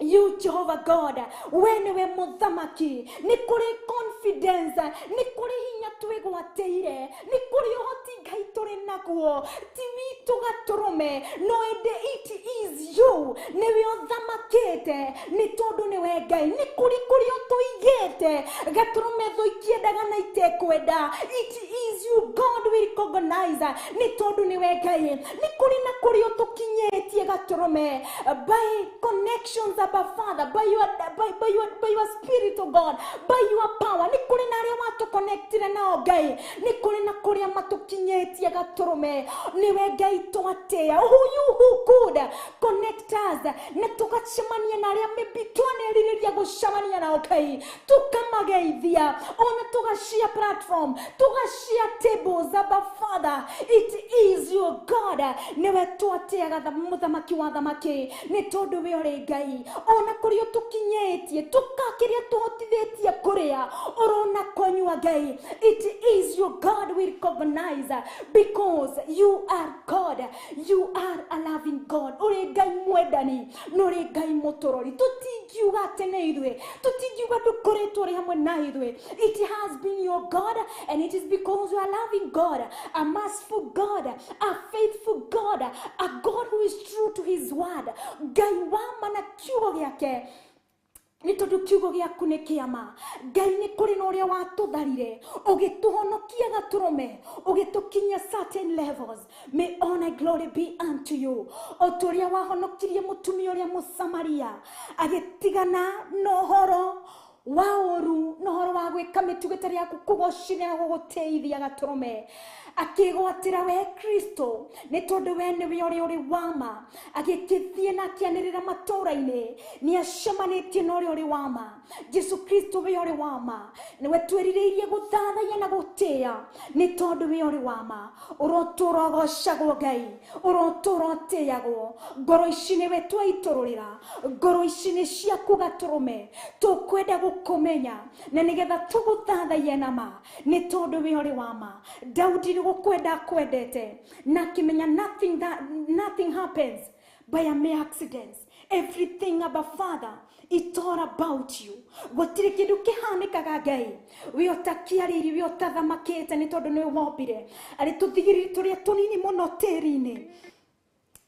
Speaker 2: you, Jehovah God. We nĩwe mũthamaki. Nĩ kũrĩ confidence, nĩ kũrĩ hinya twĩgwatĩire, nĩ kũrĩ ũhoti Ngai tũrĩ naguo, ti witũ gatũrũme, no ĩndĩ it is you. Nĩwe ũthamakĩte, nĩ tondũ nĩwe Ngai. Nĩ kũrĩ kũrĩa ũtũigĩte gatũrũme, thũ ikĩendaga na itekwenda, it is you, God. We recognize nĩ tondũ nĩwe Ngai. Nĩ kũrĩ na kũrĩa ũtũkinyĩtie gatũrũme, by connections, Abba Father, by your spirit, oh God, by your power. Nĩ kũrĩ na arĩa watũconnectire nao Ngai, nĩ kũrĩ na kũrĩa matũkinyĩtie gatũrũme, nĩwe Ngai twatĩa. Who you who could connect us na tũgacemania na arĩa maybe twanerirĩria gũcemania nao Ngai, tũkamageithia ona tũgashare platform, tũgashare tables. Abba Father, it is your God. Nĩwe twatĩaga, mũthamaki wa thamaki, nĩ tondũ we ũrĩ Ngai. Ona kũrĩa ũtũkinyĩtie, tũkakĩrĩa tũhotithĩtie kũrĩa orona kũnyua Ngai, it It is your God we recognize because you are God. You are a loving God. Uri Ngai mwendani na uri Ngai muturori. Tutingiuga atĩ nĩ ithuĩ, tutingiuga ndũkoretwo ũrĩ hamwe na ithuĩ. It has been your God, and it is because you are loving God, a merciful God, a faithful God, a God who is true to his word. Ngai wa ma na kiugo gĩake, nĩ tondũ kiugo gĩaku nĩ kĩama. Ngai nĩ kũrĩ na ũrĩa watũtharire ũgĩtũhonokia gatũrũme, ũgĩtũkinyia certain levels. May honor glory be unto you. O ta ũrĩa wahonokirie mũtumia ũrĩa Mũsamaria agĩtigana na ũhoro wa ũru na ũhoro wa gwĩka mĩtugo ĩtarĩ ya gũkũgocithia na gũgũtĩithia gatũrũme, akĩgwatĩra we Kristo nĩ tondũ we nĩwe ũrĩa ũrĩ wa ma. Agĩkĩthiĩ na akĩanĩrĩra matũũra-inĩ nĩ acemanĩtie na ũrĩa ũrĩ wa ma. Jesu Kristo we ũrĩ wa ma, nĩwe twĩrirĩirie gũthathaiya na gũtĩĩa nĩ tondũ we ũrĩ wa ma. Ũrotũũra ũgocagwo Ngai, ũrotũũra ũtĩĩagwo. Ngoro ici nĩwe twaitũrũrĩra, ngoro ici nĩ ciaku gatũrũme, tũkwenda gũkũmenya na nĩgetha tũgũthathaiye na ma nĩ tondũ we ũrĩ wa ma. Daudi nĩ gũkwenda akwendete na akĩmenya nothing happens by a mere accident. Everything about Father, it's all about you. Gũtirĩ kĩndũ kĩhanĩkaga Ngai we ũtakĩarĩirie, we ũtathamakĩte nĩ tondũ nĩwe wombire arĩ tũthigiriri tũrĩa tũnini mũno tĩri-inĩ,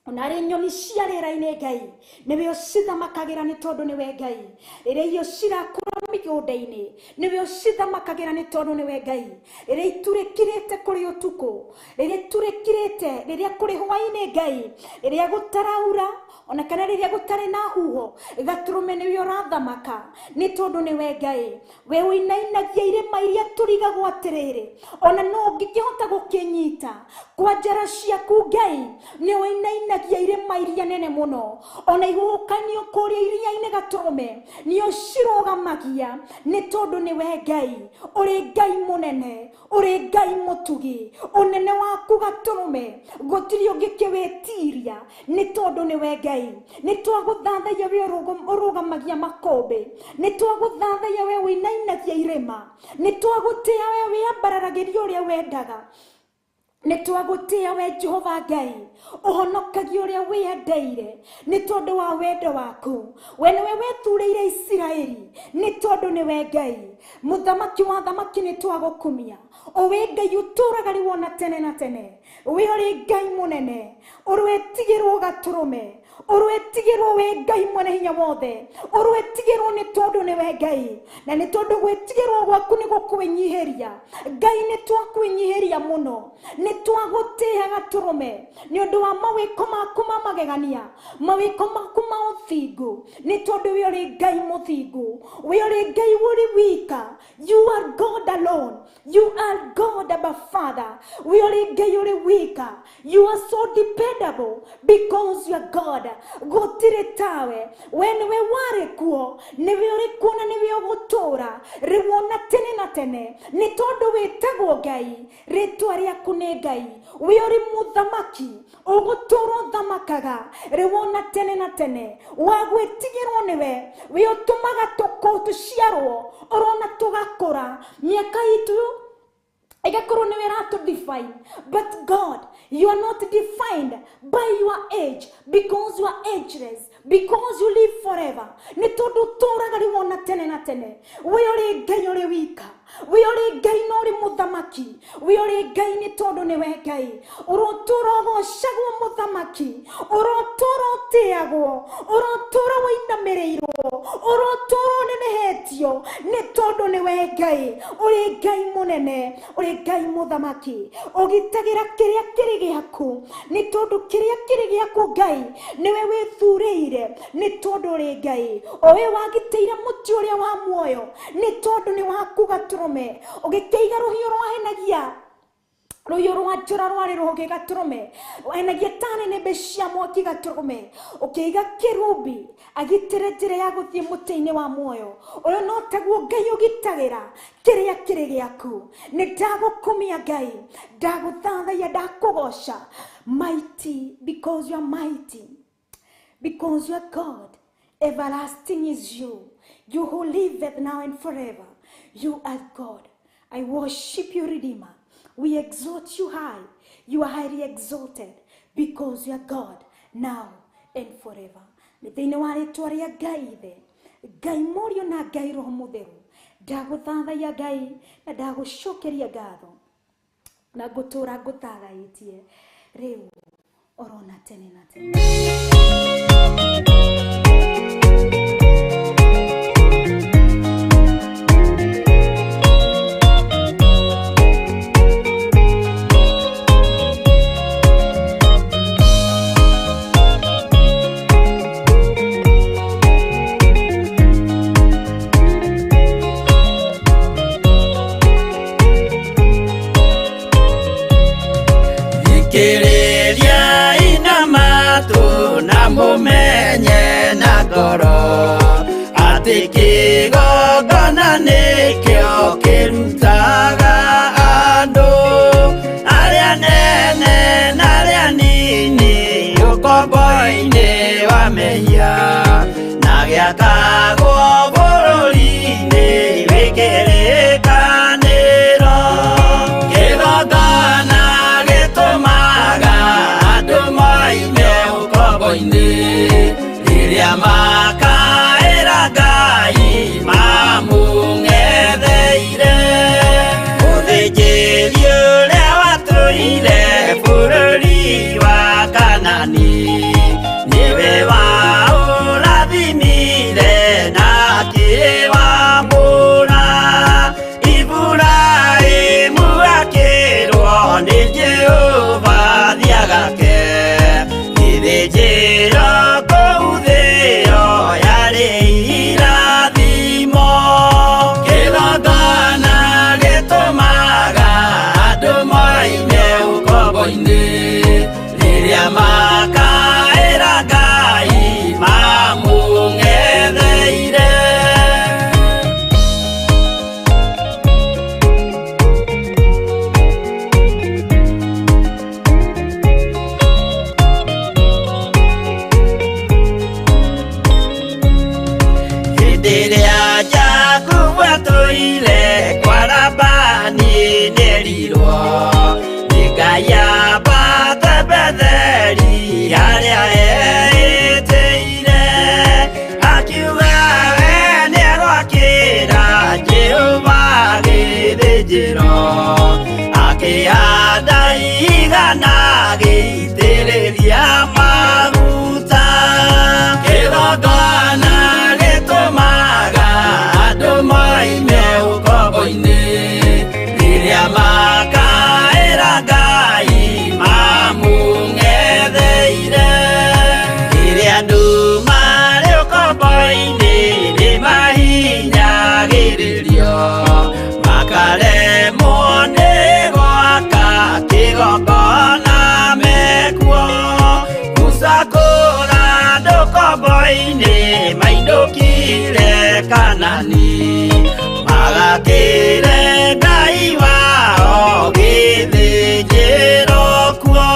Speaker 2: ona arĩ nyoni cia rĩera-inĩ Ngai nĩwe ũcithamakagĩra nĩ tondũ nĩwe Ngai. Rĩrĩa irio cirakũra mĩgũnda-inĩ nĩwe ũcithamakagĩra nĩ tondũ nĩwe Ngai. Rĩrĩa itu rĩkirĩte kũrĩ ũtukũ, rĩrĩa itu rĩkirĩte rĩrĩa kũrĩ hwaĩ-inĩ Ngai, rĩrĩa gũtaraura ona kana rĩrĩa gũtarĩ na huho, gatũrũme nĩwe ũrathamaka nĩ tondũ nĩwe Ngai. We ũinainagia irĩma iria tũrigagwo atĩrĩrĩ, ona no ũngĩkĩhota gũkĩnyita kwa njara ciaku Ngai, nĩ ũinainagia irĩma iria nene mũno, ona ihuhũkanio kũrĩa iria-inĩ gatũrũme nĩ ũcirũgamagia nĩ tondũ nĩwe Ngai. Ũrĩ Ngai mũnene, ũrĩ Ngai mũtugi, ũnene waku gatũrũme gũtirĩ ũngĩkĩwĩtiria nĩ tondũ nĩwe Ngai. Nĩ twagũthathaiya we ũrũgamagia makũmbĩ, nĩ twagũthathaiya we ũinainagia irĩma, nĩ twagũtĩĩa we wĩambararagĩria ũrĩa wendaga, nĩ twagũtĩĩa we Jehova Ngai ũhonokagia ũrĩa wĩendeire nĩ tondũ wa wendo waku. We nĩwe wethurĩire Isiraeli nĩ tondũ nĩwe Ngai. Mũthamaki wa thamaki nĩ twagũkumia, ũwĩ Ngai ũtũũraga rĩu ona tene na tene. We ũrĩ Ngai mũnene, ũrwĩtigĩrwo gatũrũme, ũrwĩtigĩrwo we Ngai mwene hinya wothe, ũrwĩtigĩrwo nĩ tondũ nĩwe Ngai, na nĩ tondũ gwĩtigĩrwo gwaku nĩ gũkwĩnyihĩria Ngai. Nĩ twakwĩnyihĩria mũno, nĩ twagũtĩĩa gatũrũme nĩ ũndũ wa mawĩko maku ma magegania, mawĩko maku ma ũthingu, nĩ tondũ we ũrĩ Ngai mũthingu, we ũrĩ Ngai ũrĩ wika. You are God alone, you are God above Father. We ũrĩ Ngai ũrĩ wika. You are so dependable because you are God. Gũtirĩ tawe, we nĩwe warĩ kuo, nĩwe ũrĩ kuo na nĩwe ũgũtũũra rĩu ona tene na tene, nĩ tondũ wĩtagwo Ngai, rĩtwa rĩaku nĩ Ngai. We ũrĩ mũthamaki ũgũtũũra ũthamakaga rĩu ona tene na tene, wa gwĩtigĩrwo nĩwe. We ũtũmaga tũciarwo ũrona tũgakũra, mĩaka itũ ĩgakorwo nĩwe ĩratũ define. But God, you are not defined by your age because you are ageless, because you live forever. Nĩ tondũ ũtũũraga rĩu ona tene na tene. We ũrĩ Ngai ũrĩ wika, we ũrĩ Ngai na ũrĩ mũthamaki, we ũrĩ Ngai nĩ tondũ nĩwe Ngai. Ũrotũũra ũgocagwo mũthamaki, ũrotũũra ũtĩagwo, ũrotũũra wũinamĩrĩirwo, ũrotũũra ũnenehetio nĩ tondũ nĩwe Ngai. Ũrĩ Ngai mũnene, ũrĩ Ngai mũthamaki, ũgitagĩra kĩrĩa kĩrĩ gĩaku nĩ tondũ kĩrĩa kĩrĩ gĩaku Ngai nĩwe wĩthurĩire nĩ tondũ ũrĩ Ngai. O we wagitĩire mũtĩ ũrĩa wa muoyo nĩ tondũ nĩ waku gatũrũme, ũgĩkĩiga rũhiũ rwahenagia rũhiũ rwa njora rwarĩ rũhũgĩ gatũrũme, wahenagia ta nĩnĩmbĩ cia mwaki gatũrũme, ũkĩiga kĩrumbi agitĩre njĩra ya gũthiĩ mũtĩ-inĩ wa muoyo. Ũyũ no taguo Ngai ũgitagĩra kĩrĩa kĩrĩ gĩaku. Nĩ ndagũkumia Ngai, ndagũthathaiya, ndakũgoca. Mighty because you are mighty, because you are God. Everlasting is you, you who liveth now and forever. You are God. I worship you, Redeemer. We exalt you high. You are highly exalted because you are God now and forever. Nĩ thĩinĩ wa rĩtwa rĩa Ngai Ithe, Ngai Mũriũ na Ngai Roho Mũtheru, ndagũthathaiya Ngai na ndagũcokeria ngatho na ngũtũra ngũthathaĩtie rĩu orona tene na tene.
Speaker 3: Thikĩrĩria inamatu na mũmenye na ngoro atĩ kĩgongona nĩkĩo kĩrutaga andũ arĩa nene na arĩa nini ũkombo-inĩ wa mehia na gĩakagwo bũrũri-inĩ wĩ kĩrĩkanĩro. Kĩgongona gĩtũmaga andũ moime ũkombo-inĩ rĩrĩa makaĩra Ngai mamũng'etheire. Mũthĩnjĩri ũrĩa watũire bũrũri wa Kanani nĩwe waũrathimire na akĩwamũra. Iburahĩmu akĩrwo nĩ Jehova thiagake gĩthĩnjĩro kũu thĩo yarĩ irathimo. Kĩgongona gĩtũmaga andũ moime ũkombo-inĩ rĩrĩa makaĩra Ngai mamũng'etheire. Hĩndĩ ĩrĩa Jakubu atũire kwa Labani nĩerirwo nĩ Ngai ambate Betheli harĩa eĩtĩire, akiuga we nĩegwakĩra Jehova gĩthĩnjĩro, akĩhanda ihiga na agĩitĩrĩria maguta. Kĩgongona gĩtũmaga andũ moime ũkombo-inĩ rĩrĩa makaĩra Ngai mamũng'etheire. Rĩrĩa andũ marĩ ũkombo-inĩ nĩmahinyagĩrĩrio makaremwo nĩ gwaka kĩgongona mekuo. Musa kũra andũ ũkombo-inĩ mainũkire Kanani magakĩre Ngai wao gĩthĩnjĩro kuo.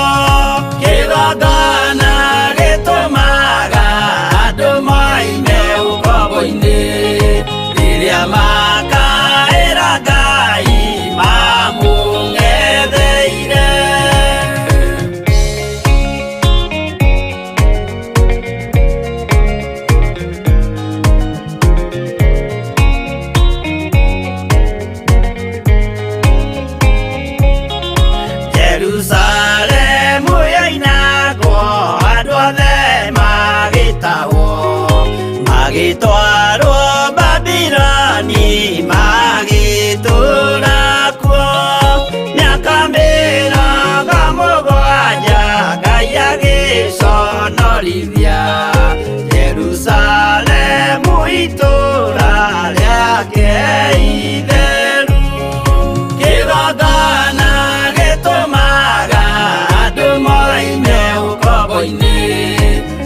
Speaker 3: Kĩgongona gĩtũmaga andũ moime ũkombo-inĩ rĩrĩa makaĩra Ngai mamũng'etheire. Jerusalemu yoinagwo andũ othe magĩtahwo magĩtwarwo Babiloni magĩtũũra kuo mĩaka 70 Ngai agĩconorithia Jerusalemu itũũra rĩake itheru. Kĩgongona gĩtũmaga andũ moime ũkombo-inĩ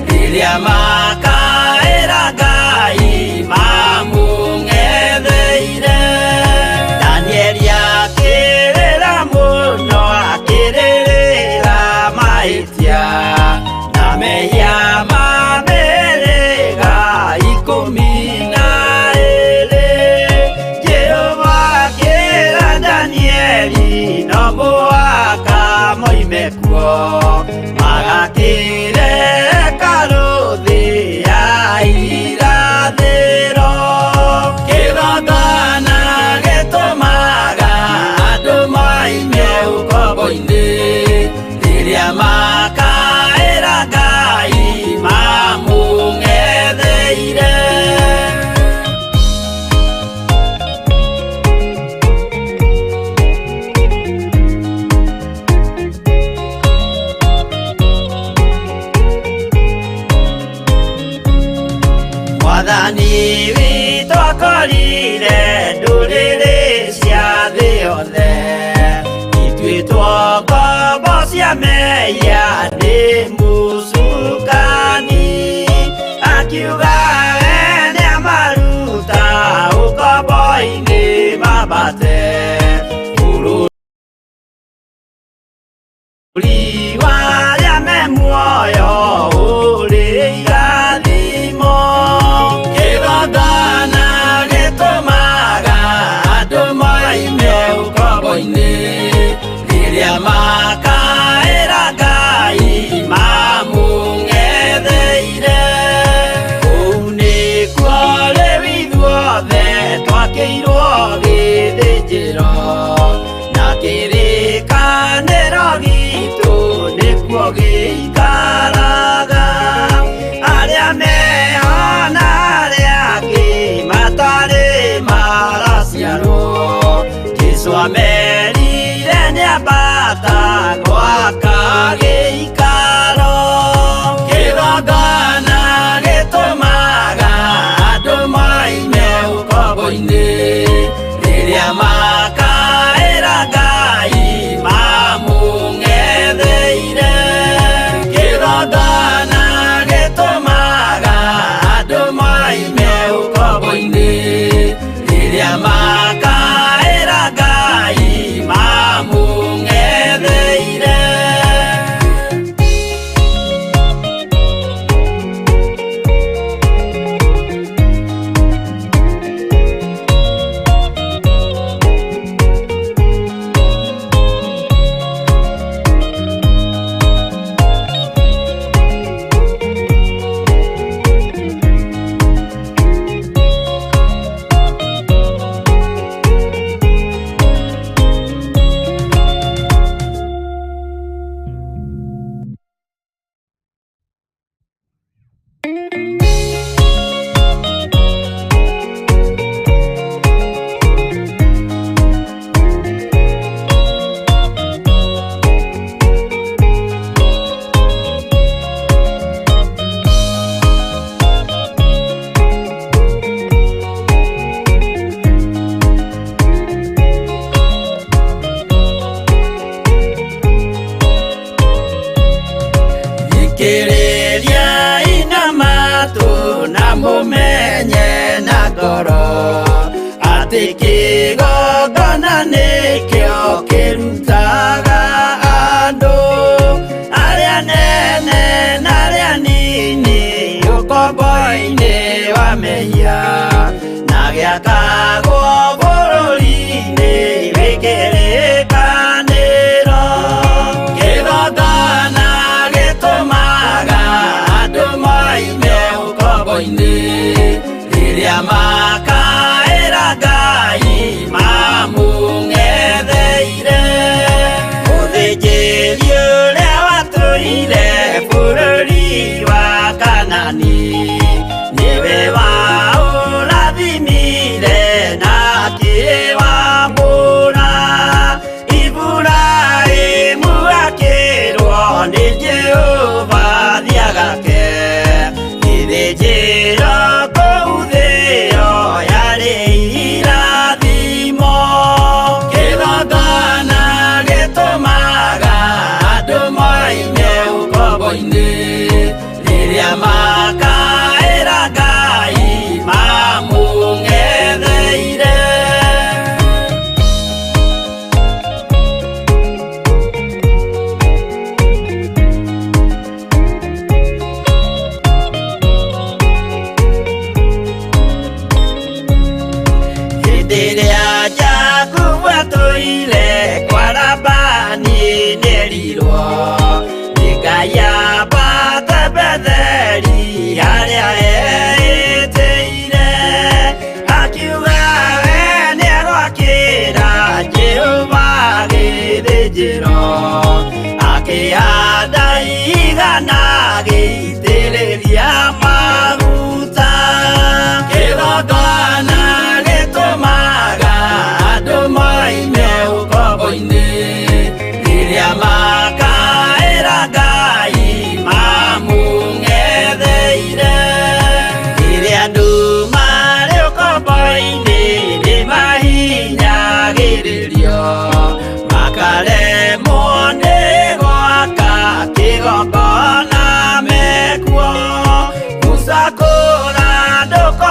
Speaker 3: rĩrĩa makaĩra Ngai mamũng'etheire. Danieli akĩrĩra mũno akĩrĩrĩra mahĩtia na mehia mekuo Magakire karuthi ya irathĩro Kĩgongona gĩtũmaga andũ moime ũkombo-inĩ Rĩrĩa makaĩra Ngai mamũng'etheire Mwathani witũ akorire ndũrĩrĩ cia thĩ yothe Ituĩtwo ngombo cia mehia nĩ mũcukani Akiuga we nĩamaruta ũkombo-inĩ mambate Bũrũri wa arĩa me muoyo ũrĩ irathimo Kĩgongona gĩtũmaga andũ moime ũkombo-inĩ Rĩrĩa makaĩra Ngai mamũng'etheire Kũu nĩkuo rĩu ithuothe twakĩirwo gĩthĩnjĩro Na kĩrĩkanĩro gitũ nĩkuo gĩikaraga Arĩa meho na arĩa angĩ matarĩ maraciarwo Jesũ amerire nĩambata gwaka gĩikaro Kĩgongona gĩtũmaga andũ moime ũkombo-inĩ Rĩrĩa makaĩra Ngai mamũng'etheire Kĩgongona gĩtũmaga andũ moime ũkombo-inĩ Rĩrĩa makaĩra Ngai mamũng'etheire Thikĩrĩria ina matũ na mũmenye na ngoro Atĩ kĩgongona nĩkĩo kĩrutaga andũ Arĩa nene na arĩa nini ũkombo-inĩ wa mehia Na gĩakagwo bũrũri-inĩ wĩ kĩrĩkanĩro Kĩgongona gĩtũmaga andũ moime ũkombo-inĩ Rĩrĩa makaĩra Ngai mamũng'etheire Mũthĩnjĩri ũrĩa watũire bũrũri wa Kanani Nĩwe waũrathimire na akĩwamũra Iburahĩmu akĩrwo nĩ Jehova thiĩ agake Gĩthĩnjĩro kũu thĩo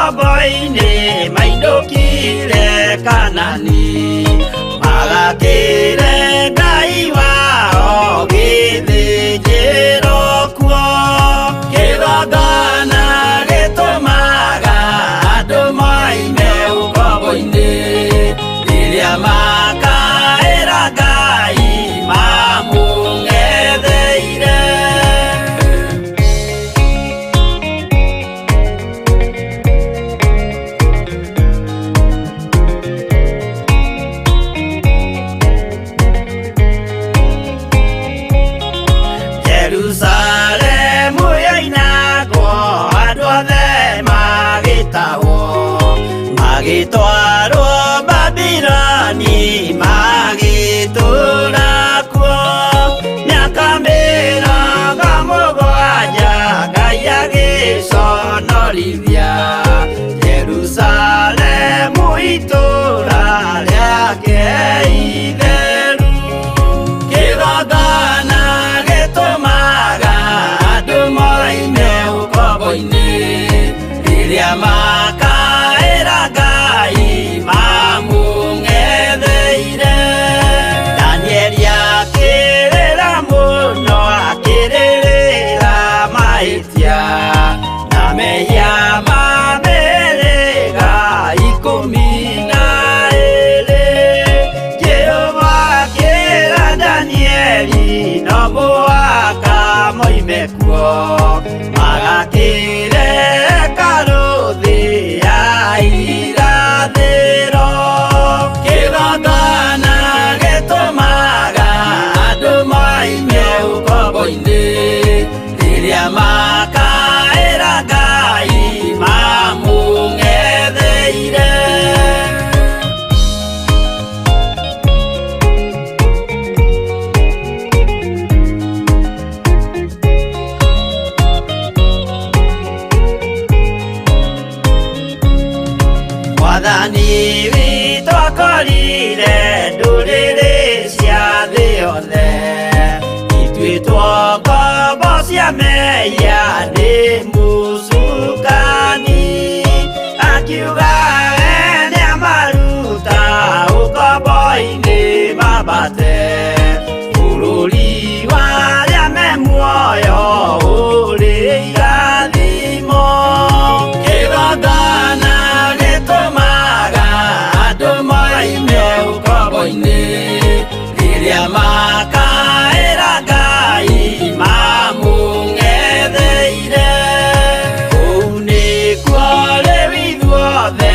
Speaker 3: ũkombo-inĩ mainũkire Kanani magakĩre Ngai wao gĩthĩnjĩro kuo kĩgongona gĩtũmaga andũ moime ũkombo-inĩ rĩrĩa makaĩra Ngai mamũng'etheire. Jerusalemu yoinagwo andũ othe magĩtahwo magĩtwarwo Babiloni magĩtũũra kuo mĩaka 70 Ngai agĩconorithia Jerusalemu itũũra rĩake itheru kĩgongona gĩtũmaga andũ moime ũkombo-inĩ rĩrĩa makaĩra Ngai mamũng'etheire. Danieli akĩrĩra mũno akĩrĩrĩra mahĩtia na mehia ma mĩhĩrĩga 12. Jehova akĩra Danieli no mũhaka moime kuo magakĩre hekarũ thĩ ya irathĩro. Kĩgongona gĩtũmaga andũ moime ũkombo-inĩ rĩrĩa makaĩra Ngai mamũng'etheire. Mwathani witũ akorire ndũrĩrĩ cia thĩ yothe ituĩtwo ngombo cia mehia nĩ mũcukani akiuga we nĩamaruta ũkombo-inĩ mambate bũrũri wa arĩa me muoyo ũrĩ irathimo. Kĩgongona gĩtũmaga andũ moime ũkombo-inĩ rĩrĩa makaĩra Ngai mamũng'etheire. Kũu nĩkuo rĩu ithuothe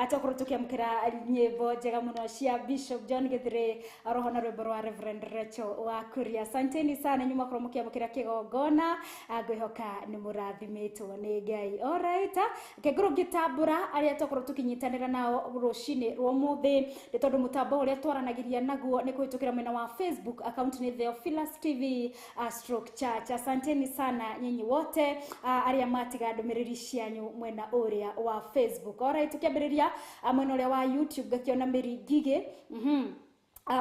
Speaker 2: Twakorwo tukiamukira nyimbo njega muno cia Bishop John Githire roho na rwimbo rwa Reverend Rachel wa Kuria. Asanteni sana nyuma korwo mukiamukira kigongona, ngwihoka ni murathimitwo ni Ngai. Alright, kengoro ngitambura aria twakorwo tukinyitanira nao rucini rwa umuthi ni tondu mutambo uria twaranagiria naguo ni kuhitukira mwena wa Facebook account ni Theophilus TV stroke church. Asanteni sana nyinyi wote aria matiga ndumiriri cianyu mwena uria wa Facebook. Alright, tukiambiriria mwena uria wa YouTube ngakiona Mary Ngige.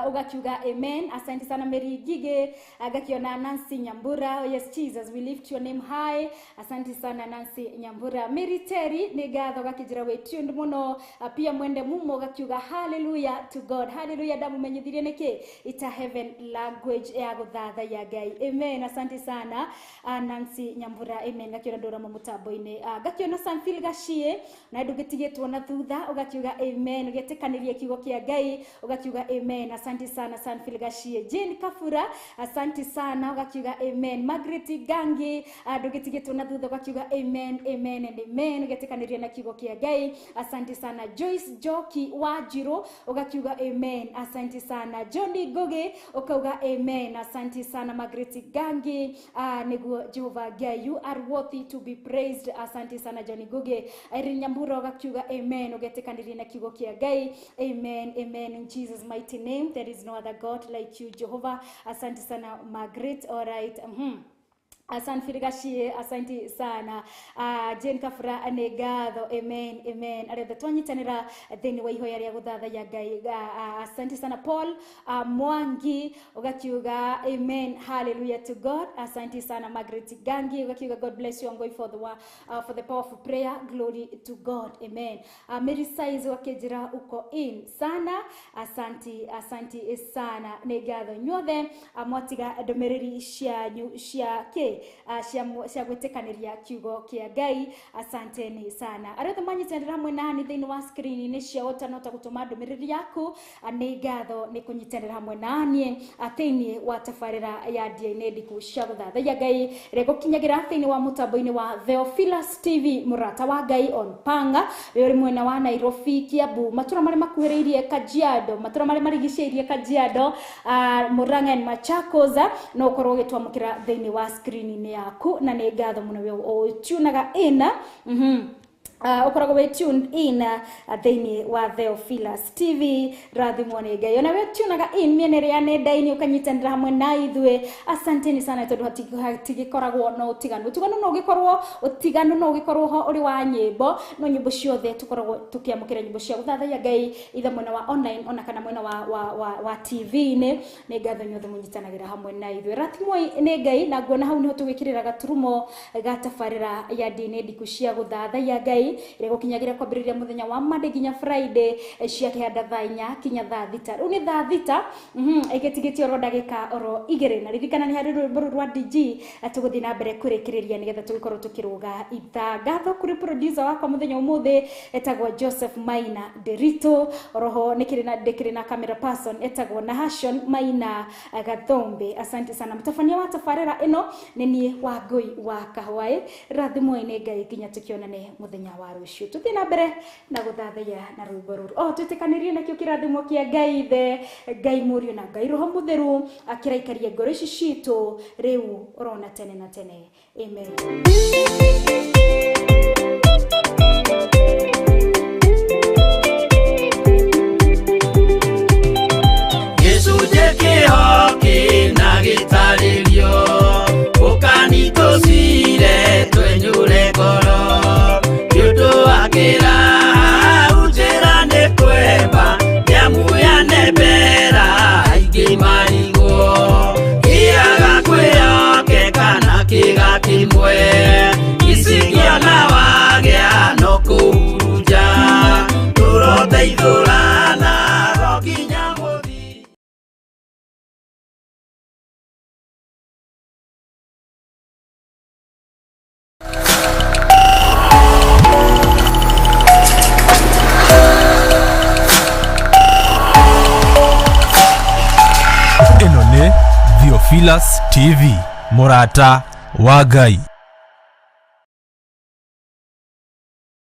Speaker 2: Ugakiuga amen. Asante sana Mary Ngige. Gakiona Nancy Nyambura, oh yes Jesus, we lift your name high. Asante sana Nancy Nyambura. Mary Terry ni gatho gakijira we tuned muno. Pia mwende mumo gakiuga hallelujah to God. Hallelujah ndamumenyithirie niki ita heaven language ya guthatha ya Ngai. Amen. Asante sana Nancy Nyambura. Amen. Gakiona ndura mu mutambo-ini. Gakiona Samphil Gachie na ndungitigitwo na thutha ugakiuga amen, ugetikanirie kiugo kia Ngai ugakiuga amen. Asante sana Sanfil Gachie. Jane Kafura, asante sana ugakiuga amen. Margaret Gangi, ndungitigitwo na thutha ugakiuga amen, amen and amen, ugetikanirie na kiugo kia Ngai. Asante sana Joyce Joki Wajiro ugakiuga amen. Asante sana Johnny Goge ukauga amen. Asante sana Margaret Gangi, niguo Jehova Ngai, you are worthy to be praised. Asante sana Johnny Goge. Irene Nyambura ugakiuga amen, ugetikanirie na kiugo kia Ngai. Amen, amen, in Jesus mighty name. There is no other God like you, Jehovah. Asante sana Margaret. All right. Asante Gachie, asante sana Jane Kafura ne gatho. Amen, amen. Aria twanyitanira thiini wa ihoya ria guthatha ya Ngai. Asante sana Paul Mwangi ugakiuga amen, hallelujah to God. Asante sana Margaret Gangi ugakiuga God bless you, I'm going for the powerful prayer, glory to God. Amen. Mary Size wakijira uko in sana. Asante, asante sana ne gatho nyothe mwatiga ndumiriri cianyu cia ke cia gwitikaniria kiugo kia Ngai. Asanteni sana aria othe manyitanĩra hamwe nani thĩinĩ wa screen-inĩ cia ũtanota gũtũma ndũmĩrĩri yaku. Nĩ ngatho nĩ kũnyitanĩra hamwe naniĩ thĩinĩ wa tabarĩra ya DNA ndiku cia gũthathaiya Ngai ĩrĩa ĩgũkinyagĩra thĩinĩ wa mũtambo-inĩ wa Theophilus TV mũrata wa Ngai on Panga ũrĩ mwena wa Nairobi, Kiambu, matũra marĩa makuhĩrĩirie Kajiado, matũra marĩa marigicĩirie Kajiado, Murang'a and Machakos, no ũkorwo ũgĩtwamũkĩra thĩinĩ wa screen ni yaku na nĩ ngatho mũno we ũtunaga ina ukoragwo we tuned in thĩinĩ wa Theophilus TV. Rathimwo nĩ Ngai. Ona we tunaga in mĩena ĩrĩa ya nenda-inĩ ũkanyitanĩra hamwe na ithuĩ. Asanteni sana tondũ hatigĩkoragwo na ũtiganu. Ũtiganu no ũgĩkorwo, ũtiganu no ũgĩkorwo ho ũrĩ wa nyĩmbo, no nyĩmbo ciothe tũkoragwo tũkĩamũkĩra nyĩmbo cia gũthathaiya Ngai ithe mwena wa online ona kana mwena wa TV-inĩ. Nĩ ngatho inyuothe mũnyitanagĩra hamwe na ithuĩ. Rathimwo nĩ Ngai. Na nguona hau nĩho tũgĩkĩrĩra gaturumo ga tabarĩra ya DNA ndiku cia gũthathaiya Ngai ĩrĩa gũkinyagira kwambĩrĩria mũthenya wa Monday nginya Friday cia kĩhanda thaa 4 kinya thaa 6. Rĩu nĩ thaa 6 ĩgĩtigĩtie oro ndagĩka oro 2 na ririkana nĩ harĩ rwĩmbo rũrũ rwa DG tũgũthiĩ na mbere kũrĩkĩrĩria nĩgetha tũgĩkorwo tũkĩrũga ithaa. Ngatho kũrĩ producer wakwa mũthenya ũmũthĩ etagwo Joseph Maina Derito, oroho ndĩkĩrĩ na camera person etagwo Nahashon Maina Gathombe. Asante sana. Mũtabania wa tabarĩra ĩno nĩ niĩ Wangũi wa Kahwaĩ. Rathimwo nĩ Ngai nginya tũkĩonane mũthenya wa rũciũ. Tũthiĩ na mbere na gũthathaiya na rwĩmbo rũrũ. Twĩtĩkanĩrie nakĩo kĩrathimo kĩa Ngai Ithe, Ngai Mũriũ na Ngai Roho Mũtheru akĩraikaria ngoro ici citũ rĩu orona tene na tene. Amen.
Speaker 3: Gĩcunjĩ kĩho kĩna gĩtarĩrio ũkanitũcire twenyure ngoro nĩũndũ wa kĩraha njĩra nĩ kwemba nĩamuyane mbera aingĩ marigwo kĩaga kwĩyokeka na kĩga kĩmwe icigĩona wagĩa no kũhurunja tũroteithũrana ro nginya mũthia.
Speaker 1: Ĩno nĩ Theophilus TV, mũrata wa Ngai.